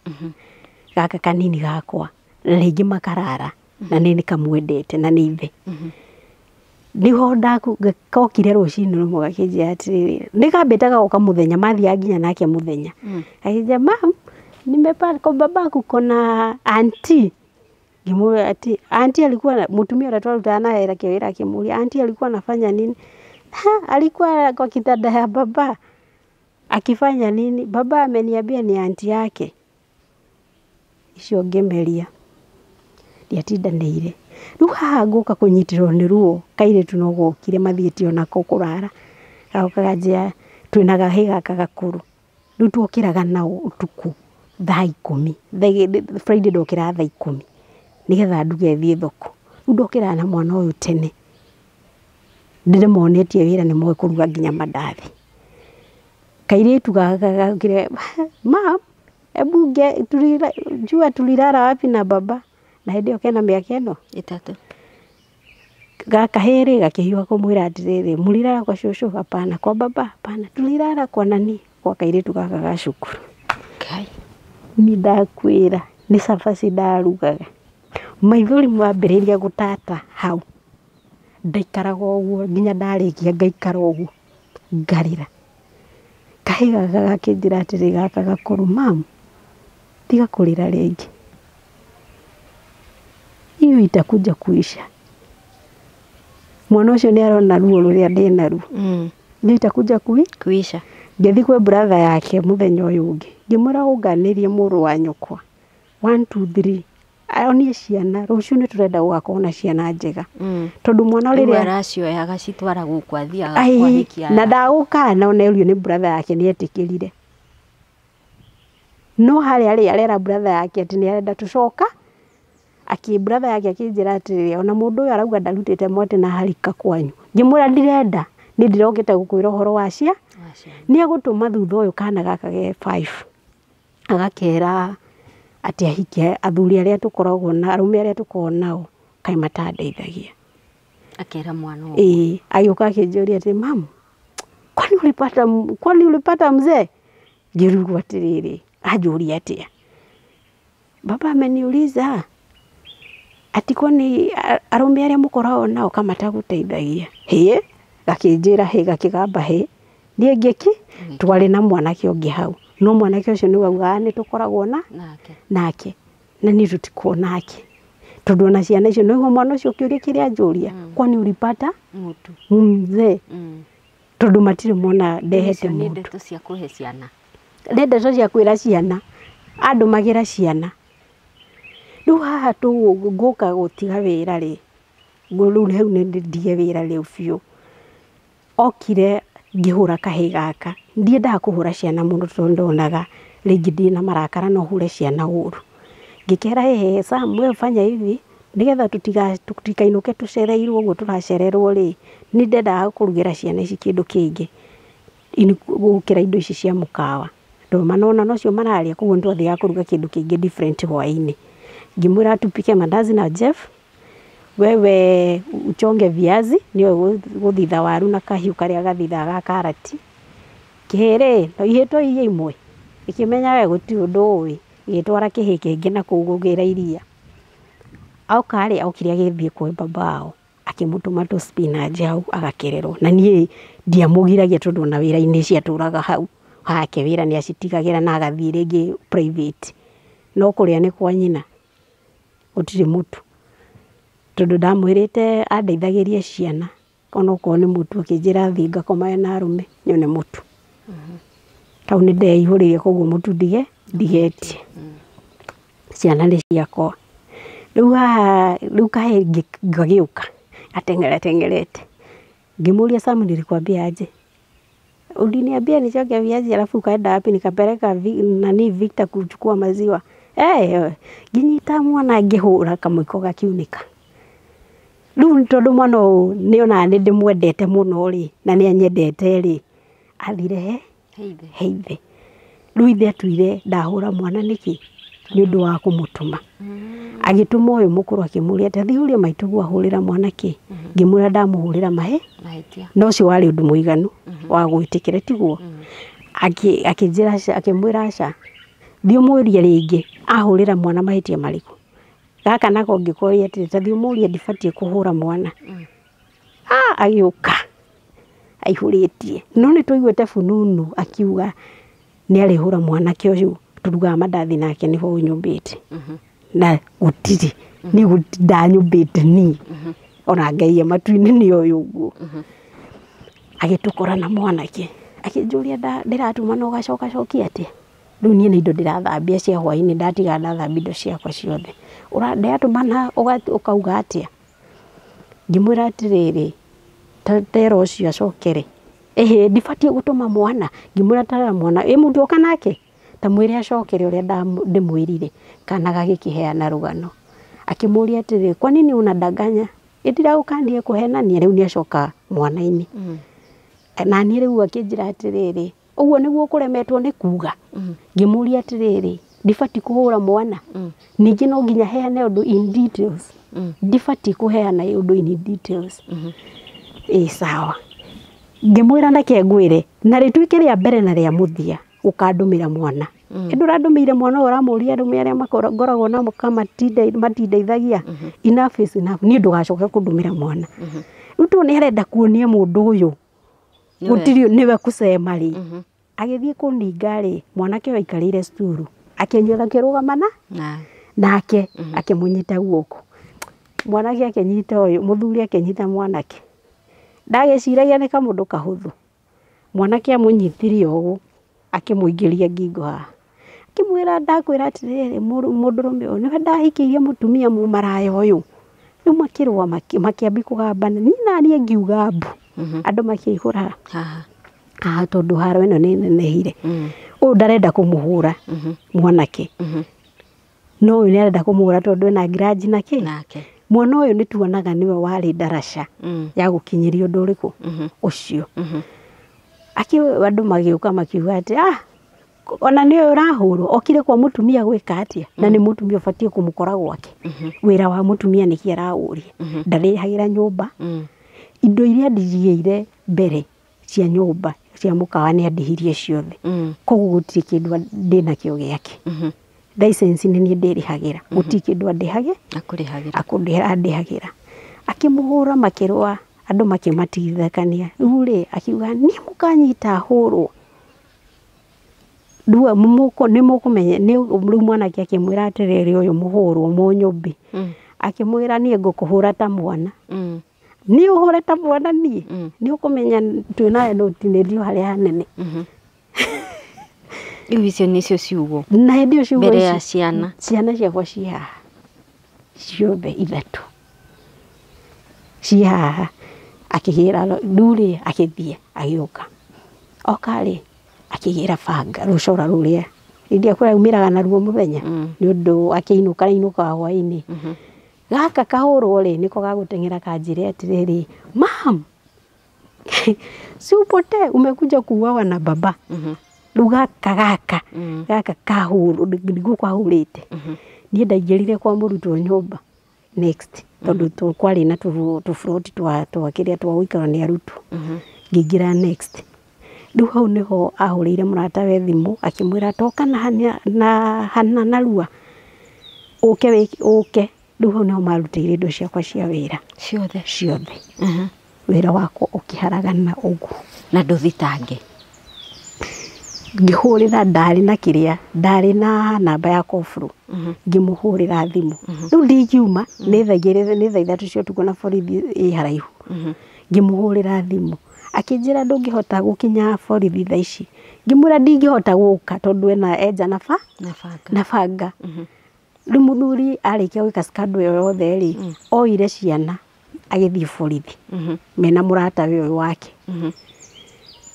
Gaka kanini gakwa na rĩngĩ makarara na nĩ nĩkamwendete na nĩ ithe. Nĩho kokire rũcinĩ rũmwe gakĩnjĩra atĩrĩrĩ, nĩ kambĩte gagoka mũthenya mathiaga nginya nake mũthenya. Akĩnjĩra mam, nimepata kwa baba kuko na auntie. Ngĩmũria ati auntie alikuwa mũtumia ũrĩa twarutaga naye wĩra wĩra akĩmũria auntie alikuwa anafanya nini? Ha, alikuwa kwa kitanda ya baba akifanya nini? Baba ameniambia ni auntie yake. Icio ngĩmeria ndiatindanĩire. Rĩu haha ngũka kũnyitĩrwo nĩ ruo kairĩtu no gokire mathiĩte onako kũrara gagoka kanjĩra twĩna gahĩ gaka gakũrũ. Rĩu twokĩraga nao ũtukũ thaa ikũmi. Friday ndokĩraga thaa ikũmi nĩgetha nduge thiĩ thoko. Rĩu ndokĩraga na mwana ũyũ tene. Ndĩmonetie wĩra nĩ moĩ kũruga nginya mandathi. Kairĩtu gaka gokire mam, hebu jua tulilala wapi na baba? Na hĩndĩ ĩyo kena mĩaka ĩno 3. Gakahĩ rĩ gakĩhiũha kũmwĩra atĩrĩrĩ, mũlilala kwa shosho? Hapana. Kwa baba? Hapana. Tulilala kwa nani? Kwa kairĩtu gaka ga cukuru. Kai. Niĩ ndakwĩra nĩ cabaci ndarugaga. Maithori mambĩrĩria gũtata hau. Ndaikaraga ũguo nginya ndarĩkia ngaikara ũguo ngarĩra. Kahĩ gaka gakĩnjĩra atĩrĩ gaka gakũrũ, mam, tiga kũrĩra rĩngĩ. Hiyo itakuja kuisha. Mwana ũcio nĩ arona ruo rũrĩa ndĩnaruo. Nĩ itakuja kuisha. Ngĩthiĩ kwĩ brother yake mũthenya ũyũ ũngĩ. Ngĩmwĩra ũnganĩrie mũrũ wa nyũkwa. 1 2 3. Onie ciana, rũciũ nĩ tũrenda gũgakorwo na ciana njega. Tondũ mwana Rĩu rĩrĩa aracioya agacitwara gũkũ athiaga Ai, kwahikia. na ndagũkana ona erio nĩ brother yake nĩ etĩkĩrire. No harĩa rĩ arera brother yake atĩ nĩ arenda tũcoka. Akĩ brother yake akĩnjĩra atĩrĩrĩ, ona mũndũ ũyũ arauga ndarutĩte mwatĩ na harika kwanyu. Ngĩmwĩra ndirenda, niĩ ndĩrokĩte gũkwĩra ũhoro wa cia. Nĩ egũtũma thutha ũyũ kana gaka ge 5. Agakera atĩ ahike athuri arĩa tũkoragwo na arũme arĩa tũkoragwo nao kaĩ matandeithagia. Akera mwana ũyũ. Ĩĩ, agĩũka akĩnjũria atĩ mam, kwani ulipata mzee? Ngĩrigwo atĩrĩrĩ, anjũria atĩa? Baba ameniuliza ati kwani arũme arĩa mũkoragwo nao kama matagũteithagia. Hĩ, gakĩnjĩra hĩ, gakĩgamba hĩ. Niĩ ngĩki twarĩ na mwanake ũngĩ hau. No mwanake ũcio nĩ waugaga nĩ tũkoragwo na nake. Nake. Na niĩ tũtikuo nake. Tondu ona ciana icio nĩguo mwana ũcio kĩũria kĩrĩa anjũria kwani ulipata Mũtu. mzee tondu matirĩ mona ndehete Icio nĩ mũtu. ndeto cia kũhe ciana. Nĩ ndeto cia kwĩra ciana andũmagĩra ciana. Rĩu haha ngũka gũtiga wĩra rĩ, rĩu hau nĩ ndige wĩra rĩu biũ. Okire ngĩhũra kahĩĩ gaka, ndiendaga kũhũra ciana mũno tondũ ndonaga rĩngĩ ndĩna marakara no hũre ciana ũru. Ngĩkera ĩhĩ Sam we fanya hivi nĩgetha tũtikainũke tũcereirwo ũguo tũracererwo rĩ, nĩ ndendaga kũrugĩra ciana ici kĩndũ kĩngĩ gũkĩra indo ici cia mũkawa. Tondũ manona nocio mararĩa koguo nĩ twathiaga kũruga kĩndũ kĩngĩ different hwaĩ-inĩ. Ngĩmwĩra tupike mandazi na Jeff, wewe uchonge viazi, nĩwe gũthitha waru na kahiũ karĩa gathithaga ga karati. Kĩhĩ rĩ, no ihĩĩ to iria imwe, gĩkĩmenya we gũtirĩ ũndũ ũĩ, gĩgĩtwara kĩhĩĩ kĩngĩ na kũu gũgĩra iria. Oka rĩ, okire agĩthiĩ kwĩ baba wao, akĩmũtũma tũ spinach hau agakĩrerwo. Na niĩ ndiamũgiragia tondũ ona wĩra-inĩ ciatũraga hau hake wĩra nĩ acitigagĩra na agathiĩ rĩngĩ private. No kũrĩa nĩ kwa nyina, gũtirĩ mũtu. Tondũ ndamwĩrĩte andeithagĩrie ciana onokorwo nĩ mũtu akĩnjĩra thiĩ ngakomage na arũme nyone mũtu. Hau nĩ ndeihũrĩire koguo mũtu ndigetie. Ciana nĩ ciakwa. Rĩu haha rĩu kahĩĩ gagĩũka gateng'ere teng'erete. Ngĩmũria Sam nilikwambia aje? Uliniambia nichonge viazi alafu ukaenda wapi? Nikapeleka nani Victor kuchukua maziwa. Nginyita mwana ngĩhũra kamũiko gakiunĩka. Rĩu tondũ mwana ũyũ nĩonaga nĩ ndĩmwendete mũno rĩ, na nĩ anyendete rĩ, athire he He ithe. He ithe. Rĩu ithe atuire ndahũra mwana nĩkĩ? Nĩ ũndũ wa kũmũtũma. Agĩtũma ũyũ mũkũrũ akĩmũria ta thiĩ ũrie maitũguo ahũrĩra mwana kĩ? Ngĩmwĩra ndamũhũrĩra Mahĩtia. na ũcio warĩ ũndũ mũiganu wa gwĩtĩkĩra tiguo. Akĩnjĩra aca, akĩmwĩra aca, thiĩ ũmũrie rĩngĩ ahũrĩra mwana mahĩtia marĩkũ. Gaka nako ngĩkoria atĩrĩ ta thiĩ ũmũrie ndibatiĩ kũhũra mwana. Agĩũka aihũrĩtie. No nĩ twaiguĩte fununu akiuga nĩ arĩhũra mwanake ũyũ tũrugaga mandathi nake nĩho ũnyũmbĩte. Na gũtirĩ, niĩ ndanyũmbĩte niĩ. Ona Ngai e matu-inĩ nĩ oĩ ũguo. Agĩtũkora na mwanake akĩnjũria ndĩratuma na ũgacoka cokia atĩa? Rĩu niĩ nĩ indo ndĩrathambia cia hwaĩ-inĩ ndatiga ndathambia indo ciakwa ciothe. Ndĩratũma na ũkauga atĩa? Ngĩmwĩra atĩrĩrĩ, tera ũcio acokere. Ĩhĩ ndibatiĩ gũtũma mwana. Ngĩmwĩra tera mwana, ĩ mũndũ oka nake? Ta mwĩre acokere ũrĩa ndĩmwĩrire. Kana gagĩkĩheana rũgano. Akĩmũria atĩrĩrĩ, kwa nini unadanganya? Ĩndiragũkanie kũhenania. Rĩu nĩacoka mwana-inĩ. Na niĩ rĩu akĩnjĩra atĩrĩrĩ, ũguo nĩguo ũkũremetwo nĩ kuga? Ngĩmũria atĩrĩrĩ, ndibatiĩ kũhũra mwana? Ningĩ no nginya heane ũndũ in details. Ndibatiĩ kũheana ũndũ in details. Ĩ sawa. Ngĩmwĩra reke ngwĩre, na rĩtuĩke rĩa mbere na rĩa mũthia ũkandũmĩra mwana. Ĩndĩ ũrandũmĩire mwana ũyũ ũramũria arũme arĩa ngoragwo nao kama matindeithagia. Enough is enough. Niĩ ndũgacoke kũndũmĩra mwana. Rĩu tondũ nĩ arenda kuonia mũndũ ũyũ gũtirĩ nĩwe kũcema rĩ. Agĩthiĩ kũninga rĩ, mwanake ũyũ aikarĩire sturu. Akĩnyua akĩrũgama na nake akĩmũnyita guoko. Mwanake akĩnyita ũyũ, mũthuri akĩnyita mwanake. Ndagĩciragia nĩ kamũndũ kahũthũ. Mwanake amũnyitire ũũ, akĩmũingĩria ngingo haha. Akĩmwĩra ndakwĩra atĩrĩrĩ mũndũrũme ũyũ nĩwe ndahikĩirie mũtumia mũmaraya ũyũ. Rĩu makĩrũa makĩambia kũgambana. Niĩ naniĩ ngiuga mbu. Andũ makĩihũra Haha. haha tondũ haro ĩno nĩ ĩnenehire. Ũyũ ndarenda kũmũhũra mwanake. No ũyũ nĩ arenda kũmũhũra tondũ ena grudge na kĩ? Nake. Mwana ũyũ nĩ tuonaga nĩwe warĩ ndaraca ya gũkinyĩria ũndũ ũrĩkũ? Ũcio. Andũ magĩũka makiuga atĩ ona nĩ ũyũ ũrahũrwo, okire kwa mũtumia gwĩka atĩa? Na nĩ mũtumia ũbatiĩ kũmũkora gwake. Wĩra wa mũtumia nĩkĩ araũria? Ndarĩhagĩra nyũmba. Indo iria ndigĩire mbere cia nyũmba cia mũkawa nĩ andihirie ciothe. Koguo gũtirĩ kĩndũ ndĩnakĩo gĩake. License nĩ niĩ ndĩrĩhagĩra. Gũtirĩ kĩndũ andĩhagĩra. Akũrĩhagĩra. Andĩhagĩra. Akĩmũhũra makĩrũa, andũ makĩmatigithũkania. Rĩu rĩ, akiuga niĩ mũkanyita hũrwo. Rĩu nĩ mũkũmenya, rĩu mwanake akĩmwĩra atĩrĩrĩ ũyũ mũhũrwo mũnyũmbi. Akĩmwĩra niĩ ngũkũhũra ta mwana. Niĩ ũhũre ta mwana niĩ. Nĩ ũkũmenya twĩnawe no ũtinĩrio harĩa hanene. Rĩu icio nĩcio ciugo. Na hĩndĩ ĩyo ciugo mbere ya icio ciana. Ciana ciakwa ciĩ haha. Ciothe ithatũ. Ciĩ haha. Akĩgĩra rĩu rĩ akĩthiĩ agĩũka. Oka rĩ akĩgĩra banga rũcora rũrĩa. Hĩndĩ ĩrĩa kũraumĩraga naruo mũthenya. Nĩ ũndũ akĩinũka ainũkaga hwainĩ. Gaka kahũrwo rĩ nĩko gagũteng'era kanjĩre atĩrĩrĩ, mam, si upotee umekuja kuuawa na baba. Rĩu gaka gaka gaka kahũrwo nĩguo kahũrĩte. Niĩ ndaingĩrire kwa mũrutwo nyũmba next tondũ kwarĩ na tũburoti twa kĩrĩa twa gũikarwo nĩ arutwo. Ngĩingĩra next. Rĩu hau nĩho ahũrĩire mũratawe thimũ akĩmwĩra toka na hana narua ũke ũke. Rĩu hau nĩho marutĩire indo ciakwa cia wĩra. Ciothe? Ciothe. Wĩra wakwa ũkĩharagana ũguo. Na ndũthitange? Ngĩhũrĩra ndarĩ na kĩrĩa, ndarĩ na namba ya kobro. Ngĩmũhũrĩra thimũ. Rĩu ndingiuma nĩ thaa igĩrĩ nĩ thaa ithatũ cia ũtukũ na borithi ĩ haraihu. Ngĩmũhũrĩra thimũ. Akĩnjĩra ndũngĩhota gũkinya borithi thaa ici. Ngĩmwĩra ndingĩhota gũka tondũ ena enja na na banga. Rĩu mũthuri arĩkia gwĩka scandal ĩyo yothe rĩ, oire ciana agĩthiĩ borithi. Mena mũratawe ũyũ wake.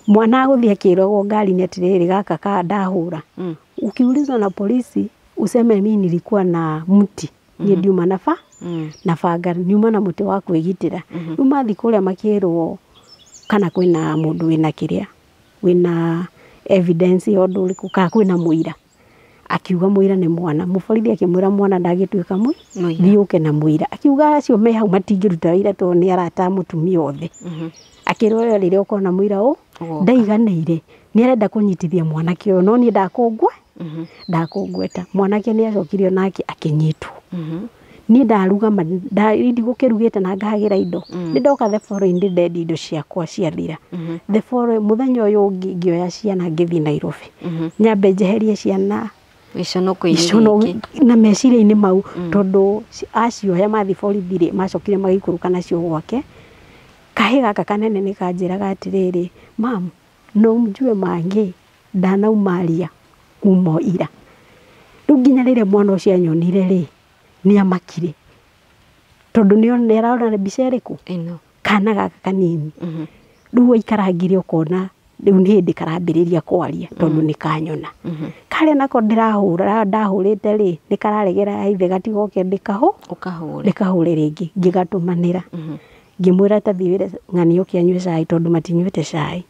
Mwana agũthiĩ akĩragwo ngari-inĩ atĩrĩrĩ gaka ka ndahũra. Ukiulizwa na polisi useme mimi nilikuwa na mti. Niĩ ndiuma na na banga nyuma na mũtĩ wa kwĩgitĩra. Rĩu mathiĩ kũrĩa makĩrwo kana kwĩna mũndũ wĩna kĩrĩa wĩna evidence ya ũndũ ũrĩkũ kana kwĩna mũira. Akiuga mũira nĩ mwana. Mũborithi akĩmwĩra mwana ndangĩtuĩka mũira. Thiĩ ũke na mũira. Akiuga acio me hau matingĩruta wĩira tondũ nĩ arata a mũtumia othe. Akĩrwo we rĩrĩa ũkona mũira ũ ndaiganĩire nĩ arenda kũnyitithia mwanake ũyũ no niĩ ndakũngweta. Mwanake nĩ acokirio nake akĩnyitwo. Niĩ ndarugama ndigũkĩrugĩte na ngahagĩra indo. Nĩ ndoka the following day ndendia indo ciakwa ciathira. The following mũthenya ũyũ ũngĩ ngĩoya ciana ngĩthiĩ Nairobi. Nyambe njeherie ciana icono na meciria-inĩ mau tondũ acioya mathiĩ borithi rĩ macokire magĩikũrũka nacio gwake. Kahĩ gaka kanene nĩ kanjĩraga atĩrĩrĩ, mam, no njue mangĩ ndanaumaria kuma ira. Rĩu nginya rĩrĩa mwana ũcio anyonire rĩ nĩ amakire tondũ nĩ arona mbica ĩrĩkũ ĩno kana gaka kanini. Rĩu waikarangire ũkona rĩu nĩ hĩndĩ karambĩrĩria kwaria tondũ nĩ kanyona. Karĩa nako ndĩrahũra ndahũrĩte rĩ nĩ kararegera ithe gatigoke ndĩkahũre rĩngĩ. Ngĩgatũmanĩra ngĩmwĩra ta thiĩ wĩre ng'ani ũke anyue cai tondũ matinyuĩte cai.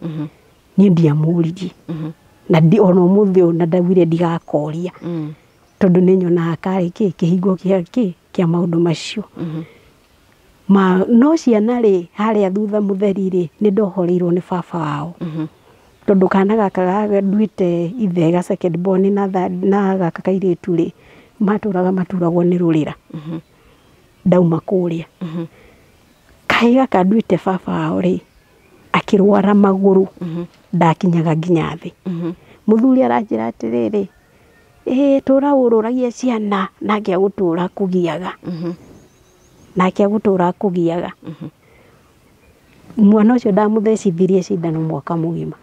Niĩ ndiamũririe na ona ũmũthĩ ũyũ na ndaugire ndigakoria tondũ nĩ nyonaga karĩ kĩ kĩhingo kĩa maũndũ macio. No ciana rĩ harĩa thutha mũtheri rĩ nĩ ndohoreirwo nĩ baba wao. Tondũ kana gaka nduĩte ithe ga second born na gaka kairĩtu rĩ matũraga maturagwo nĩ rũrĩra. Ndauma kũrĩa. Kahĩ gaka nduĩte baba wao rĩ akĩrwara magũrũ ndakinyaga nginya thĩ. Mũthuri aranjĩra atĩrĩrĩ, ĩĩ tũra ũrũragia ciana nake agũtũra kũgiaga. Nake agũtũra kũgiaga. Mwana ũcio ndamũthecithirie cindano mwaka mũgima.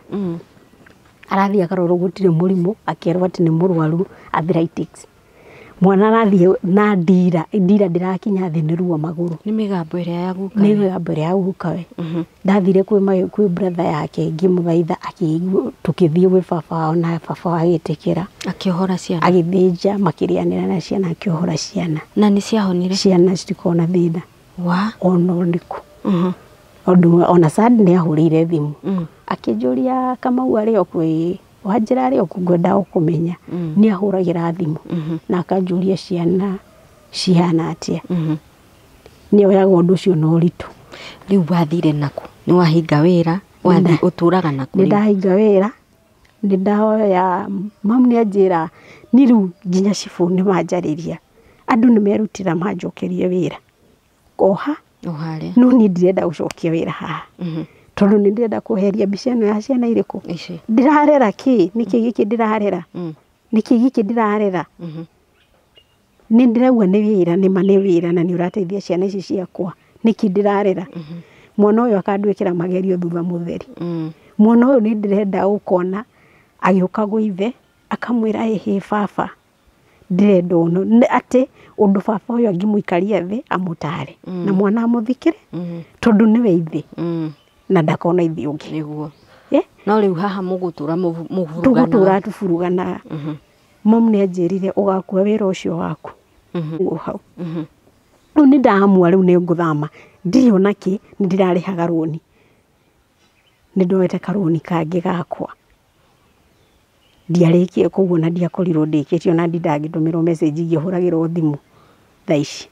Arathiĩ akarorwo gũtirĩ mũrimũ akĩerwo atĩ nĩ mũrwaru arthritis. Mwana arathiĩ na ndira ndĩrakinya thĩ nĩ ruo magũrũ. Nĩ mĩgambo ĩrĩa ya gukawe. Nĩ mĩgambo ĩrĩa ya gukawe. Ndathire kwĩ brother yake ngĩmũthaitha akĩigua tũkĩthiĩ gwĩ baba wao na baba wao agĩtĩkĩra. Akĩohora ciana. Agĩthĩnja makĩrĩanĩra na ciana akĩohora ciana. Na nĩ ciahonire? Ciana citikoragwo na thĩna. Wa? Ona ũrĩkũ. Ũndũ ona Sad nĩ ahũrĩire thimũ. Akĩnjũria Kamau arĩ o kwĩ Wanjĩra arĩ o kũ ngwenda o kũmenya. Nĩ ahũragĩra thimũ. Na akanjũria ciana cihana atĩa. Nĩ oyaga ũndũ ũcio na ũritũ. Rĩu wathire nakũ? Nĩ wahinga wĩra? Wathiĩ ũtũraga nakũ? Nĩ ndahinga wĩra. Nĩ ndahoya mamu nĩ anjĩra niĩ rĩu nginya cibũ nĩ manjarĩria. Andũ nĩ merutĩra manjokerie wĩra. Oha. No niĩ ndirenda gũcokia wĩra haha. Tondũ nĩ ndĩrenda kweheria mbica ĩno ya ciana irĩkũ. Ndĩrarera kĩ? Nĩkĩ gĩkĩ ndĩrarera? Nĩkĩ gĩkĩ ndĩrarera? Nĩ ndĩrauga nĩ wĩra, nĩma nĩ wĩra na nĩ ũrateithia ciana ici ciakwa. Nĩkĩ ndĩrarĩra? Mwana ũyũ akandwĩkĩra magerio thutha mũtheri. Mwana ũyũ nĩ ndĩrenda gũkona agĩũka gwĩ ithe akamwĩra ĩhĩ baba ndĩrenda ũũ nĩ atĩ ũndũ baba ũyũ angĩmũikaria thĩ amũtare na mwana amũthikĩre tondũ nĩwe ithe na ndakona ithe ũngĩ. Nĩguo. Eh? No rĩu haha mũgũtũra mũburuganaga. Tũgũtũra tũburuganaga. Mamu nĩ anjĩrire ũgakua wĩra ũcio waku. Ũguo hau. Rĩu nĩ ndamua rĩu nĩ ngũthama. Ndirĩ ona kĩ, nĩ ndĩrarĩhaga rũni. Nĩ ndoete karũni kangĩ gakwa. Ndiarĩkie koguo na ndiakorirwo ndĩkĩtie ona ndindangĩtũmĩrwo message ngĩhũragĩrwo thimũ thaa ici.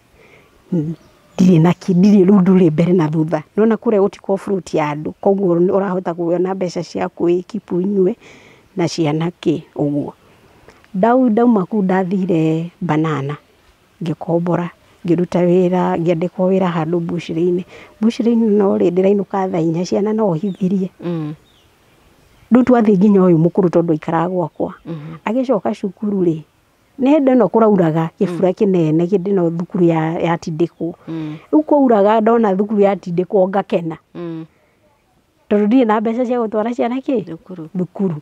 Ndirĩ na kĩ, ndirĩ rĩu ndũrĩ mbere na thutha. Nĩwona kũrĩa gũtikoragwo float ya andũ koguo ũrahota kuona mbeca cia kwĩ keep inyue na ciana kĩ ũguo. Ndauma kũu ndathire Banana ngĩkombora ngĩruta wĩra ngĩandĩkwo wĩra handũ mbucĩrĩ-inĩ. Mbucĩrĩ-inĩ no rĩ ndĩrainũka thaa inya ciana no ũhithirie. Rĩu twathiĩ nginya ũyũ mũkũrũ tondũ aikaraga gwakwa. Agĩcoka cukuru rĩ, nĩ hĩndĩ ĩno kũrauraga kĩbura kĩnene hĩndĩ ĩno thukuru yatindĩkwo. Rĩu kwauraga ndona thukuru yatindĩkwo ngakena. Tondũ ndirĩ na mbeca cia gũtwara ciana kĩ? Thukuru. Thukuru.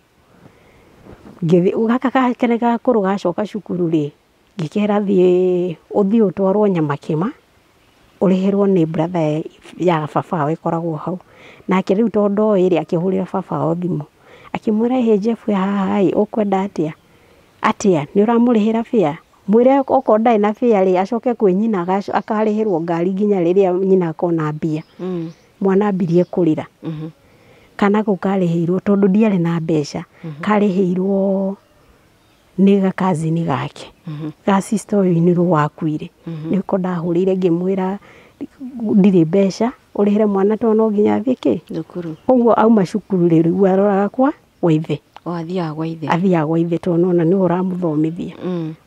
Ngĩthiĩ gaka gake gakũrũ gacoka cukuru rĩ, ngĩkera thiĩ ũthiĩ ũtwarwo Nyamakĩma ũrĩhĩrwo nĩ brother ya baba wao ĩkoragwo hau. Nake rĩu tondũ ndoĩ rĩ akĩhũrĩra baba wao thimũ. Akĩmwĩra ĩ Jeff wĩ haha ĩ ũkwenda atĩa? Atĩa nĩ ũramũrĩhĩra fare? Mwĩre okorwo ndarĩ na fare rĩ acoke kwĩ nyina akarĩhĩrwo ngari nginya rĩrĩa nyina akona mbia. Mwana ambirie kũrĩra. Kana kau karĩhĩirwo tondũ ndiarĩ na mbeca, karĩhĩirwo nĩ gakazini gake. Ga sister ũyũ inĩrwo wakuire. Nĩko ndahũrĩire ngĩmwĩra ndirĩ mbeca ũrĩhĩre mwana tondũ no nginya athiĩ kĩ? Thukuru. Koguo auma cukuru rĩ rĩu aroraga kwa ithe. O athiaga gwa ithe. Athiaga gwa ithe tondũ nĩwona nĩwe ũramũthomithia.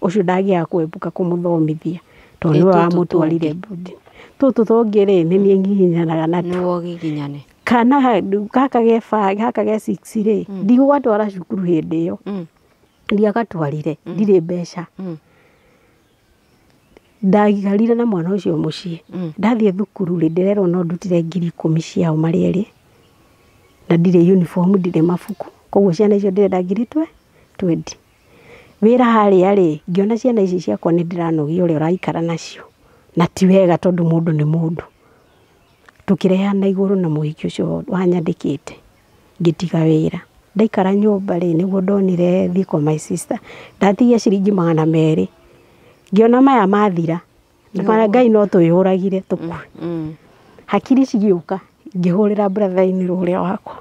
Ũcio ndangĩaga kũepuka kũmũthomithia tondũ Ĩ nĩwe tũtũ wamũtwarire tũngĩ? boarding. Tũtũ tũngĩ rĩ nĩ niĩ ngiginyanaga natuo. Nĩwe ũgiginyane. Kana gaka ge 5 gaka ge 6 rĩ ndigũgatwara cukuru hĩndĩ ĩyo. Ndiagatwarire ndirĩ mbeca. Ndaikarire na mwana ũcio mũciĩ. Ndathiĩ thukuru rĩ ndĩrerwo no ndutire 10,000 ciao marĩ erĩ na ndirĩ uniform ndirĩ mabuku koguo ciana icio ndĩrenda 20,000. Wĩra harĩa rĩ ngĩona ciana ici ciakwa nĩ ndĩranogia ũrĩa ũraikara nacio na ti wega tondũ mũndũ nĩ mũndũ. Tũkĩrehana igũrũ na mũhiki ũcio wanyandĩkĩte ngĩtiga wĩra. Ndaikara nyũmba rĩ nĩguo ndonire thiĩ kwa my sister. Ndatigia ciringi 200 ngĩona maya mathira na Ngai no twĩyũragire tũkue. Hakiri cigĩũka ngĩhũrĩra brother inĩ ũrĩa wakwa.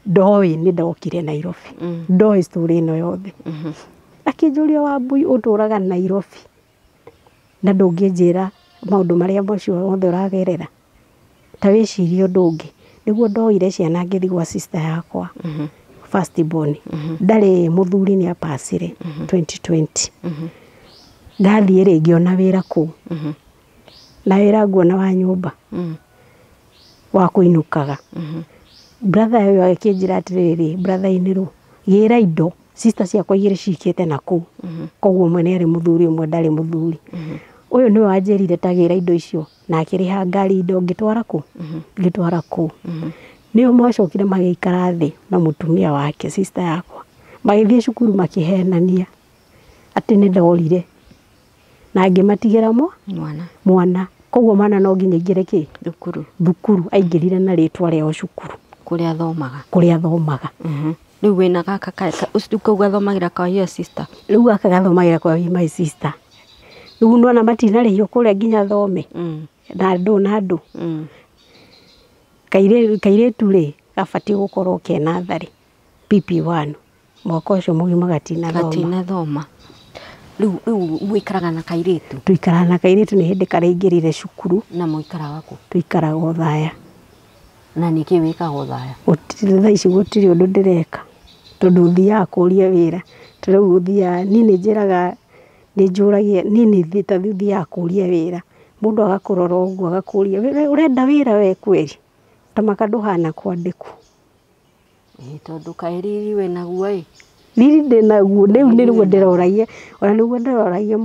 Ndoĩ nĩ ndokire Nairobi. Ndoĩ story ĩno yothe. Akĩnjũria Wambui ũtũraga Nairobi na ndũngĩnjĩra maũndũ marĩa macio mothe ũragerera. Ta wĩcirie ũndũ ũngĩ. Nĩguo ndoire ciana ngĩthiĩ gwa sister yakwa first born. Ndarĩ mũthuri nĩ apacire 2020. Ndathiĩ rĩ ngĩona wĩra kũu. Na wĩra nguona wa nyũmba wa kũinũkaga. Brother ũyũ akĩnjĩra atĩrĩrĩ brother inĩ rũ gĩra indo sister ciakwa igĩrĩ cikĩte na kũu. Koguo ũmwe nĩ arĩ mũthuri ũmwe ndarĩ mũthuri. Ũyũ nĩwe wanjĩrire ta gĩra indo icio na akĩrĩha ngari indo ngĩtwara kũ? Ngĩtwara kũu. Nĩo macokire magĩikara thĩ na mũtumia wake sister yakwa. Magĩthiĩ cukuru makĩhenania atĩ nĩ ndorire na ngĩmatigĩra Mwana. mwana. Koguo mwana no nginya aingĩre kĩ? Thukuru. Thukuru aingĩrire na rĩtwa rĩao cukuru. Kũrĩa athomaga. Kũrĩa athomaga. Rĩu wĩna gaka ũcio kau gathomagĩra kwa your sister. Rĩu gaka gathomagĩra kwa my sister. Rĩu nĩwona matinarĩhio kũrĩa nginya thome. Na andũ na andũ. Kairĩtu rĩ gabatiĩ gũkorwo ke natharĩ PP1 mwaka ũcio mũgima gatinathoma. Gatinathoma. Rĩu mũikaraga na kairĩtu? Tũikaraga na kairĩtu nĩ hĩndĩ karaingĩrire cukuru. Na mũikaraga kũ? Tũikaraga Othaya. Na nĩkĩ wĩkaga Othaya? Gũtirĩ thaa ici gũtirĩ ũndũ ndĩreka tondũ thiaga kũria wĩra. Ta rĩu ũthiaga niĩ nĩ njĩraga nĩ njũragia niĩ nĩ ta rĩu thiaga kũria wĩra mũndũ agakũrora ũguo agakũria ũrenda wĩra we kweri? Ta maka ndũhana kwandĩkwo. Ĩĩ tondũ kaĩ riri wĩnaguo ĩ. Riri ndĩnaguo rĩu nĩguo ndĩroragia ona nĩguo ndĩroragia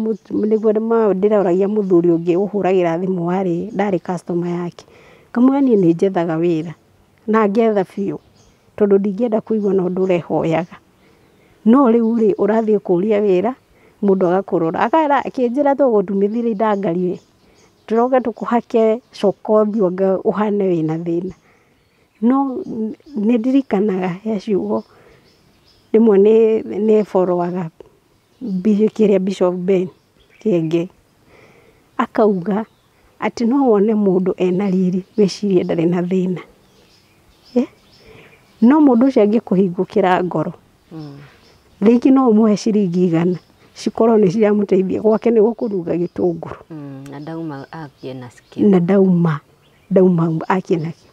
nĩguo ndĩroragia mũthuri ũngĩ ũhũragĩra thimũ warĩ ndarĩ customer yake. Ngamwĩra niĩ nĩ njethaga wĩra na ngetha biũ tondũ ndingĩenda kũigua na ũndũ ũrehoyaga. No rĩu rĩ ũrathiĩ kũria wĩra mũndũ agakũrora akara akĩnjĩra tũgũtumithia ndangari tũroke tũkũhake coka ũthiũ anga ũhane wĩna thĩna. No nĩ ndirikanaga he ciugo rĩmwe nĩ borowaga kĩrĩa Bishop Ben Kĩengei akauga atĩ no wone mũndũ ena riri wĩcirie ndarĩ na thĩna. No mũndũ ũcio angĩkũhingũkĩra ngoro rĩngĩ no ũmũhe ciringi 100 cikorwo nĩ ciramũteithia gwake nĩ gũkũruga gĩtũngũrũ. Na ndauma akie nakĩo. Na ndauma akie nakĩo.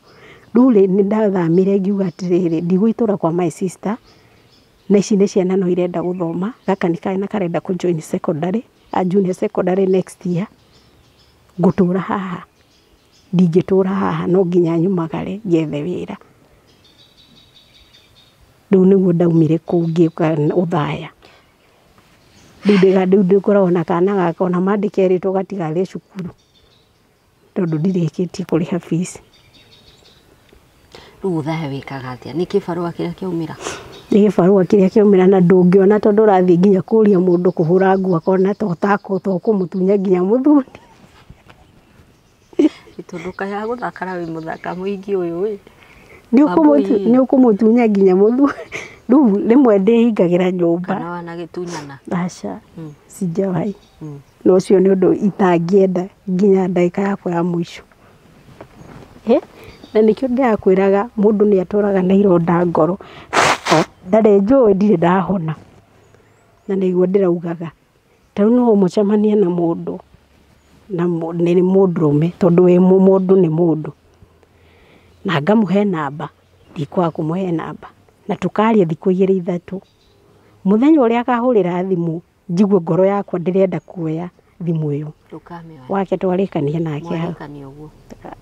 Rĩu rĩ nĩ ndathamire ngiuga atĩrĩrĩ ndigũitũra kwa my sister na ici nĩ ciana no irenda gũthoma gaka nĩ kana karenda kũ join secondary a junior secondary next year ngũtũra haha ndingĩtũra haha no nginya nyumagare ngethe wĩra. Rĩu nĩguo ndaumire kũu ngĩũka Othaya. Rĩu ndĩkoragwo na kana gaka ona mandĩkerĩtwo gatigathiĩ cukuru tondũ ndirĩkĩtie kũrĩha fees. Rĩu Othaya wĩkaga atĩa? Nĩ kĩbarũa kĩrĩa kĩaumĩra? Nĩ gĩbarũa kĩrĩa kĩaumĩra na ndũngĩona tondũ ũrathiĩ nginya kũria mũndũ kũhũra nguo akona to ũkũmũtunya nginya mũthuri. Tondũ kaya gũthakara wĩ mũthaka mũingĩ ũyũ ĩ. Nĩ ũkũmũtunya nginya mũthuri. Rĩu rĩmwe ndĩhingagĩra nyũmba. Kana wanagĩtunyana? Aca, sijawahi. Na ũcio nĩ ũndũ itangĩenda nginya ndagĩka yakwa ya mũico. Na nĩkĩo ndĩrakwĩraga mũndũ nĩ atũraga na ironda ngoro. Ndarĩ njũĩ ndirĩ ndahona. Na nĩguo ndĩraugaga. Ta rĩu no ũmũcemanie na mũndũ na nĩ mũndũrũme tondũ wĩ mũndũ nĩ mũndũ. Na ngamũhe namba, ndikwaga kũmũhe namba. Na tũkaria thikũ 2 3. Mũthenya ũrĩa akahũrĩra thimũ njigue ngoro yakwa ndĩrenda kuoya thimũ ĩyo. Wake twarĩkania nake hau.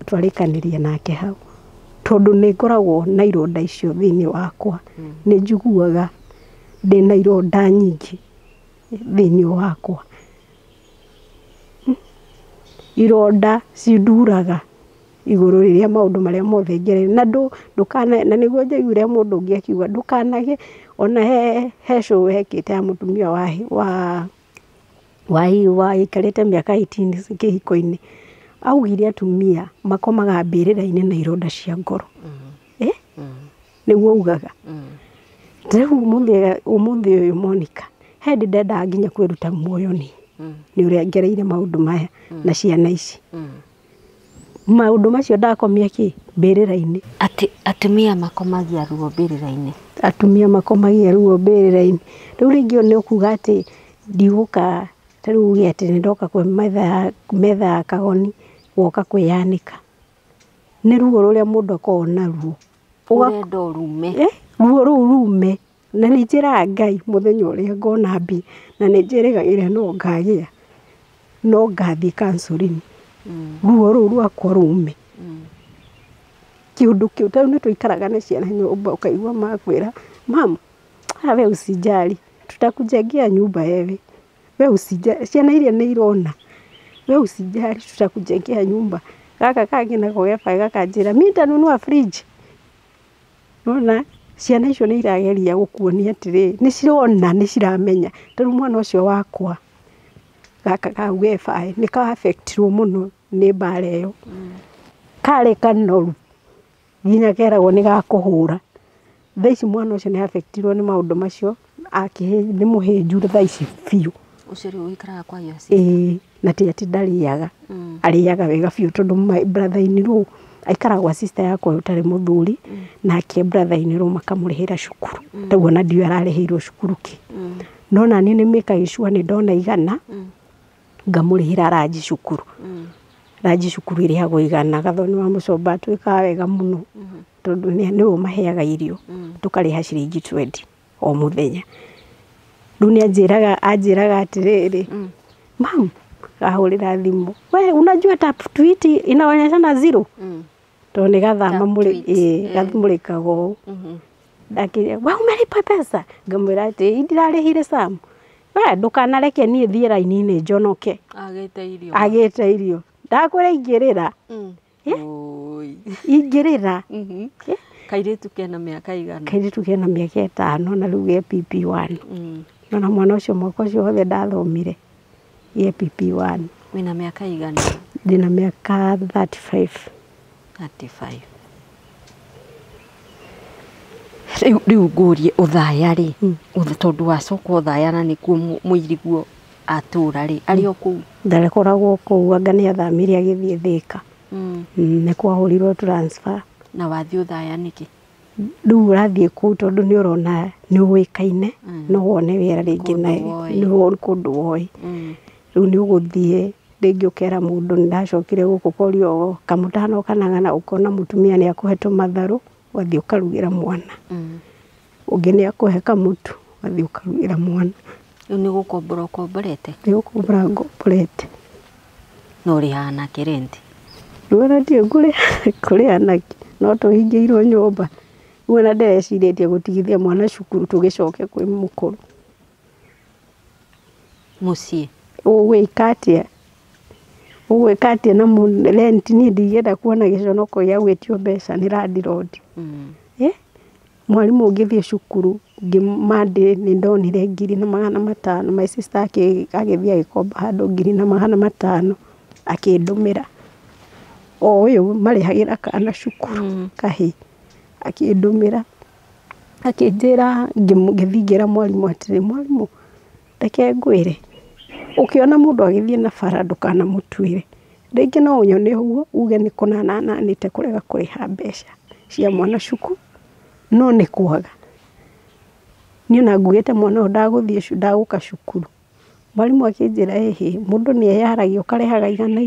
Twarĩkanĩria nake hau. Tondũ nĩ ngoragwo na ironda icio thĩinĩ wakwa. Nĩ njiguaga ndĩna ironda nyingĩ thĩinĩ wakwa. Ironda cinduraga igũrũ rĩrĩa maũndũ marĩa mothe ngereire. Na ndũkana na nĩguo njaiguire mũndũ ũngĩ akiuga ndũkanage ona he show wekĩte ya mũtumia wa waikarĩte mĩaka 18 kĩhiko-inĩ. Augire atumia makomaga mbĩrĩra-inĩ na ironda cia ngoro. Nĩguo augaga. Rĩu ũmũthĩ ũyũ Monica he hĩndĩ ndendaga nginya kwĩruta muoyo niĩ. Nĩ ũrĩa ngereire maũndũ maya na ciana ici. Maũndũ macio ndakomia kĩ mbĩrĩra-inĩ. Atĩ atumia makomagia ruo mbĩrĩra-inĩ. Atumia makomagia ruo mbĩrĩra-inĩ. Rĩu rĩngĩ nĩ ũkuga atĩ ndigũka ta rĩu uge atĩ nĩ ndoka kwĩ metha ya kagoni woka kwĩyanĩka. Nĩ ruo rũrĩa mũndũ akoragwo naruo. Ũrenda ũrume. Ruo rũu rume. Na nĩ njĩraga Ngai mũthenya ũrĩa ngona mbia na nĩ njĩrĩgagĩrĩra no ngagĩa no ngathiĩ counseling. Ruo rũu rwakwa rume. Kĩũndũ kĩu ta rĩu nĩ tũikaraga na ciana nyũmba ũkaigua makwĩra mam, we usijali tutakujengea nyumba wewe. We usijali ciana iria nĩ irona. We usijali tutakujengea nyumba. Gaka kangĩ nako gebae gakanjĩra mi nitanunua fridge. Nona ciana icio nĩ irageria gũkuonia atĩrĩ nĩ cirona nĩ ciramenya. Ta rĩu mwana ũcio wakwa gaka kau gebae nĩ ka affectirwo mũno nĩ mbara ĩyo. Karĩ kanoru nginya keragwo nĩ gakũhũra. Thaa ici mwana ũcio nĩ affectirwo nĩ maũndũ macio nĩ mũhĩnju thaa ici biũ. Ũcio rĩu ũikaraga kwa your sister? Ĩĩ, na ti atĩ ndarĩaga. Arĩaga wega biũ tondũ my brother in law aikaraga gwa sister yakwa ũtarĩ mũthuri nake brother in law makamũrĩhĩra cukuru. Taguo ona ndiũĩ ararĩhĩirwo cukuru kĩ. No naniĩ nĩ mĩkaga sure nĩ ndona 100 ngamũrĩhĩra ranji cukuru. Ranji cukuru ĩrĩhagwo 100 Gathoni wa Mũcomba atuĩkaga wega mũno tondũ nĩwe ũmaheaga irio tũkarĩha ciringi 20 o mũthenya. Rĩu nĩ anjĩraga atĩrĩrĩ mam ahũrĩra thimũ we unajua tap tweet inaonyeshana zero. Tondũ nĩ gathama mũrĩkaga ũũ. Ndakĩrĩa we umelipa pesa ngamwĩra atĩ ndirarĩhire Sam we ndũkanareke niĩ thiĩ raini-inĩ njonoke. Agĩte irio. Agĩte irio ndakwĩra ingĩrĩra. Ingĩrĩra. Kairĩtu kena mĩaka igana? Kairĩtu kena mĩaka 5 na rĩu ge PP1. Nona mwana ũcio mwaka ũcio wothe ndathomire ge PP1. Wĩna mĩaka igana? Ndĩna mĩaka 35. 35. Rĩu ngũrie ũthaya rĩ, tondũ wacoka ũthaya na nĩkuo mũiriguo atũra rĩ, arĩ o kũu? Ndakoragwo kũu, anga nĩ athamire agĩthiĩ Thĩka. Nĩ kwahũrirwo transfer. Na wathiĩ ũthaya nĩkĩ? Rĩu ũrathiĩ kũu tondũ nĩ ũrona nĩ ũĩkaine, no wone wĩra rĩngĩ na nĩ kũndũ woĩ. Rĩu nĩ ũgũthiĩ rĩngĩ ũkera mũndũ nĩ ndacokire gũkũ korio kamũtano kana ng'ana, ũkona mũtumia nĩ akũhe tũmatharũ ũgathiĩ ũkarugĩra mwana. Ũngĩ nĩ akũhe kamũtu ũgathiĩ ũkarugĩra mwana. Rĩu nĩ gũkombora ũkomborete? Nĩ gũkombora ngomborete. Na ũrĩhaga nake rent? Rĩu ona ndiũĩ ngũrĩha nakĩ, no tũhingĩirwo nyũmba. Rĩu ona ndĩrecirĩtie gũtigithia mwana cukuru tũgĩcoke kwĩ mũkũrũ. Mũciĩ? Ũgwĩka atĩa? Ũgwĩka atĩa na rent? Niĩ ndingĩenda kuona gĩconoko gĩa gwĩtio mbeca nĩ landlord. Mwarimũ ũngĩthiĩ cukuru Monday nĩ ndonire 1,500. My sister agĩthiĩ agĩkomba handũ 1,500 akĩndũmĩra. O ũyũ marĩhagĩra kana cukuru kahĩĩ akĩndũmĩra akĩnjĩra, ngĩthiĩ ngĩra mwarimũ atĩrĩ, mwarimũ reke ngwĩre, ũkĩona mũndũ agĩthiĩ na bara ndũkanamũtuĩre. Rĩngĩ no ũnyone ũguo uge nĩ kũnana nanĩte kũrega kũrĩha mbeca cia mwana cukuru, no nĩ kwaga. Niĩ ona ngugĩte mwana ũyũ ndagũthiĩ ndagũka cukuru. Mwarimũ akĩnjĩra ĩhĩ, mũndũ nĩ eyaragia ũkarĩhaga igana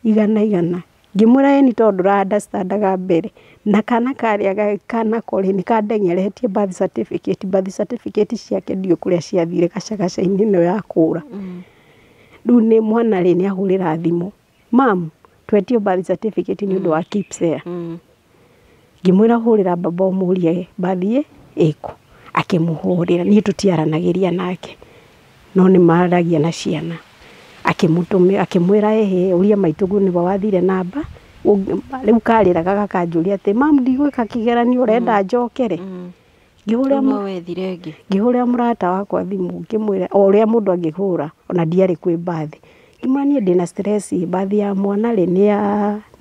igana igana. Ngĩmwĩra ĩni tondũ ndũra understandaga mbere. Na kana karĩa kanako rĩ nĩ kandengeretie birth certificate. Birth certificate ciake ndiũĩ kũrĩa ciathire gacagaca-inĩ ĩno ya kũra. Rĩu nĩ mwana rĩ nĩ ahũrĩra thimũ, mam twetio birth certificate nĩ ũndũ wa KPSEA. Ngĩmwĩra hũrĩra baba ũmũrie birth ĩkũ. Akĩmũhũrĩra, niĩ tũtiaranagĩria nake no nĩ maragia na ciana. Akĩmũtũmĩra akĩmwĩra ĩhĩ ũria maitũguo nĩwe wathire namba. Rĩu karĩraga gakanjũria atĩ mam ndigwĩka kĩgeranio ũrenda njokere. Ngĩhũrĩra mũrata wakwa thimũ ngĩmwĩra o ũrĩa mũndũ angĩhũra ona ndiarĩ kwĩ mbathi. Ngĩmwĩra niĩ ndĩna stress mbathi ya mwana rĩ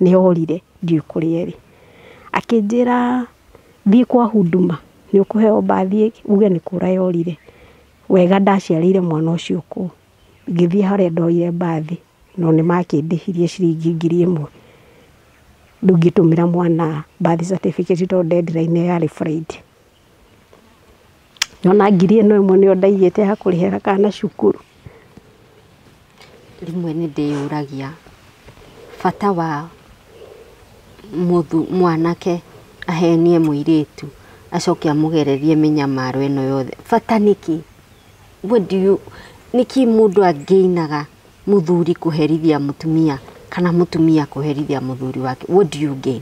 nĩ yorire ndiũĩ kũrĩa ĩrĩ. Akĩnjĩra thiĩ kwa Huduma nĩ ũkũheo mbathi uge nĩ kũra yorire. Wega ndaciarĩire mwana ũcio kũu. Ngĩthiĩ harĩa ndoire mbathi no nĩ makĩndĩhirie ciringi 1,000. Rĩu ngĩtũmĩra mwana birth certificate tondũ deadline yarĩ Friday. Nona 1,000 nĩyo ndaigĩte ya kũrĩhĩra kana cukuru. Rĩmwe nĩ ndĩyũragia bata wa mwanake ahenie mũirĩtu acoke amũgererie mĩnyamaro ĩno yothe. Bata nĩkĩ? What do you, nĩkĩ mũndũ angĩinaga mũthuri kũherithia mũtumia kana mũtumia kũherithia mũthuri wake? What do you gain?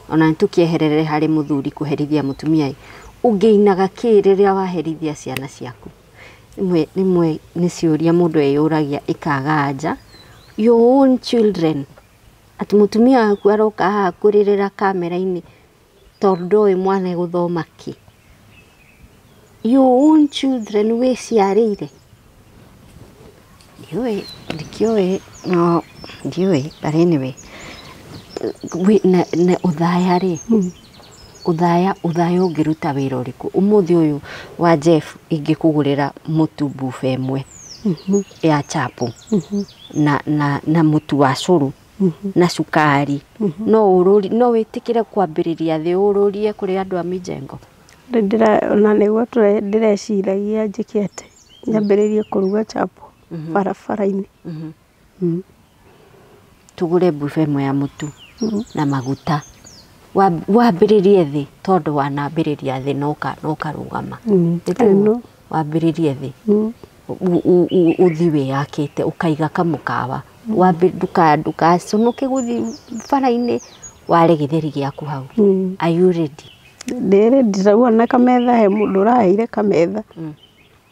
Ona nĩ tũkĩeherere harĩ mũthuri kũherithia mũtumia, ũngĩinaga kĩ rĩrĩa waherithia ciana ciaku? Rĩmwe nĩ ciũria mũndũ eyũragia ĩkaga anja. Your own children, atĩ mũtumia waku aroka haha kũrĩrĩra kamera-inĩ tondũ ndoĩ mwana egũthoma kĩ. Your own children wĩciarĩire. Ndiũĩ, ndikĩũĩ, no ndiũĩ, but anyway, na ũthaya rĩ, ũthaya ũngĩruta wĩra ũrĩkũ? Ũmũthĩ ũyũ wa Jeff ingĩkũgũrĩra mũtu bufe ĩmwe ya chapo na mũtu wa cũrũ na cukari, no ũrũri, no wĩtĩkĩre kwambĩrĩria thĩ ũrũrie kũrĩ andũ a mijengo? Ona nĩguo ndĩreciragia njĩke atĩ nyambĩrĩrie kũruga chapo barabara-inĩ. Tũgũre bufe ĩmwe ya mũtu na maguta, wambĩrĩrie thĩ tondũ wanambĩrĩria thĩ na ũkarũgama. Wambĩrĩrie thĩ ũthiĩ wĩyakĩte ũkaiga kamũkawa, ndũgaconoke gũthiĩ bara-inĩ ware gĩtheri gĩaku hau. Are you ready? Ndĩrĩ ndĩrauona kametha he mũndũ ũraheire kametha.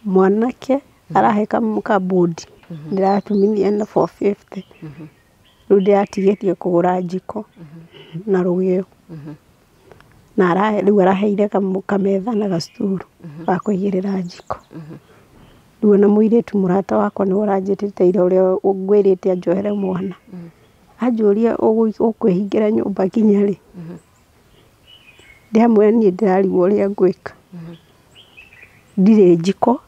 Mwanake arahe kabodi ndĩratumithia na 450. Rĩu ndĩratigĩtie kũgũra njiko na rũgĩo. Na rĩu araheire kametha na gacuturu ga kũigĩrĩra njiko. Rĩu ona mũirĩtu mũrata wakwa nĩwe ũranjĩtĩte ira ũrĩa ngwĩrĩte anjohere mwana. Anjũria ũkwĩhingĩra nyũmba nginya rĩ. Ndĩramwĩra niĩ ndĩrarigwo ũrĩa ngwĩka. Ndirĩ njiko,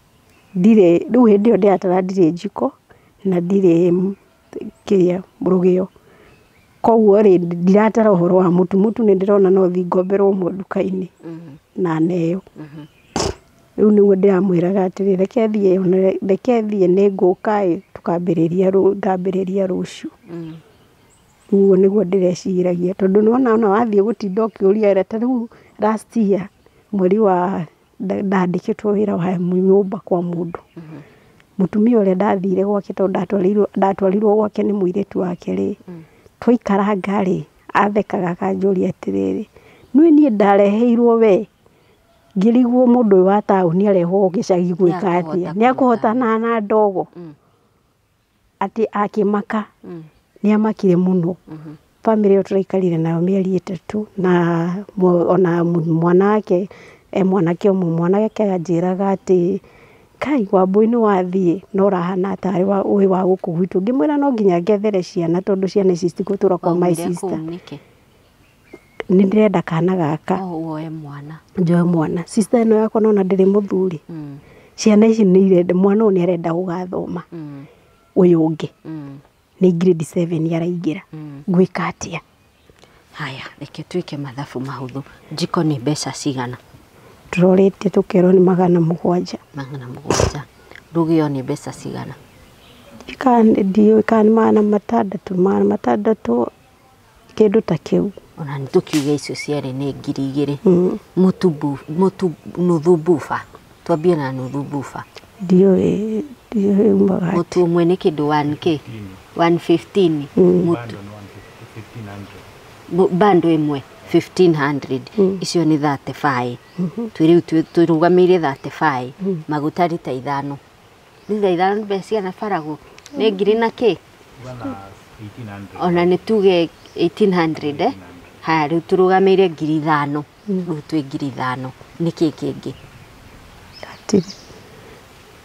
ndirĩ rĩu hĩndĩ ĩyo ndĩratara ndirĩ njiko na ndirĩ kĩrĩa rũgĩo. Koguo rĩ ndiratara ũhoro wa mũtu, mũtu nĩ ndĩrona no thiĩ ngomberwo ũmwe nduka-inĩ na neo. Rĩu nĩguo ndĩramwĩraga atĩrĩ reke thiĩ nĩ ngũka ĩ tũkambĩrĩria ngambĩrĩria rũciũ. Ũguo nĩguo ndĩreciragia tondũ nĩwona ona wathiĩ gũtinda ũkĩũria ta rĩu last year mweri wa ndandĩkĩtwo wĩra wa nyũmba kwa mũndũ. Mũtumia ũrĩa ndathire gwake tondũ ndatwarirwo gwake nĩ mũirĩtu wake rĩ, twaikaranga rĩ, athekaga akanjũria atĩrĩrĩ, nĩ niĩ ndareheirwo we ngĩrigwo mũndũ ũyũ wa taũni arehwo gĩcagi gwĩka atĩa, nĩ akũhotana na ndogo. Atĩ akĩmaka, nĩ amakire mũno. Bamĩrĩ ĩyo tũraikarire nayo mĩeri 3 na ona mwana wake e mwanake ũmwe, mwanake anjĩraga atĩ Kai Wambui nĩ wathiĩ no ũrahana tarĩ wĩ wa gũkũ gwitũ. Ngĩmwĩra no nginya ngethere ciana tondũ ciana ici citigũtũra kwa my sister. Nĩ ndĩrenda kana gaka. Woe mwana. Njoe mwana. Sister ĩno yakwa nona ndĩrĩ mũthuri. Ciana ici nĩ irenda, mwana ũyũ nĩ arenda gũgathoma. Ũyũ ũngĩ. Nĩ grade 7 araingĩra. Ngwĩka atĩa? Haya, reke twĩke mathabu mahũthũ. Njiko nĩ mbeca cigana? Tũrorĩte tũkerwo nĩ 700. 700. Rũgĩo nĩ mbeca cigana? Ndiũĩ kana nĩ 600, 600 kĩndũ ta kĩu. Ona nĩ tũkiuge icio cierĩ nĩ 2000. Mũtu nuthu buba. Twambie na nuthu buba. Ndiũĩ umaga atĩa. Mũtu ũmwe nĩ kĩndũ 1K, 115. Mũtu bando ĩmwe 1500. Icio nĩ 35. Twĩ rĩu tũrũgamĩire 35. Maguta rita 5. Rita 5 mbeca cigana Faragũ? Nĩ ngiri na kĩ? Ona nĩ tuge 1800 eh? Haya rĩu tũrũgamĩire 5000. Rĩu twĩ 5000. Nĩ kĩ kĩngĩ? Hatirĩ.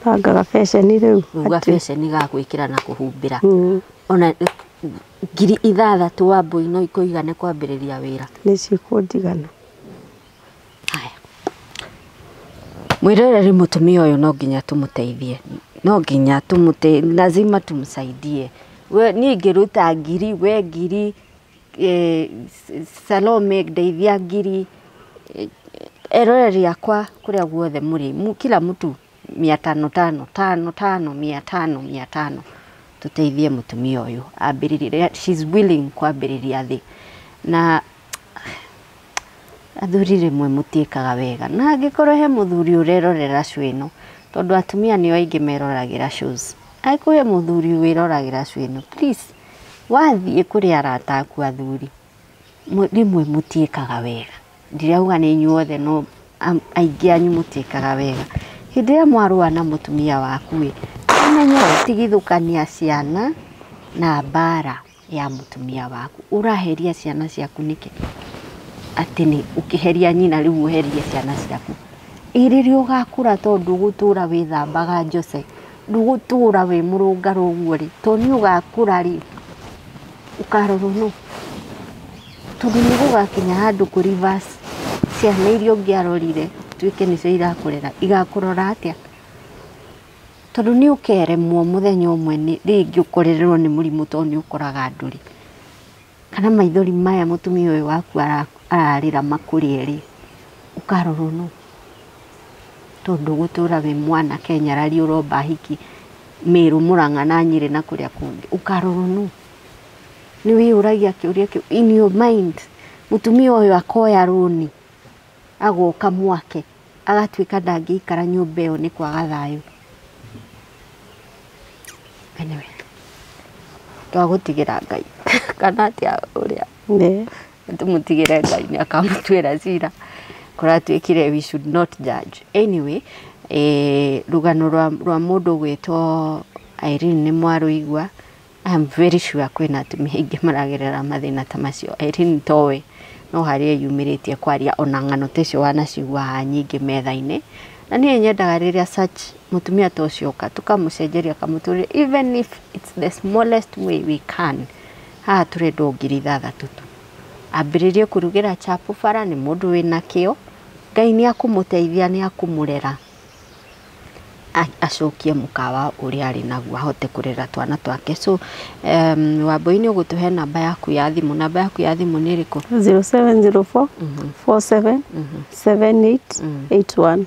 Banga gabeceni rĩu. Rĩu gabeceni ga gwĩkĩra na kũhumbĩra. Ona 6000 Wambui no ikũigane kwambĩrĩria wĩra. Nĩ cikũnjigana. Haya. Mwĩroreri mũtumia ũyũ no nginya tũmũteithie. No nginya lazima tumsaidie. We niĩ ngĩruta 1000, we 1000, Salome ndeithia 1000, eroreri akwa kũrĩa guothe mũrĩ, kila mtu 500 500 500 500 500. Tuteithie mũtumia ũyũ ambĩrĩrie, she's willing kwambĩrĩria thĩ. Na athuri rĩmwe mũtiĩkaga wega, na angĩkorwo he mũthuri ũrerorera show ĩno, tondũ atumia nĩo aingĩ meroragĩra shows, angĩkorwo he mũthuri wĩroragĩra show ĩno, please wathiĩ kũrĩ arata aku athuri, rĩmwe mũtiĩkaga wega. Ndirauga nĩ inyuothe, no aingĩ anyu mũtiĩkaga wega. Hĩndĩ ĩrĩa mwarũa na mũtumia waku ĩ, ũmenye ũtigithũkania ciana na mbara ya mũtumia waku. Ũraheria ciana ciaku nĩkĩ? Atĩ nĩ ũkĩheria nyina rĩu ũherie ciana ciaku. Ĩ rĩrĩa ũgakũra tondũ ndũgũtũra wĩthambaga Jose, ndũgũtũra wĩ mũrũngarũ ũguo rĩ, tondũ nĩ ũgakũra rĩ, ũkarorwo nũ? Tondũ nĩ gũgakinya handũ kũ reverse, ciana iria ũngĩarorire tuĩke nĩcio irakũrera, igakũrora atĩa? Tondũ nĩ ũkeremwo mũthenya ũmwe rĩngĩ ũkorererwo nĩ mũrimũ tondũ nĩ ũkoraga andũ rĩ. Kana maithori maya mũtumia ũyũ waku ararĩra makũrĩe rĩ, ũkarorwo nũ? Tondũ ndũgũtũra wĩ mwanake nyarari ũromba hiki Meru, Murang'a na Nyĩrĩ na kũrĩa kũngĩ, ũkarorwo nũ? Nĩ wĩyũragia kĩũria kĩu in your mind. Mũtumia ũyũ akoya rũni agoka mwake agatuĩka ndangĩikara nyũmba ĩyo nĩ kwaga thayũ. Anyway, twagũtigĩra Ngai kana atĩa ũrĩa tũmũtigĩre Ngai nĩ akamũtuĩra cira. Kũratuĩkire we should not judge. Anyway, rũgano rwa mũndũ gwĩtwo Irene nĩ mwarũigua. I am very sure kwĩna atumia aingĩ maragerera mathĩna ta macio. Irene towe no harĩa yumĩrĩtie kwaria ona ng'ano ta icio wanacigua haha nyingĩ metha-inĩ. Na niĩ nyendaga rĩrĩa such mũtumia ta ũcio oka tũkamũcenjeria kamũtũrĩre, even if it's the smallest way we can. Haha tũrendwo 6,000 tu. Ambĩrĩrie kũrugĩra chapo bara, nĩ mũndũ wĩna kĩo. Ngai nĩ akũmũteithia, nĩ akũmũrera acokie mũkawa ũrĩa arĩ naguo, ahote kũrera twana twake. So Wambui nĩ ũgũtũhe namba yaku ya thimũ. Namba yaku ya thimũ nĩ ĩrĩkũ? 0704 47 78 81.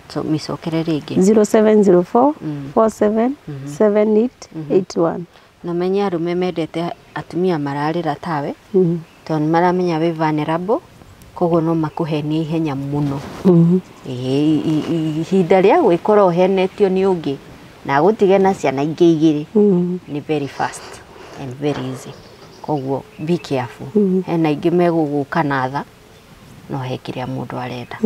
So mĩcokere rĩngĩ. 0704 47 78 81. Na menye arũme mendete atumia mararĩra tawe, tondũ nĩ maramenya wĩ vulnerable, koguo no makũhenie ihenya mũno. Ihinda rĩa gwĩkora ũhenetio nĩ ũngĩ na agũtige na ciana ingĩ igĩrĩ nĩ very fast and very easy. Koguo be careful. Hena aingĩ megũgũka na tha, no he kĩrĩa mũndũ arenda.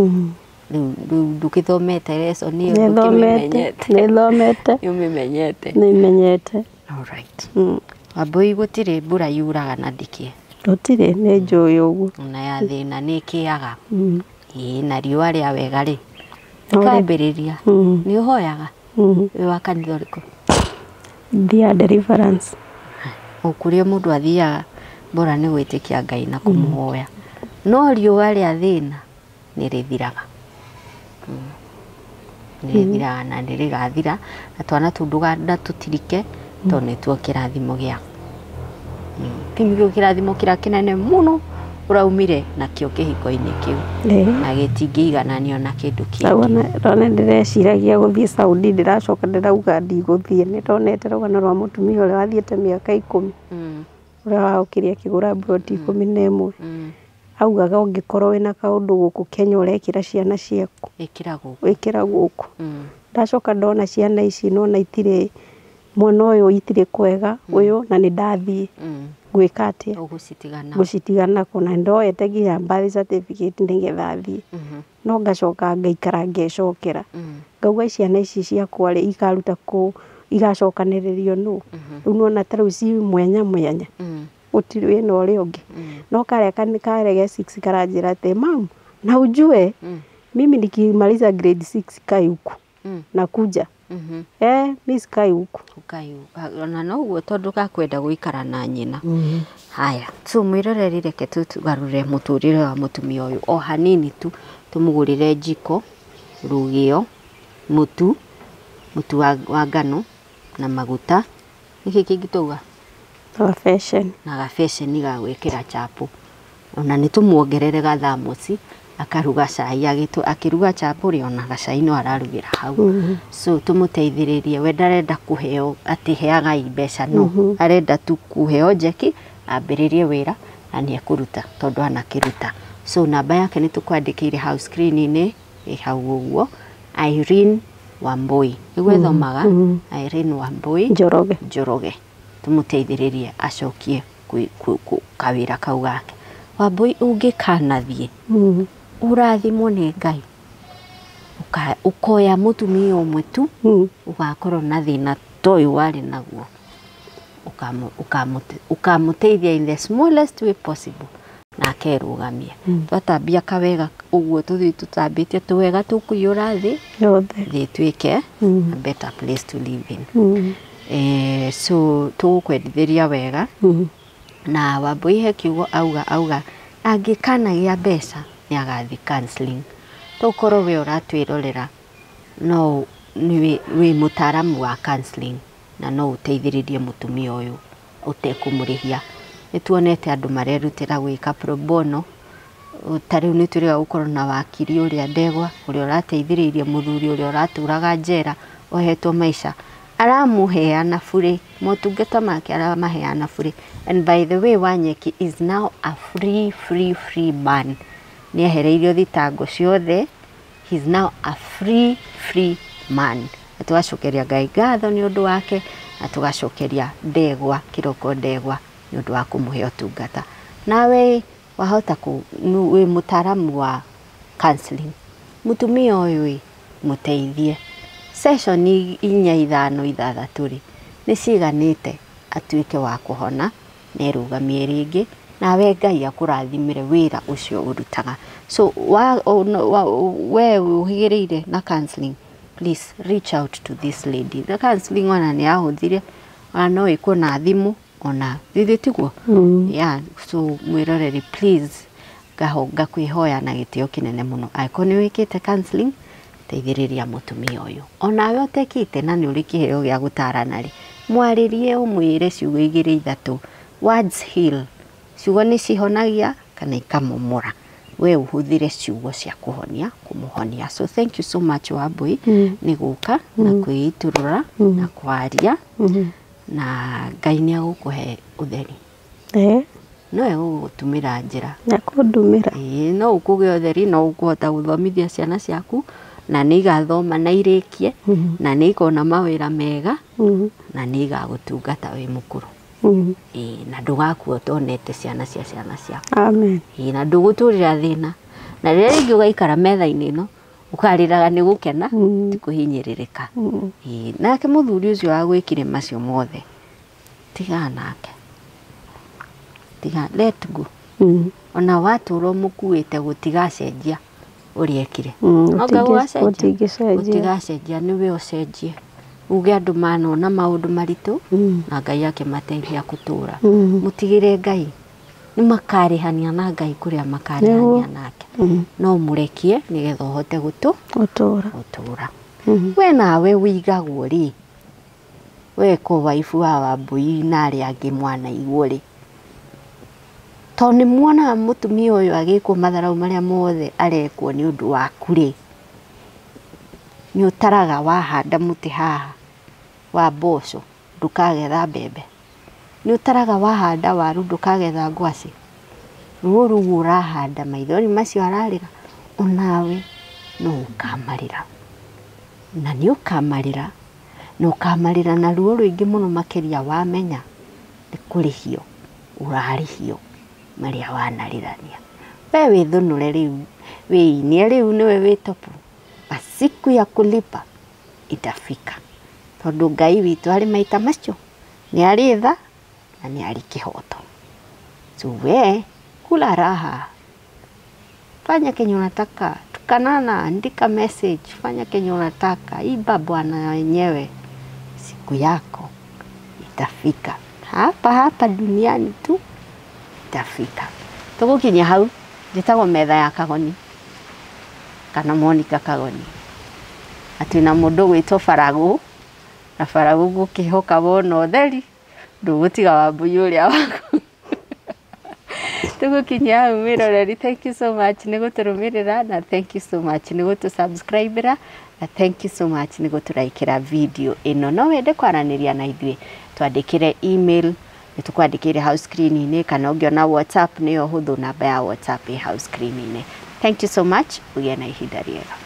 Rĩu ndũgĩthomete lesson ĩyo? Nĩthomete. Ndũkĩmĩmenyete? Nĩthomete. Nĩũmĩmenyete? Nĩmenyete. Alright. Wambui, gũtirĩ mbura yuraga na ndĩkĩe. Gũtirĩ, nĩ njũĩ ũguo. Ona ya thĩna nĩ ĩkĩaga. Ĩĩ, na riũa rĩa wega rĩ No rĩ. rĩkambĩrĩria. Nĩ ũhoyaga? Wĩ wa kanitha ũrĩkũ? Thiaga Deliverance. O kũrĩa mũndũ athiaga bora nĩ gwĩtĩkia Ngai na kũmũhoya. No riũa rĩa thĩna nĩ rĩthiraga. Nĩ rĩthiraga na nĩ rĩgathira, na twana tũu ndũganda tũtirike, tondũ nĩtuo kĩrathimo gĩaku. Kĩu nĩkĩo kĩrathimo kĩrĩa kĩnene mũno ũraumire nakĩo kĩhiko-inĩ kĩu, na gĩtingĩigananio na kĩndũ kĩngĩ. Ndona ndĩreciragia gũthiĩ Saudi, ndĩracoka ndĩrauga ndigũthiĩ. Nĩ ndonete rũgano rwa mũtumia ũrĩa wathiĩte mĩaka 10, ũrĩa waokire akĩgũra mburoti 11. Augaga ũngĩkorwo wĩna kaũndũ gũkũ Kenya ũrekĩra ciana ciaku, ĩkĩra gũkũ. Wĩkĩra gũkũ. Ndacoka ndona ciana ici, nona itirĩ mwena ũyũ, itirĩ kwega ũyũ, na nĩ ndathiĩ gwĩka atĩa? Ũgũcitigana. Gũcitigana kũ? Na ndoete nginya birth certificate nĩgetha thiĩ, no ngacoka ngaikara ngecokera, ngauga ciana ici ciakwa rĩ, ikaruta kũ? Igacokanĩrĩrio nũ? Rĩu nona ta rĩu ci mwanya mwanya, gũtirĩ wĩna ũrĩa ũngĩ. No karĩa karĩa ge 6 karanjĩra atĩ, "Mam, na ujue mimi nikimaliza grade 6 kai huku nakuja, mi sikai huku." Ukai ona noguo, tondũ gakwenda gũikara na nyina. Haya, so mwĩroreri, reke tũgarũre mũtũrĩre wa mũtumia ũyũ o hanini tu, tũmũgũrĩre njiko, rũgĩo, mũtu wa ngano na maguta. Nĩkĩ kĩngĩ twauga? Gabeceni. Na gabeceni ga gwĩkĩra chapo. Ona nĩ tũmuongerere gathamosi akaruga cai, akĩruga chapo rĩ, ona gacai no ararugĩra hau. So tũmũteithĩrĩrie. We ndarenda kũheo atĩ heagai mbeca, no arenda tu kũheo njeki ambĩrĩrie wĩra, na nĩ ekũruta tondũ anakĩruta. So namba yake nĩ tũkwandĩkĩire hau screen-inĩ, ĩ hau ũguo. Irene Wambui nĩguo ĩthomaga. Irene Wambui Njoroge. Njoroge. Tũmũteithĩrĩrie acokie kawĩra kau gake. Wambui, ũngĩkanathiĩ ũrathimwo nĩ Ngai, ũkoya mũtumia ũmwe tu, ũgakorwo na thĩna ta ũyũ warĩ naguo, ũkamũteithia in the smallest way possible, na akerũgamia. Twatambia kawega ũguo, tũthiĩ tũtambĩtie tũwega, tũkũiyũra thĩ yothe, thĩ ĩtuĩke a better place to live in. So tũgũkwendithĩria wega. Na Wambui he kiugo auga angĩkanagĩa mbeca nĩ agathiĩ counseling. Tokorwo we ũratwĩrorera no nĩ wĩ mũtaaramu wa counseling na no ũteithĩrĩrie mũtumia ũyũ ũtekũmũrĩhia. Nĩ tuonete andũ marerutĩra gwĩka pro bono. Ta rĩu nĩ tũrĩga gũkorwo na wakiri ũrĩa Ndegwa, ũrĩa ũrateithĩrĩirie mũthuri ũrĩa ũratũraga njera ohetwo maica, aramũheana bure, motungata make aramaheana bure. And by the way, Wanyeki is now a free free free man. Nĩ ehereirio thitango ciothe. He is now a free free man, na tũgacokeria Ngai ngatho nĩ ũndũ wake, na tũgacokeria Ndegwa, Kĩroko Ndegwa, nĩ ũndũ wa kũmũhe ũtungata. Nawe wahota wĩ mũtaaramu wa counseling. Mũtumia ũyũ ĩ mũteithie session 4 5 6 rĩ nĩ ciganĩte atuĩke wa kũhona na erũgamie rĩngĩ, nawe Ngai akũrathimĩre wĩra ũcio ũrutaga. So we ũhĩgĩrĩire na counseling, please reach out to this lady. The counseling ona nĩ yahũthire, ona no ĩkwo na thimũ, ona githĩ tiguo? Yeah, so mwĩroreri please ngakwĩhoya na gĩtĩo kĩnene mũno, angĩkorwo nĩ wĩkĩte counseling, teithĩrĩria mũtumia ũyũ. Onawe ũtekĩte na nĩ ũrĩ kĩheo gĩa gũtarana rĩ, mwarĩrie ũmwĩre ciugo 2 3. Words heal. Ciugo nĩ cihonagia kana ikamomora. We ũhũthĩre ciugo cia kũhonia, kũmũhonia. So thank you so much Wambui nĩ gũka na kwĩitũrũra na kwaria, na Ngai nĩ agũkũhe ũtheri. No egũgũtũmĩra njĩra. Nĩakũndũmĩra. Ĩĩ, no ũkũgĩa ũtheri, no ũkũhota gũthomithia ciana ciaku, na nĩ igathoma na irĩkie, na nĩ ikona mawĩra mega, na nĩ igagũtungata wĩ mũkũrũ. Ĩĩ, na ndũgakua ũtonete ciana cia ciana ciaku. Amen. Ĩĩ, na ndũgũtũrĩra thĩna. Na rĩrĩa rĩngĩ ũgaikara metha-inĩ ĩno, ũkarĩraga nĩ gũkena, ti kũhinyĩrĩrĩka. Ĩĩ, nake mũthuri ũcio wagwĩkire macio mothe, tigana nake. Tiga, let go. Ona watũra ũmũkuĩte gũtigacenjia ũrĩa ekire. No gũgacenjia. Gũtingĩcenjia. Gũtigacenjia, nĩwe ũcenjie. Uge andũ manona maũndũ maritũ, na Ngai akĩmateithia gũtũra. Mũtigĩre Ngai, nĩ makarĩhania na Ngai kũrĩa makarĩhania nake. No mũrekie nĩgetha ũhote gũtũra. Gũtũra. We nawe wĩigagwo rĩ, we ko waifu wa Wambui na arĩa angĩ mwanaigwo rĩ, tondũ nĩ muonaga mũtumia ũyũ agĩkwo matharau marĩa mothe arekwo nĩ ũndũ waku rĩ, nĩ ũtaraga wahanda mũtĩ haha wa mboco ndũkagetha mbembe, nĩ ũtaraga wahanda waru ndũkagetha ngwacĩ, ruo rũu ũrahanda maithori macio ararĩra, onawe no ũkamarĩra, na nĩ ũkamarĩra, na ũkamarĩra na ruo rũingĩ mũno makĩria wamenya nĩ kũrĩhio ũrarĩhio marĩa wanarĩrania. We wĩthũnũre rĩu, wĩinie rĩu nĩwe wĩ topu, siku ya kulipa itafika, tondũ Ngai witũ arĩ maita macio, nĩ arĩ tha na nĩ arĩ kĩhoto. So we kula raha, fanya kenye unataka, tukanana, andika message, fanya kenye unataka, iba bwana wenyewe, siku yako itafika. Hapa hapa duniani tu itafika. Tũgũkinya hau, njĩtagwo metha ya Kagoni kana Monica Kagoni. Na twĩna mũndũ ũgwĩtwo Faragũ, na Faragũ ngũkĩhoka wona ũtheri ndũgũtiga Wambui ũrĩa waku. Tũgũkinyia hau mwĩroreri, thank you so much nĩ gũtũrũmĩrĩra, na thank you so much nĩ gũtũ-subscribe-ra, na thank you so much nĩ gũtũraikĩra video ĩno. No wende kwaranĩria na ithuĩ, twandĩkĩre email, nĩ tũkwandĩkĩire hau screen-inĩ, kana ũngĩona WhatsApp nĩyo hũthũ, namba ya WhatsApp ĩ hau screen-inĩ. Thank you so much, ũgĩe na ihinda rĩega.